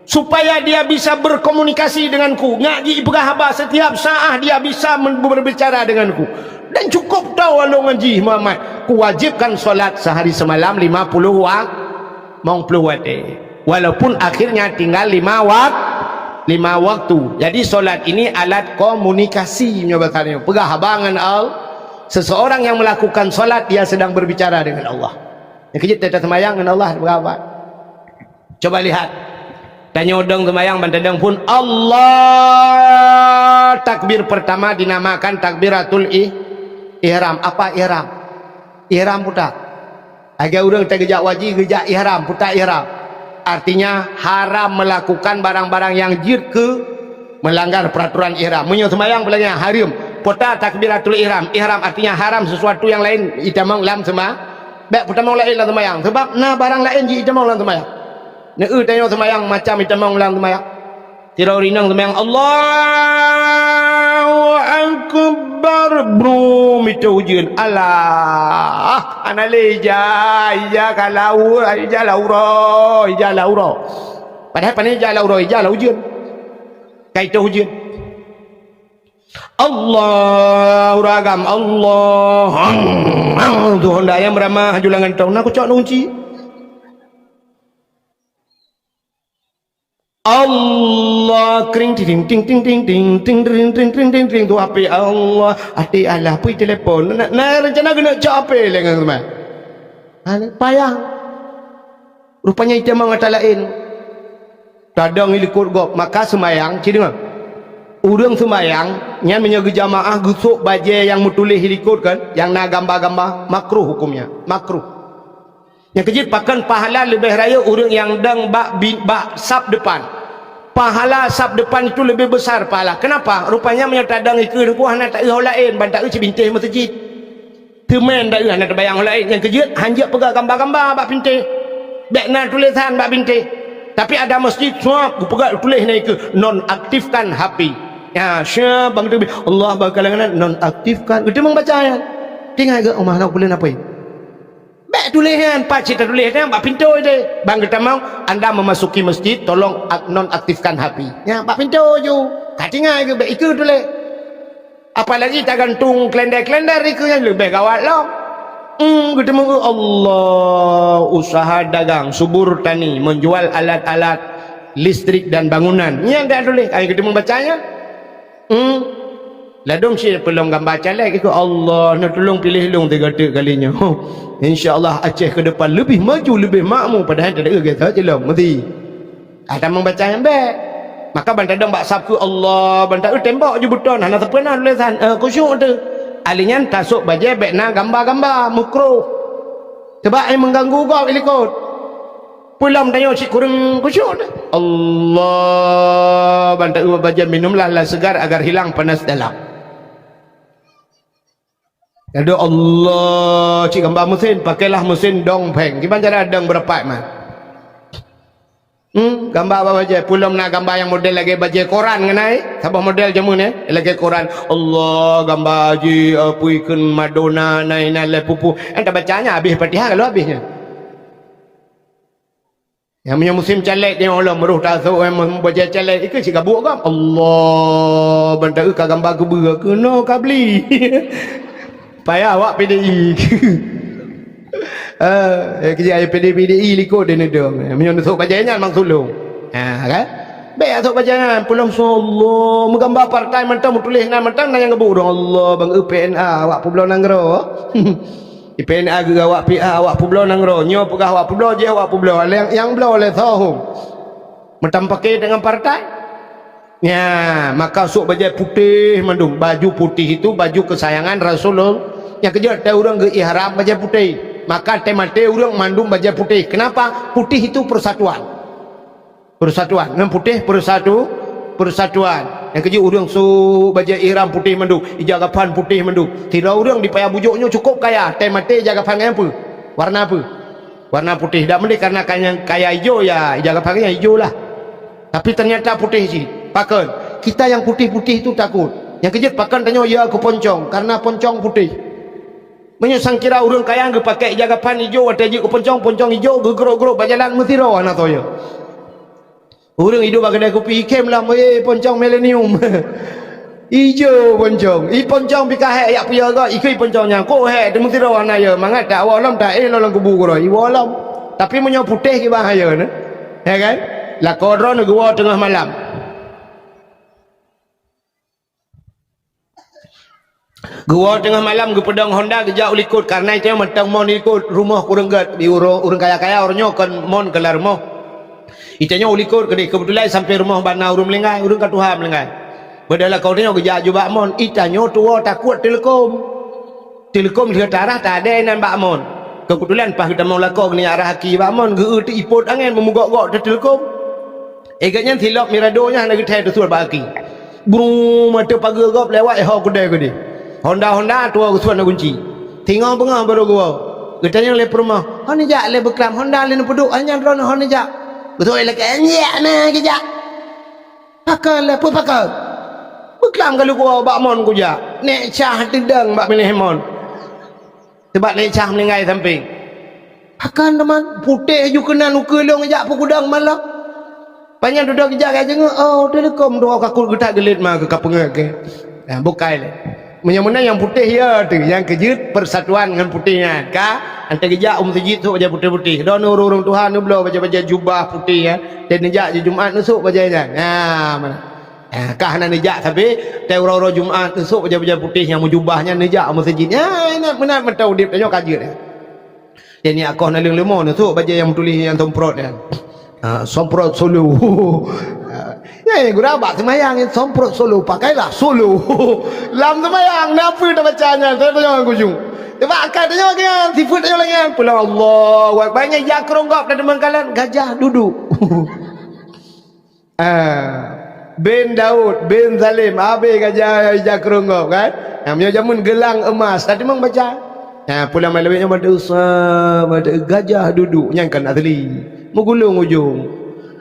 "supaya dia bisa berkomunikasi denganku, nyak jipeugah haba setiap saat dia bisa men-, berbicara denganku. Dan cukup toe lôn ngon jih Muhammad, kuwajibkan solat sehari semalam lima puluh wa-, limong ploh watée." Walaupun akhirnya tinggal lima wak-, lima waktu. Jadi, solat ini alat komunikasi, nyoe bahasa nyoe. Peugah haba ngon Allah. Seseorang yang melakukan solat, dia sedang berbicara dengan Allah. Nyang keujeuet, teuta seumayang ngon Allah, peugah haba. Coba lihat. Tanyoe dong seumayang, ban tadong phon Allah, takbir pertama dinamakan takbiratul ih-, ihram. Apa ihram? Ihram puta. Lagée ureuëng teugeujak haji, geujak ihram, puta ihram. Artinya, haram melakukan barang-barang yang jeuet keu melanggar peraturan ihram. Meunyoe seumayang, peulanggaran haram. Puta takbiratul ihram. Ihram artinya haram sesuatu yang lain itamong lam sema-, bék peutamong laén lam seumayang. Sebab na barang laén jitamong lam seumayang. Neu tanyoe seumayang macam itamong lam seumayang. Sidroe ureuëng inong seumayang, "Allahu Akbar." Brum, itu ujeuen. Alah, hana lé ija, ija ka lau, ija lau uroe, ija lau uroe. Padahai pane ija lau uroe, ija lau ujeuen. Ka itu ujeuen. Allah, ureuëng agam, Allah. Tuhan dayang beurama haju langan tong. Na kucok nunci. Allah, kring, ting, ting, ting, ting, ting, ting, ting, ting, ting, ting, tu H P Allah, até Allah, pui telepon. Na, na rencana keuneuk cok H P lé ngon teuma. Ha, payah. Rupanya itamong ata laén. Tadong i likot gob, maka seumayang, ci deungoe. Ureuëng seumayang, nyan meunyoe geujamaah geusok bajée nyang meutuléh i likot kan, nyang na gamba-gamba, makruh hukumnya, makruh. Nyang keujeuet pakon pahala leubeh rayeuk ureuëng nyang dong bak bi-, bak saf depan. Pahala saf depan itu leubeh besar pahala. Kenapa? Rupanya meunyoe tadong ikeue teungku hana taeu ho laén, ban taeu cibintéh meuseujid. Teuma taeu hana teubayang ho laén, nyang keujeuet hanjeuet peugah gamba-gamba bak pintéh. Bék na tulésan bak pintéh. Tapi ada masjid, suap, geupeugah tuléh na ikeue, nonaktifkan H P. Ya, syah, bang tu, Allah bakalangan nonaktifkan. Geuteumong baca nyan. Tinggai geuh, oh, mana aku boleh napai? Bék tuléh nyan, pat cit tatuléh nyan bak pintoe teuh. Ban geutamong, anda memasuki masjid, tolong ak-, nonaktifkan H P. Nyan bak pintoe ju. Ka tinggai geuh, bék ikeue tuléh. Apalagi tagantung kalenda-kalenda ikeue nyan leubeh gawat lom. Hmm, geuteumong, Allah, usaha dagang, subur tani, menjual alat-alat listrik dan bangunan. Nyan dak tuléh, ai geuteumong baca nyan. Hmm. Ladôm cit peulom gamba caleg, ikôt Allah, neutulông piléh lôn tiga teuk kali nyoe. Insya Allah Aceh ke depan leubeh maju, leubeh makmu, padahai teudeue gata cilong, meuti. Ka tamong baca nyang bék. Maka ban tadong bak sab keu Allah, ban taeu tembok ju beuton, hana sapeue na tulésan, eh, khusyuk teuh. Ahli nyan tasok bajée bék na gamba-gamba, mukroh. Sebab ai mengganggu gob i likot. Peulom tanyoe cit kureueng khusyuk teuh. Allah, ban taeu bajée minumlah lah segar agar hilang panas dalam. Aduh Allah, cit gamba mesin, pakailah mesin dong pheng. Kiban cara dong beurapat man. Hmm, gamba bak bajée. Peulom na gamba nyang model lagée bajée koran ngon ai. Saboh model jameun nyoe, lagée koran. Allah, gamba jih, apui kheun Madonna, na inan lé pupu. Enta baca nyan habéh Fatihah, kalau habéh nyan. Nyang meunyoe musim caleg nyoe lom, roh tasok, eh, bajée caleg, ikôt cit gabuek gob. Allah, ban taeu ka gamba keubeue, keunoe ka bli. Payah awak P D I. Eh, eh, keujih P D I, P D I likot deh neudong. Eh, meunyoe neusok bajée nyan mang sulông. Ha, kan? Bék asok bajée nyan, peulom so Allah, meugamba partai mantong, meutuléh nan mantong, na nyang geubu dong Allah, bang eu P N A, awak peubloe nanggroe. Di P N A geuh awak P A, awak peubloe nanggroe. Nyoe peugah awak peubloe, jih awak peubloe. Nyang, nyang bloe lé soe hom. Meutam paké deungon partai. Nya, maka sok bajée putéh mandum. Baju putih itu baju kesayangan Rasulullah. Nyang keujeuet tée ureuëng geu-ihram bajée putéh. Maka tée maté ureuëng mandum bajée putéh. Kenapa? Putih itu persatuan. Persatuan. Ngon putéh persatu-, persatuan. Nyang keujeuet ureuëng sok bajée ihram putéh mandum, ija gafan putéh mandum. Sidroe ureuëng di Paya Bujok nyoe cukup kaya, tée maté ija gafan ngon peue? Warna peue? Warna putéh. Dak meudeh karena kaya, kaya ijo, ya, ija gafan nyan ijo lah. Tapi ternyata putéh cit. Pakon? Kita yang putih-putih itu takut. Nyang keujeuet pakon tanyoe ya keu poncong, karena poncong putéh. Meunyoe sangkira ureuëng kaya geupaké ija gafan ijo watée jeuet keu poncong, poncong ijo geugrok-grok bak jalan meusidroe hana soe ya. Ureuëng iduek bak keudai kupi ikhém lom, "Eh, poncong milenium." Ijo poncong. I poncong pih ka hék yak piya gob, ikheun poncong nyan, "Kok hék, teumeusidroe hana ya, mangat tak woe lom, tak éh lom lam kubu keudroe, iwoe lom." Tapi meunyoe putéh kiban hayeue nyoe, ya kan? Lakoe droeneuh geuwoe teungoh malam. Geuwoe teungoh malam geupeudong honda geujak u likot, karena itu mantong mon di likot, rumoh kureueng gét, di uro-, ureuëng kaya-kaya uroe nyoe kon mon keu lam rumoh. Itanyoe u likot keudeh, keubeutulan sampoe rumoh bak na ureuëng meuninggai, ureuëng ka tuha meuninggai. Beudôh lakoe tanyoe geujak jubak mon, itanyoe tuwoe takot teuleukom. Teuleukom lheueh tarah tadée nan bak mon. Keubeutulan paih geutamong lakoe geuneuk arah aki bak mon, geu-eu teuipot angén meumugok-gok teuteuleukom. Éh gét nyan silop mirado nyan hana geuthée teusuet bak aki. Bru, mata pageue gob lewat, eh, ho keudée keudeh. Honda-honda tuwoe geusuet na gunci. Singoh beungoh barô geuwoe. Geutanyong lé peurumoh, "Ho neujak lé beuklam honda lé neupeuduek, nyan droeneuh ho neujak." Geusuet lé keu, "Nyak na geujak." Pakon lé, peue pakon? Beuklam ka lheueh kuwoe bak mon kujak. Nék cah teudong bak binéh mon. Sabab nék cah meuninggai sampéng. Pakon teuma putéh ju keunan ukeue lôn jak peugudong malom. Panyang dudoe geujak ka jeuet, oh, teuleukom dua ka kut geutak geulet ma keu ka peungeuet keu. Nah, bukai lé. Meunyoe meunan nyang putéh ya teuh, nyang keujeuet persatuan ngon putéh nyan. Ka, anté geujak u meuseujid sôk bajée putéh-putéh. Droeneuh ureuëng-ureuëng tuha neubloe bajée-bajée jubah putéh nyan, dan neujak jih Jumat neusôk bajée nyan. Nah, meunan. Ah, ka hana neujak sabe, teuh uroe-uroe Jumat neusôk bajée-bajée putéh nyang meujubah nyan neujak u meuseujid. Nyan, meunan mantong udeb tanyoe ka jeuet nyan. Jadi akoh naleueng leumo neusôk bajée nyang meutuléh nyang somprot nyan. Ha, somprot solo. Ha, nyan gura bak seumayang nyan somprot solo, pakailah solo. Lam seumayang, na peue tabaca nyan, saya tanyong ngon kujung. Teuba akai tanyoe nyan, sifeuet tanyoe lagée nyan. Pulang Allahu Akbar, nyan jak keurongkop dan teumangkalan, gajah duduk. Ah, bin Daud, bin Salim, habéh gajah ija keurong gob, kan? Nah, meunyoe jameun geulang emas, tadi mang baca. Nah, pulang malam nyoe mata usa, mata gajah duduk, nyan kan asli. Meugulong ujong.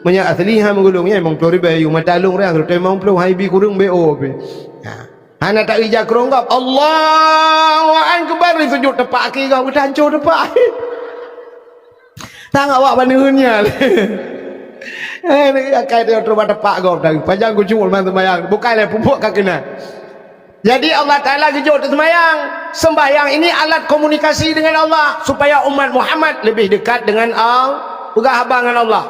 Meunyoe asli ha meugulong, nyan limong ploh ribée, yu mata lôn rang, limong ploh hai bi kureueng B O pih. Nah, hana tak ija keurong gob. Allahu Akbar, di sujud tepak aki gob, geutanco tepak. Sang awak baneuen nyan. Eh, ni akai dia terus tepak gob tadi. Panjang kucuk leumah sembahyang. Bukai lé pupuk ka keunan. Jadi Allah Taala geujok teuk sembahyang. Sembahyang ini alat komunikasi dengan Allah supaya umat Muhammad lebih dekat dengan Allah. Peugah haba ngon Allah.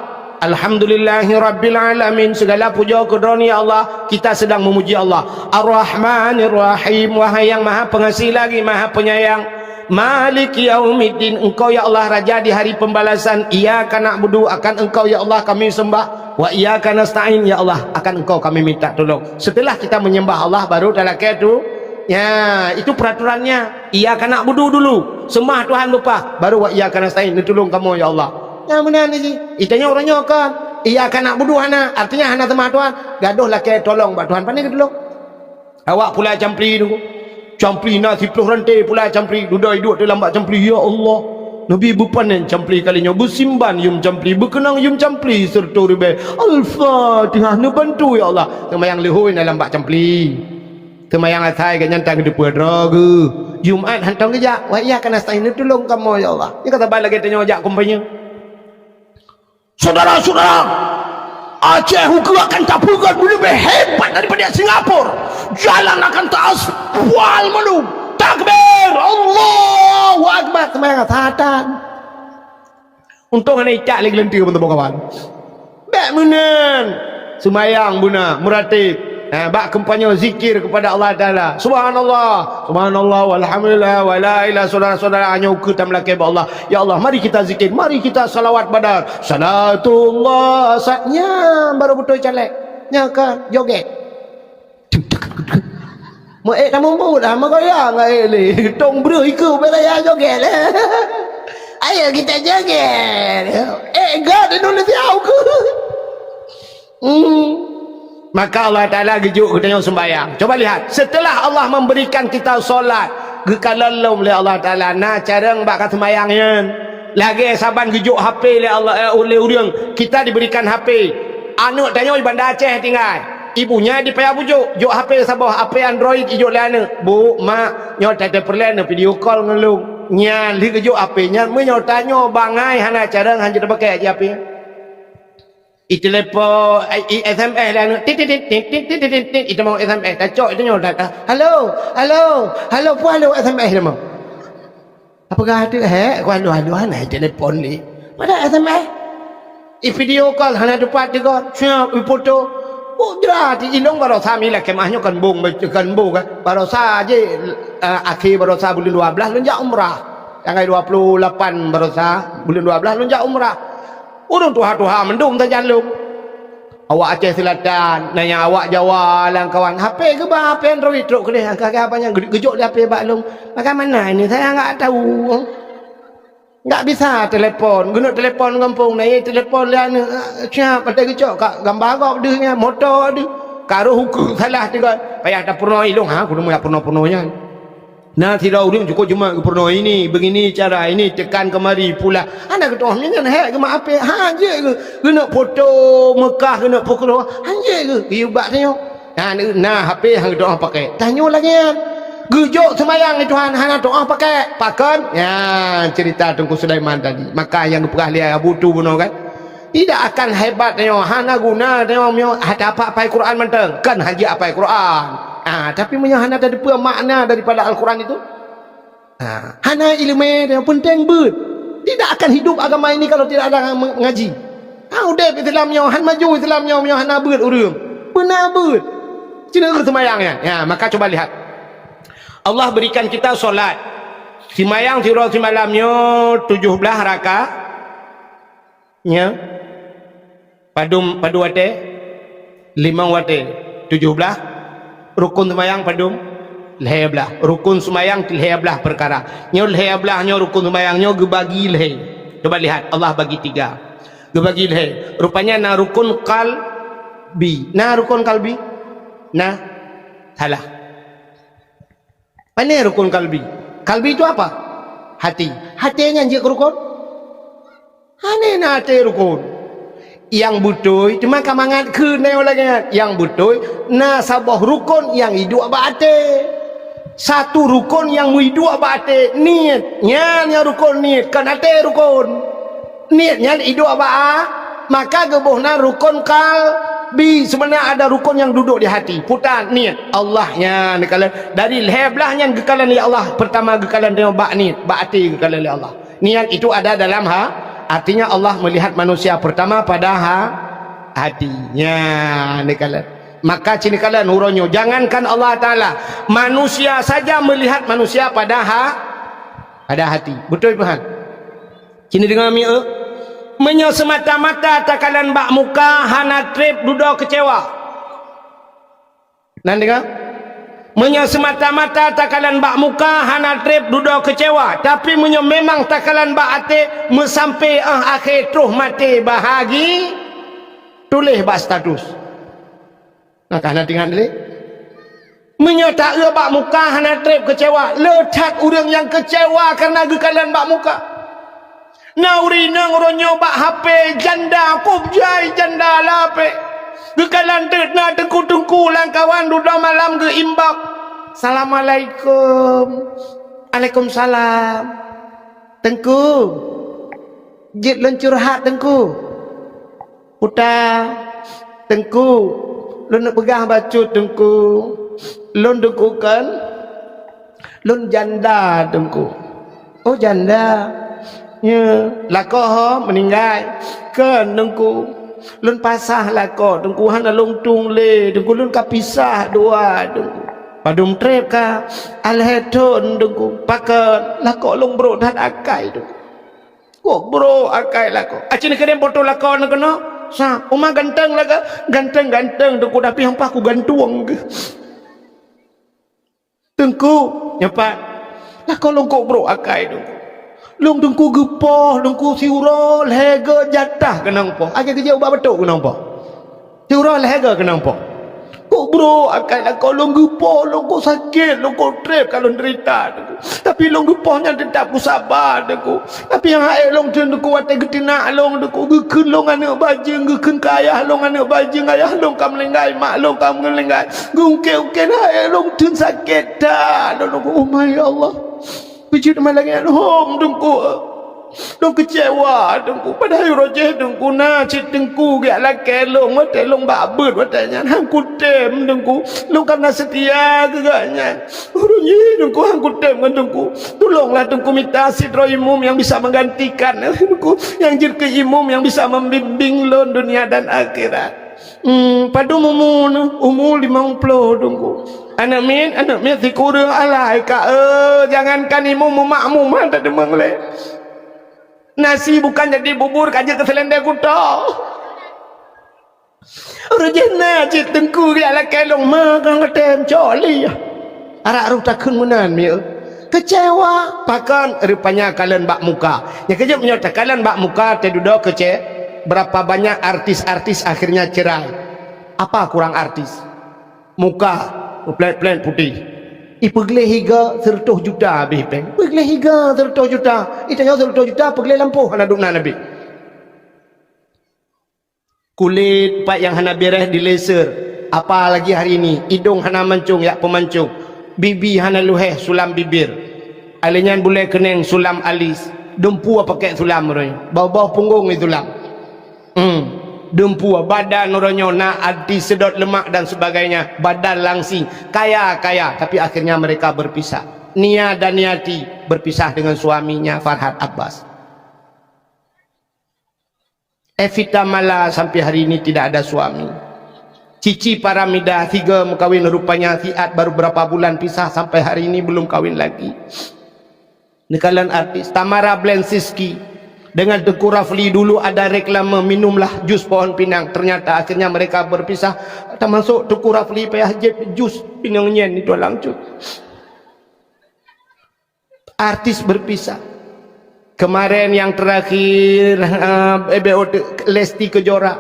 Alhamdulillahirabbil alamin. Segala puja keu Droeneuh ya Allah. Kita sedang memuji Allah. Ar-Rahmanir Rahim. Wahai yang Maha Pengasih lagi Maha Penyayang. Maliki yaumiddin, Engkau ya Allah Raja di hari pembalasan, iyyaka na'budu, akan Engkau ya Allah kami sembah, wa iyyaka nasta'in, ya Allah akan Engkau kami minta tolong. Setelah kita menyembah Allah baru talakée tu, ya, itu peraturannya. Iyyaka na'budu dulu, sembah Tuhan beupah, baru wa iyyaka nasta'in, neutulông kamoe ya Allah. Nyang meunan jih. Itanyoe uroe nyoe kon, iyyaka na'budu hana, artinya hana sembah Tuhan, gadoh lakée tolong bak Tuhan, pane geutulông. Awak pulai campli tu. Campli na siploh ranté pulai campli. Dudoe iduek teuh lam bak campli, "Ya Allah." Nabi beupanen campli kali nyoe, beusimban yum campli, beukeunong yum campli seureutoh ribée. Al-Fatihah, neubantu ya Allah. Seumayang leuhôi na lam bak campli. Seumayang asai gobnyan tan geuteupeue droe geuh. Jumat hantom geujak, wa iyyaka nasta'in, neutulông kamoe ya Allah. Nyoe ka saban lagée tanyoe jak kompanye. Saudara-saudara, Aceh ukeue akan tapeugah leubeh hebat daripada Singapura. Jalan akan taaspal mandum. Takbir, Allahu Akbar, seumayang satan. Untông hana icak lé geuleuntue, teman-teman kawan. Bék meunan. Seumayang beuna, meuratib. Ha, bak kampanye zikir kepada Allah Taala. Subhanallah, subhanallah, walhamdulillah, wala ilaha, saudara-saudara, nyoe ukeue tameulakée bak Allah. Ya Allah, mari kita zikir, mari kita salawat badar. Salatullah, sa-, nyan baru beutôi caleg. Nyan ka joget. Meu ék tamumbut dah, meugoyang ngon ék lé. Tong breuh ikeue bela ya joget. Ayo kita joget. Ék gat Indonesia ukeue. Hmm. Maka Allah Taala geujok geutanyoe sembahyang. Coba lihat, setelah Allah memberikan kita solat, geukalon lom lé Allah Taala, na carông bak ka sembahyang nyan. Lagée saban geujok H P lé Allah, eh, lé ureuëng, kita diberikan H P. Aneuk tanyoe di Banda Aceh tinggai. Ibunya di Paya Bujok, jok H P saboh, H P Android ijok lé aneuk. "Bu, mak, nyoe teupeureulee neuvideo call ngon lôn." Nyan lheueh geujok H P nyan, meunyoe tanyoe bangai hana carông, hana tapakée H P. Itelepon, eh, i-S M S lé aneuk. Tit, tit, tit, itamong S M S. Tacok itanyoe, ta-, ta-, "Halo, halo, halo," peue halo S M S itamong. Apeugah teuh, "Hék, ku halo-halo hana itelepon lé." Padahai S M S. Ivideo call hana teupat digor. Siap ifoto. Oh, jrat, ilong barosa mila kemah nyoe kan bong, kan bong, kan. Barosa je, eh, akhé barosa buleuen dua belas lôn jak umrah. Tanggai dua puluh lapan barosa, buleuen dua belas lôn jak umrah. Ureuëng tuha-tuha mandum sajan lôn. Awak Aceh Selatan, na nyang awak Jawa lam kawan. H P geuba, H P Android trok keudeh. Ka, ka, apa nyang geu-, geujok di H P bak lôn. Bagaimana ini? Saya enggak tahu. Enggak bisa telepon. Geuneuk telepon gampông, na ye telepon lé aneuk. Siap, patai geucok ka gambar gob deuh nyan, moto deuh. Ka roh ukeue salah tiga. Payah tapeurunoe ilong. Ha, kudu meuyak peurunoe-peurunoe nyan. Na sidroe ureueng cukôp jeumat geupeurunoe ini, begini cara ini, tekan kemari, pula. Hana geutu'oh nyan, hek geumat apé. Ha, jeuet geu-, geuneuk foto Mekah, geuneuk foto. Ha, jeuet geu-, geuyue bak tanyoe. Na, na H P han geutu'oh pakai. Tanyoe lagèe nyan. Geujok seumayang di Tuhan, hana tu'oh pakai. Pakon? Nyan cerita Teungku Sulaiman tadi. Maka nyang geupeugah lé Abu Tu bunoe kan? Tidak akan hebat tanyoe, hana guna tanyoe meunyoe hana apai Quran mantong. Kan hana apai Quran. Ah, tapi meunyoe hana tateupeue makna daripada Al-Quran itu, ah, hana ileumèe tanyoe, penting beuet. Tidak akan hidup agama ini kalau tidak ada yang mengaji. Ha, udép Islam nyoe, han maju Islam nyoe meunyoe hana beuet ureueng. Beuna beuet. Cina ke sembahyang nyan? Ya, maka coba lihat. Allah berikan kita solat. Sembahyang sidroe simalam nyoe tujoh blaih rakaat. Nya. Padum, padum watèe? Limong watèe. Tujoh blaih. Rukun seumayang padum? Lhèe blaih. Rukun seumayang lhèe blaih peukara. Nyoe lhèe blaih nyoe rukun seumayang nyoe geubagi lhèe. Coba lihat, Allah bagi tiga. Geubagi lhèe. Rupanya na rukun qalbi. Na rukun qalbi? Na. Salah. Pane rukun kalbi? Kalbi itu apa? Hati. Hati nyan jeuet keu rukun? Hana na até rukun. Nyang beutôi teuma ka mangat kheun nyoe lagèe nyan. Nyang beutôi na saboh rukun nyang iduek bak até. Satu rukun nyang meuiduek bak até, niet. Nyan nyang rukun niet, kon até rukun. Niet nyan iduek bak a, maka geuboh na rukun kalbi. Sebenarnya ada rukun yang duduk di hati. Puta niet. Allah nyan geukalon. Dari lhèe blaih nyan geukalon lé Allah. Pertama geukalon bak niet, bak até geukalon lé Allah. Niet itu ada dalam ha, artinya Allah melihat manusia pertama pada ha, hati. Nyan geukalon. Maka cit geukalon uroe nyoe, jangankan Allah Taala, manusia saja melihat manusia pada ha, pada hati. Beutôi peuhan? Cit deungoe mieu, meunyoe seumata-mata takalon bak muka, hana trép dudoe keucewa. Nan deungoe? Meunyoe seumata-mata takalon bak muka, hana trép dudoe keucewa. Tapi meunyoe memang takalon bak até, meusampé 'oh akhé troh maté bahagi, tuléh bak status. Nah, ka na teuingat lé. Meunyoe taeu bak muka hana trép keucewa, le that ureueng nyang keucewa kareuna geukalon bak muka. Na ureueng inong uroe nyoe bak H P janda, kôb jai janda lapek. Geukalon teuk na teungku-teungku lam kawan dudoe malam geu-inbox. "Assalamualaikum." "Alaikumsalam." "Teungku, jeuet lôn curhat, Teungku." "Puta, Teungku, lôn neupeugah bacut, Teungku. Lôn, Teungku, kon, lôn janda, Teungku." "Oh, janda. Nyo, lakoe ho meuninggai?" "Kon, Teungku. Lôn pasah lakoe, Teungku, hana lôn tueng lé, Teungku, lôn ka pisah dua, Teungku." "Padum trép ka?" "Alhèe thôn, Teungku." "Pakon?" "Lakoe lôn brôk that akai, Teungku." "Kok brôk akai lakoe?" "Aci neukeudeh foto lakoe neuh keunoe." "Sa, uma ganteng lakoe?" "Ganteng-ganteng, Teungku, tapi hampa kugantueng geuh." "Teungku, nyoe pat, lakoe lôn kok brôk akai, Teungku. Lôn, Teungku, geupoh, Teungku, siuroe lhèe go jatah keunong poh. Akhé geujak ubak batok keunong poh. Siuroe lhèe go keunong poh. Kok brôk akai lakoe lôn geupoh, lôn kok sakét, lôn kok trép ka lôn deurita, Teungku. Tapi lôn geupoh nyan teutap kusaba, Teungku. Tapi nyang hase lôn theun, Teungku, watèe geuteunak lôn, Teungku, geukheun lôn aneuk bajeueng, geukheun keu ayah lôn aneuk bajeueng, ayah lôn ka meuninggai, mak lôn ka meuninggai. Geungkét-ungkét hase lôn theun sakét that lôn, Teungku." "Oh, my Allah. Beujeuet malam nyan hom, Teungku. Lôn keucewa, Teungku. Padahai uroe jih, Teungku, na cit Teungku geujak lakèe lôn, watèe lôn bak beuet watèe nyan. Han kutem, Teungku. Lôn ka na seutia keu gobnyan. Uroe jih, Teungku, han kutem ngon Teungku. Tulonglah, Teungku, mita sidroe imum nyang bisa menggantikan, Teungku. Nyang jeuet keu imum nyang bisa membimbing lôn dunia dan akhirat." "Hmm, padum umu neuh?" "Umu limong ploh, Teungku." "Aneuk miet, aneuk miet sikureueng alai ka, eh, jangankan imum, meumakmum han tateumeung lé. Nasi bukan jadi bubur, ka jeuet keu seulendeng kuto." Ureueng jih na cit teungku geujak lakée lôn ma kang katem cok lé. Arak roh takheun meunan mieu. Kecewa, pakon rupanya kalon bak muka. Nyang keujeuet meunyoe takalon bak muka, teududoe kece-, berapa banyak artis-artis akhirnya cerai. Apa kurang artis? Muka plat-plat putéh. Ipeugleh iga seureutôh juta habéh péng. Peugleh iga seureutôh juta. Itanyoe seureutôh juta peugleh lampôh hana dum na habéh. Kulét pat nyang hana beres di laser, apalagi hari ini, idong hana mancung jak peumancung, bibi hana luheh sulam bibir. Alèh nyan bulèe keuneng sulam alis, dumpeue pakèk sulam uroe nyoe, boh-boh punggong isulam. Hmm, dumpeue, badan uroe nyoe na anti sedot lemak dan sebagainya, badan langsing, kaya-kaya, tapi akhirnya mereka berpisah. Nia Daniati berpisah dengan suaminya Farhad Abbas. Evita Mala sampai hari ini tidak ada suami. Cici Paramida tiga mengkawin rupanya siat baru berapa bulan pisah sampai hari ini belum kawin lagi. Neukalon artis Tamara Blensiski dengan Teuku Rafli dulu ada reklame minumlah jus pohon pinang. Ternyata akhirnya mereka berpisah. Termasuk Teuku Rafli payah jép jus pinang nyan itu langsung. Artis berpisah. Kemarin yang terakhir, eh, B O T, Lesti Kejora.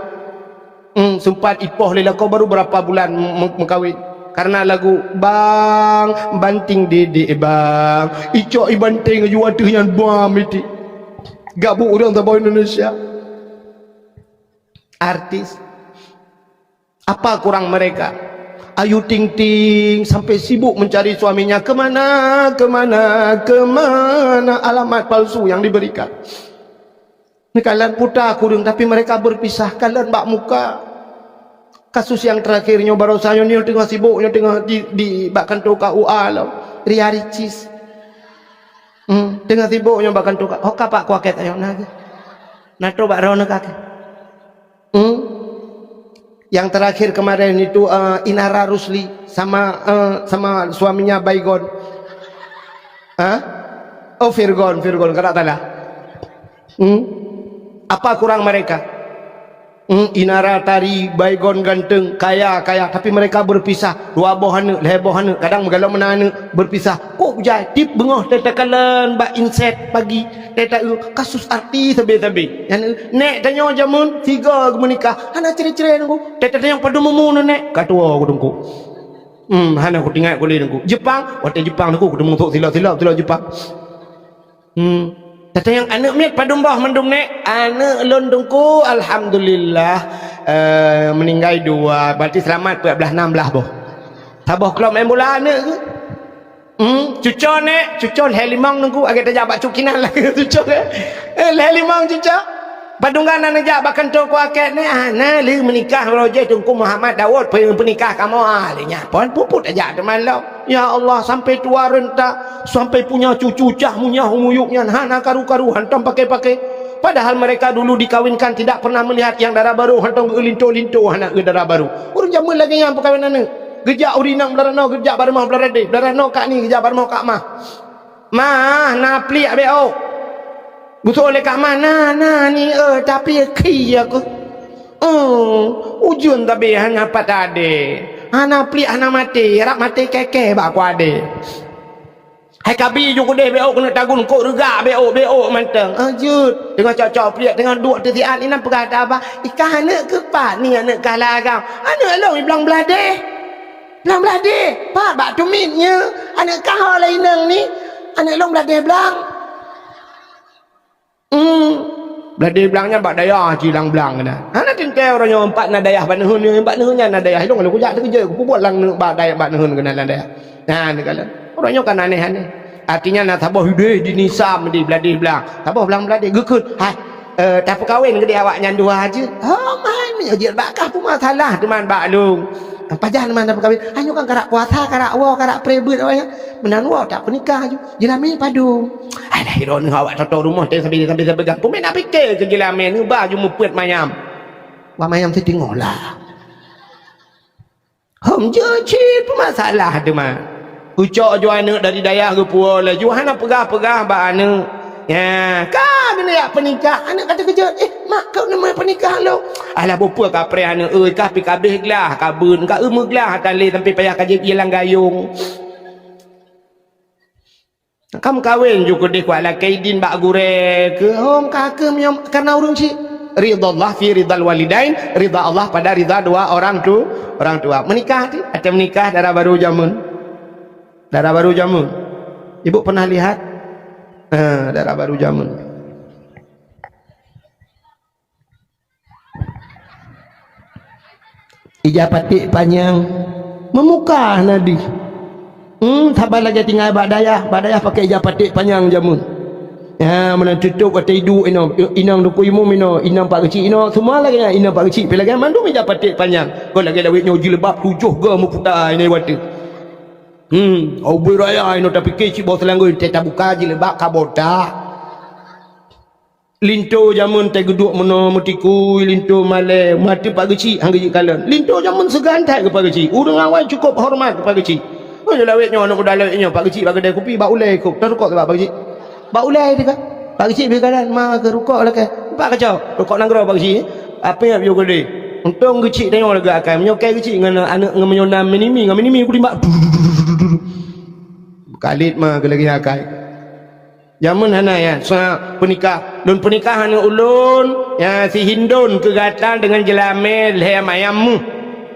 Hmm, sempat ipoh lé lakoe baru berapa bulan me-, mengkawin. Karena lagu Bang Banting Dedek Bang. Icok i banting aju ateuh nyan bam iti. Gabuk ureueng saboh Indonesia. Artis. Apa kurang mereka? Ayu Ting Ting sampai sibuk mencari suaminya. Kemana, kemana, kemana alamat palsu yang diberikan? Ni kalian puta kurung, tapi mereka berpisah. Kalian bak muka. Kasus yang terakhir nyoe barosa nyoe, nyoe teungoh sibuk, nyoe teungoh di, di bak kantor K U A lo. Ria Ricis. Hmm, teungoh sibuk nyoe bak kantor K U A. Ho ka pak kuaket ayo na ke. Na to bak roh na ka ke. Hmm? Yang terakhir kemarin itu, eh, Inara Rusli sama, eh, sama suaminya Baygon. Hah? Oh, Virgon, Virgon, kada salah. Hmm? Apa kurang mereka? Hmm, Inara Tari, Baygon ganteng, kaya, kaya, tapi mereka berpisah. Dua boh aneuk, lhèe boh aneuk, kadang meugalom meunan aneuk, berpisah. Kok jai, tiep beungoh teuh takalon bak inset pagi, teuh ta-, kasus artis sabe-sabe. Nyan, nèk tanyoe jameun tiga geumeunikah, hana cre-cre nunggu. Teuh ta-, tanyong padum umu nèk, ka tuwo ku teungku. Hmm, hana ku teuingat ku lé teungku. Jepang, watèe Jepang teungku, ku teumeusuek silop-silop, silop Jepang. Hmm. Teuh tanyong aneuk miet padum boh mandum nèk, aneuk lôn teungku, alhamdulillah, eh, meninggai dua, berarti selamat peuet blah nam blah boh. Saboh klub main bola aneuk ke? Hmm, cuco nèk, cuco lhèe limong nunggu, agak tajak bak cukinan lagi cuco ke? Eh, lhèe limong cuco. Padunggan na neujak bak kantô kuaket nèk, ah, na lheueh meunikah roh jih Teungku Muhammad Daud, pe-, peunikah kamoe, ah, lheueh nyan pon puput tajak teuma lom. Ya Allah, sampai tua renta, sampai punya cucu cah munyah umuyup nyan hana karu-karu hantom pakai-pakai. Padahal mereka dulu dikawinkan tidak pernah melihat yang dara barô hantom geulinto-linto hana eu dara barô. Ureueng jameun lagèe nyan peukawen aneuk. Geujak ureueng inong beularanoe, geujak bareumoh beuladeh, beularanoe kak ni geujak bareumoh kak mah. Mah, na pliek beu ôk. Geusoe lé kak mah, na, na ni eu, tapi khi aku. Oh, ujeuen tabe hana pat adé. Hana pliek hana maté, rab maté kèe-kèe bak ku adé. Hai kabi ju keudeh beu ôk keuneuk tagun kok reugak beu ôk, beu ôk mantong. Ah, jeuet. Teungoh cok-cok pliek, teungoh duek teusiat inan peugah taba, "Ikah aneuk keuh pat ni aneuk kah lagam?" "Aneuk lôn i blang bladeh." "Blang bladeh? Pat bak tumiet nyoe? Aneuk kah ho lé inong ni?" "Aneuk lôn bladeh blang." Hmm. Bladeh blang nyan bak dayah jilang blang keunan. Hana teuntèe uroe nyoe pat na dayah bak neuheun nyoe, bak neuheun nyan na dayah. Ilôn lôn kujak teukeujot, kupeubuet lam neuk bak dayah, bak neuheun keunan lam dayah. Nah, neukalon. Uroe nyoe kan aneh-aneh. Artinya na saboh udeh di nisam di bladeh blang. Saboh blang bladeh geukheun. Hai, eh, tapeukawen keudeh awaknyan dua jeuet. Oh, man, meunyoe jeuet bak kah peue masalah teuma bak lôn. Pajan teuma tapeukawen. Hanyoe kan karak puasa, karak woe, karak preh beuet awaknyan. Meunan woe tak peunikah ju. Jeulami padum. Alah, droeneuh awak toto rumoh teuh sambil-sambil sapeugah. Peue meunan pike keu jeulami neuba ju meupeuet manyam. Wah manyam teuh teungoh lah. Hom jeuet cit peumasalah teuma. Ucok ju aneuk dari dayah geupuwoe laju hana peugah-peugah bak aneuk. Ya, ka geuneuk jak peunikah, aneuk ka teukeujot. "Eh, mak, kau nama peunikah lom?" "Alah, bukon kapreh aneuk euy, ka pi kabeh glah, ka beuet, ka eu meuglah talé sampai payah ka jieb ie lam gayong." Ka meukawen ju keudeh kuat lakée idin bak gurée keu hom ka keuh meunyoe karena ureuëng chik. Ridha Allah fi ridhal walidain, ridha Allah pada ridha dua orang tu, orang tua. Menikah tu, atau menikah dara baru jameun. Dara baru jameun. Ibu pernah lihat? Ha, dara baru jameun. Ija paték panyang, meumukah na dih. Hmm, saban lagée tinggai bak dayah, bak dayah pakai ija paték panyang jameun. Ya, meunan tutup watée iduek inoe, inong Teungku Imum inoe, inong Pak Geuchik inoe, semua lagée nyan, inong Pak Geuchik pih lagée mandum ija paték panyang. Kon lagée lawét nyoe jilbab tujoh goe meuputa inoe watée. Hmm, ubé raya inoe tapike cit boh seulanggoe, teuh tabuka jilbab ka botak. Linto jameun teuh geuduek meunoe meutikui, linto malée, maté Pak Geuchik han geujeuet kalon. Linto jameun seugan that keu Pak Geuchik. Ureuëng awai cukup horeumat keu Pak Geuchik. Oh, nyoe lawét nyoe, aneuk muda lawét nyoe, Pak Geuchik bak keudè kupi, bak ulée kôb, tarukok bak Pak Geuchik. Bak ulée teuka. Pak Geuchik beu kalon, ma keu rukok lakée. Bak kacok, rukok nanggroe Pak Geuchik. Apa nyang piôh keudè? Untông Geuchik tanyoe lagée akai. Meunyoe kée Geuchik ngon aneuk ngon meunyoe na minimi, ngon minimi kudimbak. Kalit ma keu lagée akai. Jameun hana ya, sa peunikah. Lôn peunikah aneuk ulôn, ya, si Hindon keu gata deungon jeulamé lhée mayam meuh.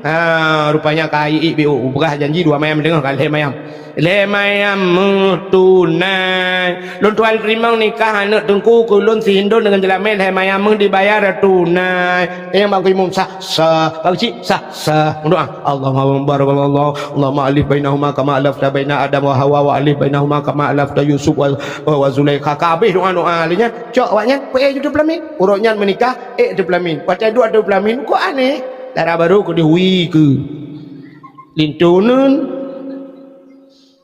Ha, rupanya ka iék biôh, peugah janji dua mayam deungoh ka lhée mayam. Lhée mayam meuh tunai. Lôn tuan teurimong nikah aneuk teungku keu lôn si Hindon deungon jeulamé lhée mayam meuh dibayar tunai. Eh, bak imum sah, sah. Bak keuchik sah, sah. Meudoá. Allahumma barakallahu. Allahumma alif bainahuma kama alafta baina Adam wa Hawa wa alif bainahuma kama alafta Yusuf wa, wa, wa Zulaikha. Ka habéh doa-doa lé nyan. Cok awak nyan, peuék ju teupeulamin. Uroe nyan meunikah, ék teupeulamin. Watée duek teupeulamin, kok aneh. Dara barô keudeh wie keu linto neun.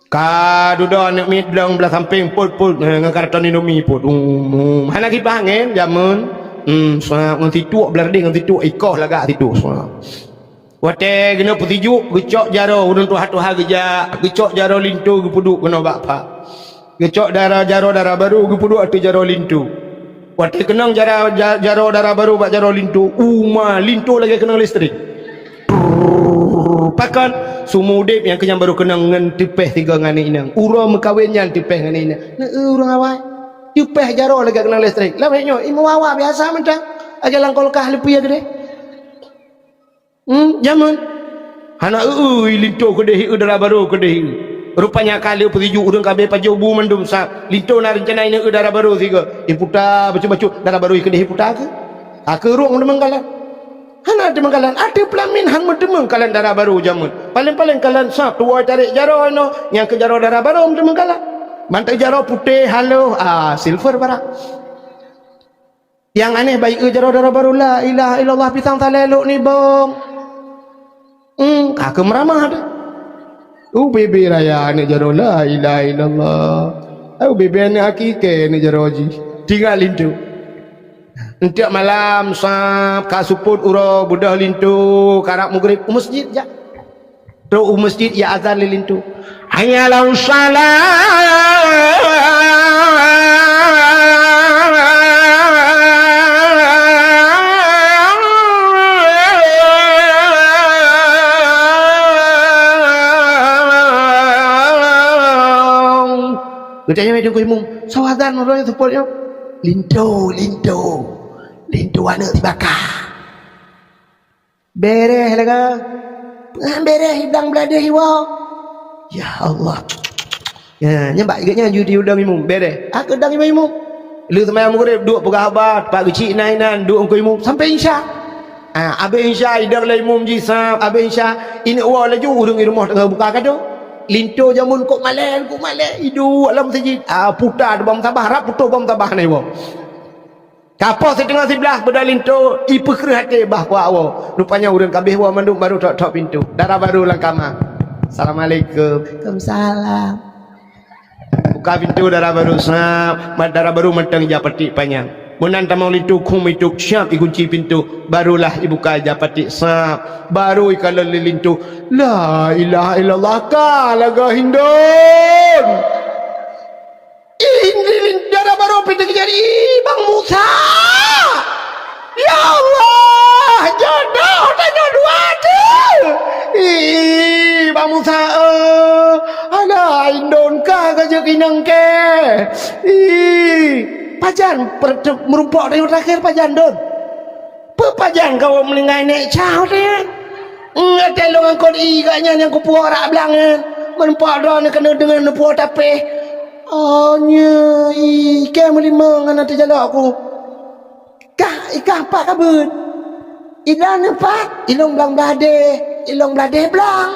Ka dudoe aneuk miet blong blah sampéng pôt-pôt, eh, ngon karton Indomie pôt. Um, um. Hana kiban angén jameun. Hmm, sa-, ngon situek blah deh ngon situek ikoh lagak situek. Sa. Watée geuneuk peusijuek, geucok jaroe, ureuëng tuha-tuha geujak, geucok jaroe linto geupeuduek keunoe bak pha. Geucok dara jaroe dara barô geupeuduek ateueh jaroe linto. Watée keunong jara-, ja-, jaroe dara barô bak jaroe linto, uma linto lagée keunong listrik. Pakon, seumeu udeb nyang keu nyan barô keunong ngon teupeh sigoe ngon aneuk inong. Uroe meukawen nyan teupeh ngon aneuk inong. Neu-eu ureuëng awai. Teupeh jaroe lagée keunong listrik. Lawét nyoe, imeum wawa biasa mantong. Lagée lam kulkas leupie keudeh. Hmm, jameun. Hana eu-eu linto keudeh, eu dara barô keudeh. Rupanya ka lheueh peusijuek ureuëng ka abéh pajoh bu mandum sab. Linto na reuncana inong eu dara barô sigoe. Iputa bacut-bacut dara barô keudeh iputa keu. Ka keu rhueng meuteumé kalon. Hana teumé kalon. Ateueh peulamin han meuteumé kalon dara barô jameun. Paléng-paléng kalon sab tuwoe tarek jaroe inoe nyang keu jaroe dara barô meuteumé kalon. Mantong jaroe putéh haloh, ah, silver barak. Nyang aneh bayeue jaroe dara barô, la ilaha illallah, pisang salée lok nibong. Hmm, ka keu meuramah teuh. Ubé-bé raya aneuk jaroe, la ilaha illallah. Ubé-bé aneuk akikée aneuk jaroe jih. Tinggai linto. Eunteuk malam sab ka seupôt uroe beudôh linto karab meugrib u meuseujid jak. Trok u meuseujid ya azan lé linto. Hayya 'alas shalah. Geutanyong lé Teungku Imum, "Soe azan uroe nyoe seupôt nyoe?" "Linto, linto. Linto aneuk sibaka." Bereh laga. Peue han bereh idang bladeh iwoe. Ya Allah. Ya, nyan bak geuh nyan ju di udang imum. Bereh. Ah, keu dang imum-imum. Lheueh seumayang maghrib, duek peugah haba, Pak Geuchik na inan, duek ngon imum sampai Isya. Ah, abéh Isya, idang lé imum jih sab, abéh Isya, ineuk woe laju ureueng i rumoh teungoh buka kado. Linto jameun kok malée, kok malée, iduek lam meuseujid. Ah, puta teubang tabah, rab putôh bang tabah na iwoe. Ka poh siteungoh siblaih beudôh linto, ipeukreueh até bah kuak woe. Rupanya ureueng ka abéh woe mandum barô thok-thok pintoe. Dara barô lam kama. "Assalamualaikum." "Waalaikumsalam." Buka pintoe dara barô, sab, mat dara barô mantong ija paték panyang. Meunan tamong linto, khum itôb, siap ikunci pintoe. Barolah ibuka ija paték, sab. Barô ikalon lé linto. La ilaha illallah, ka lagoe Hindon. Ih, Hindon, dara barô pintoe Ih, Bang Musa! Ya Allah, jodoh tanyoe dua tu! Ih, Bang Musa, eh, alah, indon ka ka jeuet inong kèe. Ih, pajan per-, meurumpok tanyoe terakhir pajan, Don? Peue pajan kawöm meuninggai nèk cah watèe nyan? Nyan watèe lôn angkot ie geuh nyan nyang kupuwoe rak blang nyan. Meurumpok droeneuh keuneuk deungon neupuwoe tapéh. Oh, nyoe ie kèe meulimong hana teujalok ku. Kah, i kah pat ka beuet? I droeneuh pat? I lôn blang bladèe, i lôn bladèe blang.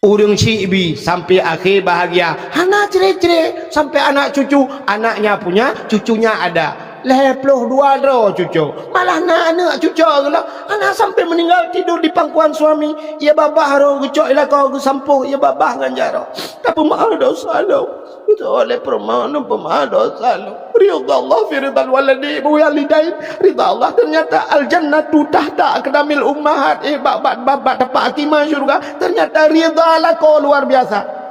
Ureueng chik bi sampai akhé bahagia, hana cre-cre, sampai anak cucu, anaknya punya, cucunya ada. Lhèe ploh dua droe cucu, malah na aneuk cucu geuh lom, hana sampai meuninggai tidur di pangkuan suami. Ia babah roh geucok i lakoe geusampôh, ia babah ngon jaroe. Tapeumeu'ah dosa lôn. Beutôi lé peurumoh nyoe peumeu'ah dosa lôn. Ridha Allah fi ridhal waladi-, walidain. Ridha Allah ternyata al-jannatu tahta aqdamil ummahat. Eh, bak, bak, bak, bak tapak kaki ma syurga. Ternyata ridha lakoe luar biasa.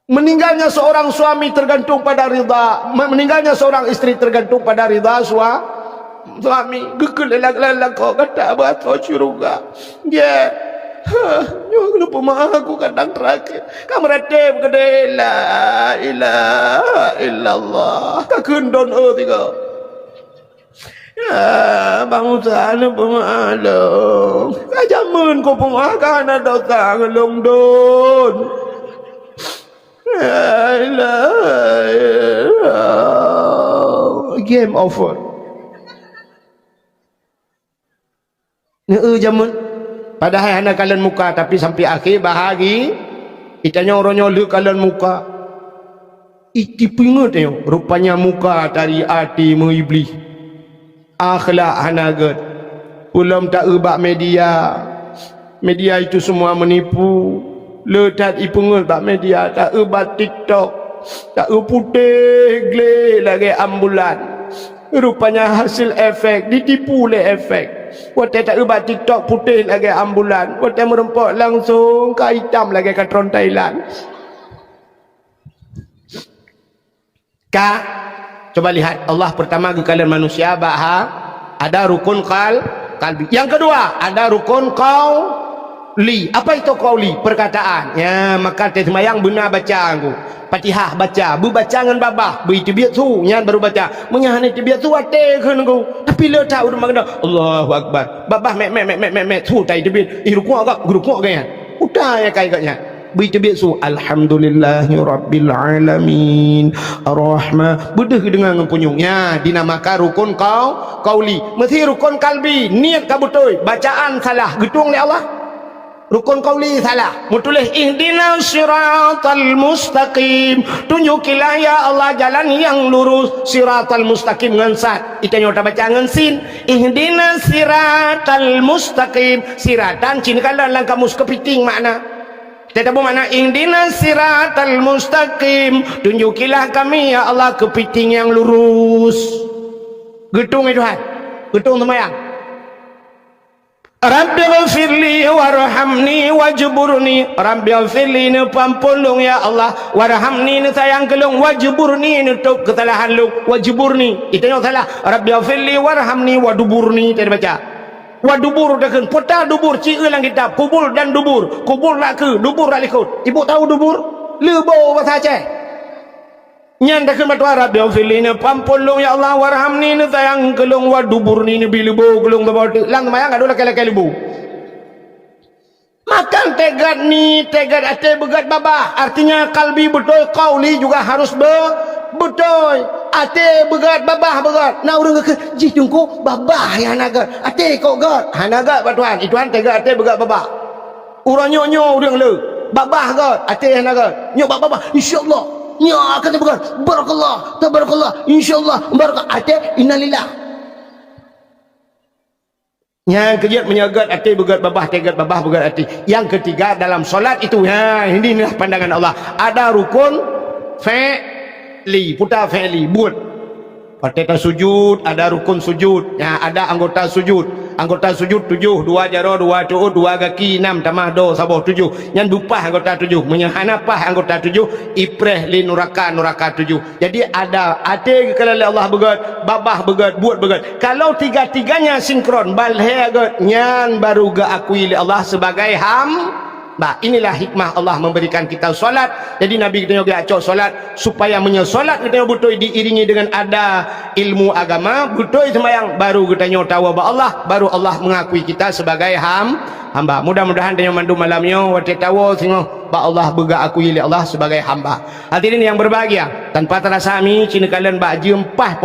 Meninggalnya seorang suami tergantung pada ridha, me-, meninggalnya seorang istri tergantung pada ridha sua-, suami. Geukheun lé lak-, lak-, lakoe gata beuasoe syurga. Ya. Ha, nyoe keuneuk peumeu'ah aku kadang terakhir. Ka meuratéb keudéh, la ilaha illallah. Ka kheun don, oh, tiga. Ya, Bang Musa, keuneuk peumeu'ah lôn. Ka jameun ku peumeu'ah, ka hana dosa ngon lôn don. La ilaha illallah. Game over. Neu jameun. Padahai hana kalon muka, tapi sampai akhé bahagi, geutanyoe uroe nyoe lheueh kalon muka. Itipeungeut nyoe, rupanya muka tari até meuiblih. Akhlak hana gèt. Peulom taeu bak media. Media itu semua menipu. Le that ipeungeut bak media, taeu bak TikTok. Taeu putéh glé lagèe ambulan. Rupanya hasil efek, ditipu lé efek. Watèe taeu bak TikTok putéh lagèe ambulan, watèe meurumpok langsung ka itam lagèe katron Thailand. Ka, coba lihat, Allah pertama geukalon manusia bak ha, ada rukun qal-, qalbi. Yang kedua, ada rukun qauli. Apa itu qauli? Perkataan. Ya, maka teuh seumayang beuna baca ngon Fatihah baca, beubaca ngon babah, beuiteubiet su, nyan baru baca. Meunyo hana iteubiet su, até kheun ngon. Tapi le that ureueng meukeunong, Allahu Akbar. Babah mek, mek, mek, su ta iteubiet. Ih, rukuk gak, geurukuk gak nyan. Utai akai gak nyan. Beuiteubiet su, Alhamdulillahirabbil alamin. Ar-Rahman. Beudeuh geudeungoe ngon punyueng. Nya, dinamakan rukun qau-, qauli. Meusi rukun qalbi, niet ka beutôi, bacaan salah, geutueng lé Allah. Rukun qauli salah. Meutuléh, "Ihdinas siratal mustaqim." Tunjukilah, ya Allah, jalan yang lurus, siratal mustaqim ngon sad. Geutanyoe tabaca ngon sin. "Ihdinas siratal mustaqim." Siratan cit neukalon lam kamus keupiting makna. Teutabeueng makna, "Ihdinas siratal mustaqim." Tunjukilah kami, ya Allah, keupiting nyang lurus. Geutueng, ya Tuhan. Geutueng seumayang. "Rabbighfirli warhamni wajburni." Rabbighfirli, neupeuampôn lôn, ya Allah. "Warhamni," neusayang keu lôn. "Wajburni," neutôb keusalahan lôn. "Wajburni." Geutanyoe salah. "Rabbighfirli warhamni waduburni," teubaca. Wadubur takheun, peue ta dubur, ci eu lam kitab, kubul dan dubur. Kubul rak keue, dubur rak likot. Ibu tahu dubur? Leubo bahasa Aceh. Nyan takheun bak Tuhan, "Rabbighfirli," neupeuampôn lôn, ya Allah, "warhamni," neusayang keu lôn, "waduburni," neubi leubo keu lôn saboh teuk. Lam seumayang ka dua lakèe-lakèe leubo. Makan teugat ni, teugat até, beugèt babah. Artinya, kalbi beutôi, qauli juga harus be-, beutôi. Até beugèt, babah beugèt. Na ureueng geukheun, "Jih teungku, babah nyang hana gèt. Até kok gèt?" Hana gèt bak Tuhan. I Tuhan teugat até, beugèt babah. Uroe nyoe, nyoe ureueng le. Babah gèt, até hana gèt. Nyoe bak babah, "Insya Allah. Nyoe akan teubeugat. Barakallah. Tabarakallah. Insya Allah. Barakallah." Até, "Innalillah." Nyang keujeuet meunyoe gèt até beugèt babah, teugat babah beugèt até. Yang ketiga dalam solat itu, ha, ini adalah pandangan Allah. Ada rukun fi'li, peue ta fi'li, buet. Watèe tasujud, ada rukun sujud. Ya, ada anggota sujud. Anggota sujud tujoh, dua jaroe, dua tuôt, dua gaki, nam tamah do saboh tujoh. Nyan bupah anggota tujoh. Meunyoe hana pah anggota tujoh, ipreh lé nuraka, nuraka tujoh. Jadi ada até geukalon lé Allah beugét, babah beugét, buet beugét. Kalau tiga-tiganya sinkron, balhée gét, nyan baru geuakui lé Allah sebagai ham-, Bah, inilah hikmah Allah memberikan kita salat. Jadi Nabi geutanyoe geujak cok salat supaya meunyoe salat geutanyoe beutôi diiringi dengan ada ilmu agama, beutôi seumayang, baru geutanyoe tawoe bak Allah, baru Allah mengakui kita sebagai ham-, hamba. Mudah-mudahan tanyoe mandum malam nyoe watée tawoe singoh bak Allah beugeuakui lé Allah sebagai hamba. Hadirin yang berbahagia, tanpa terasa mi cina kalian bak jeuem pah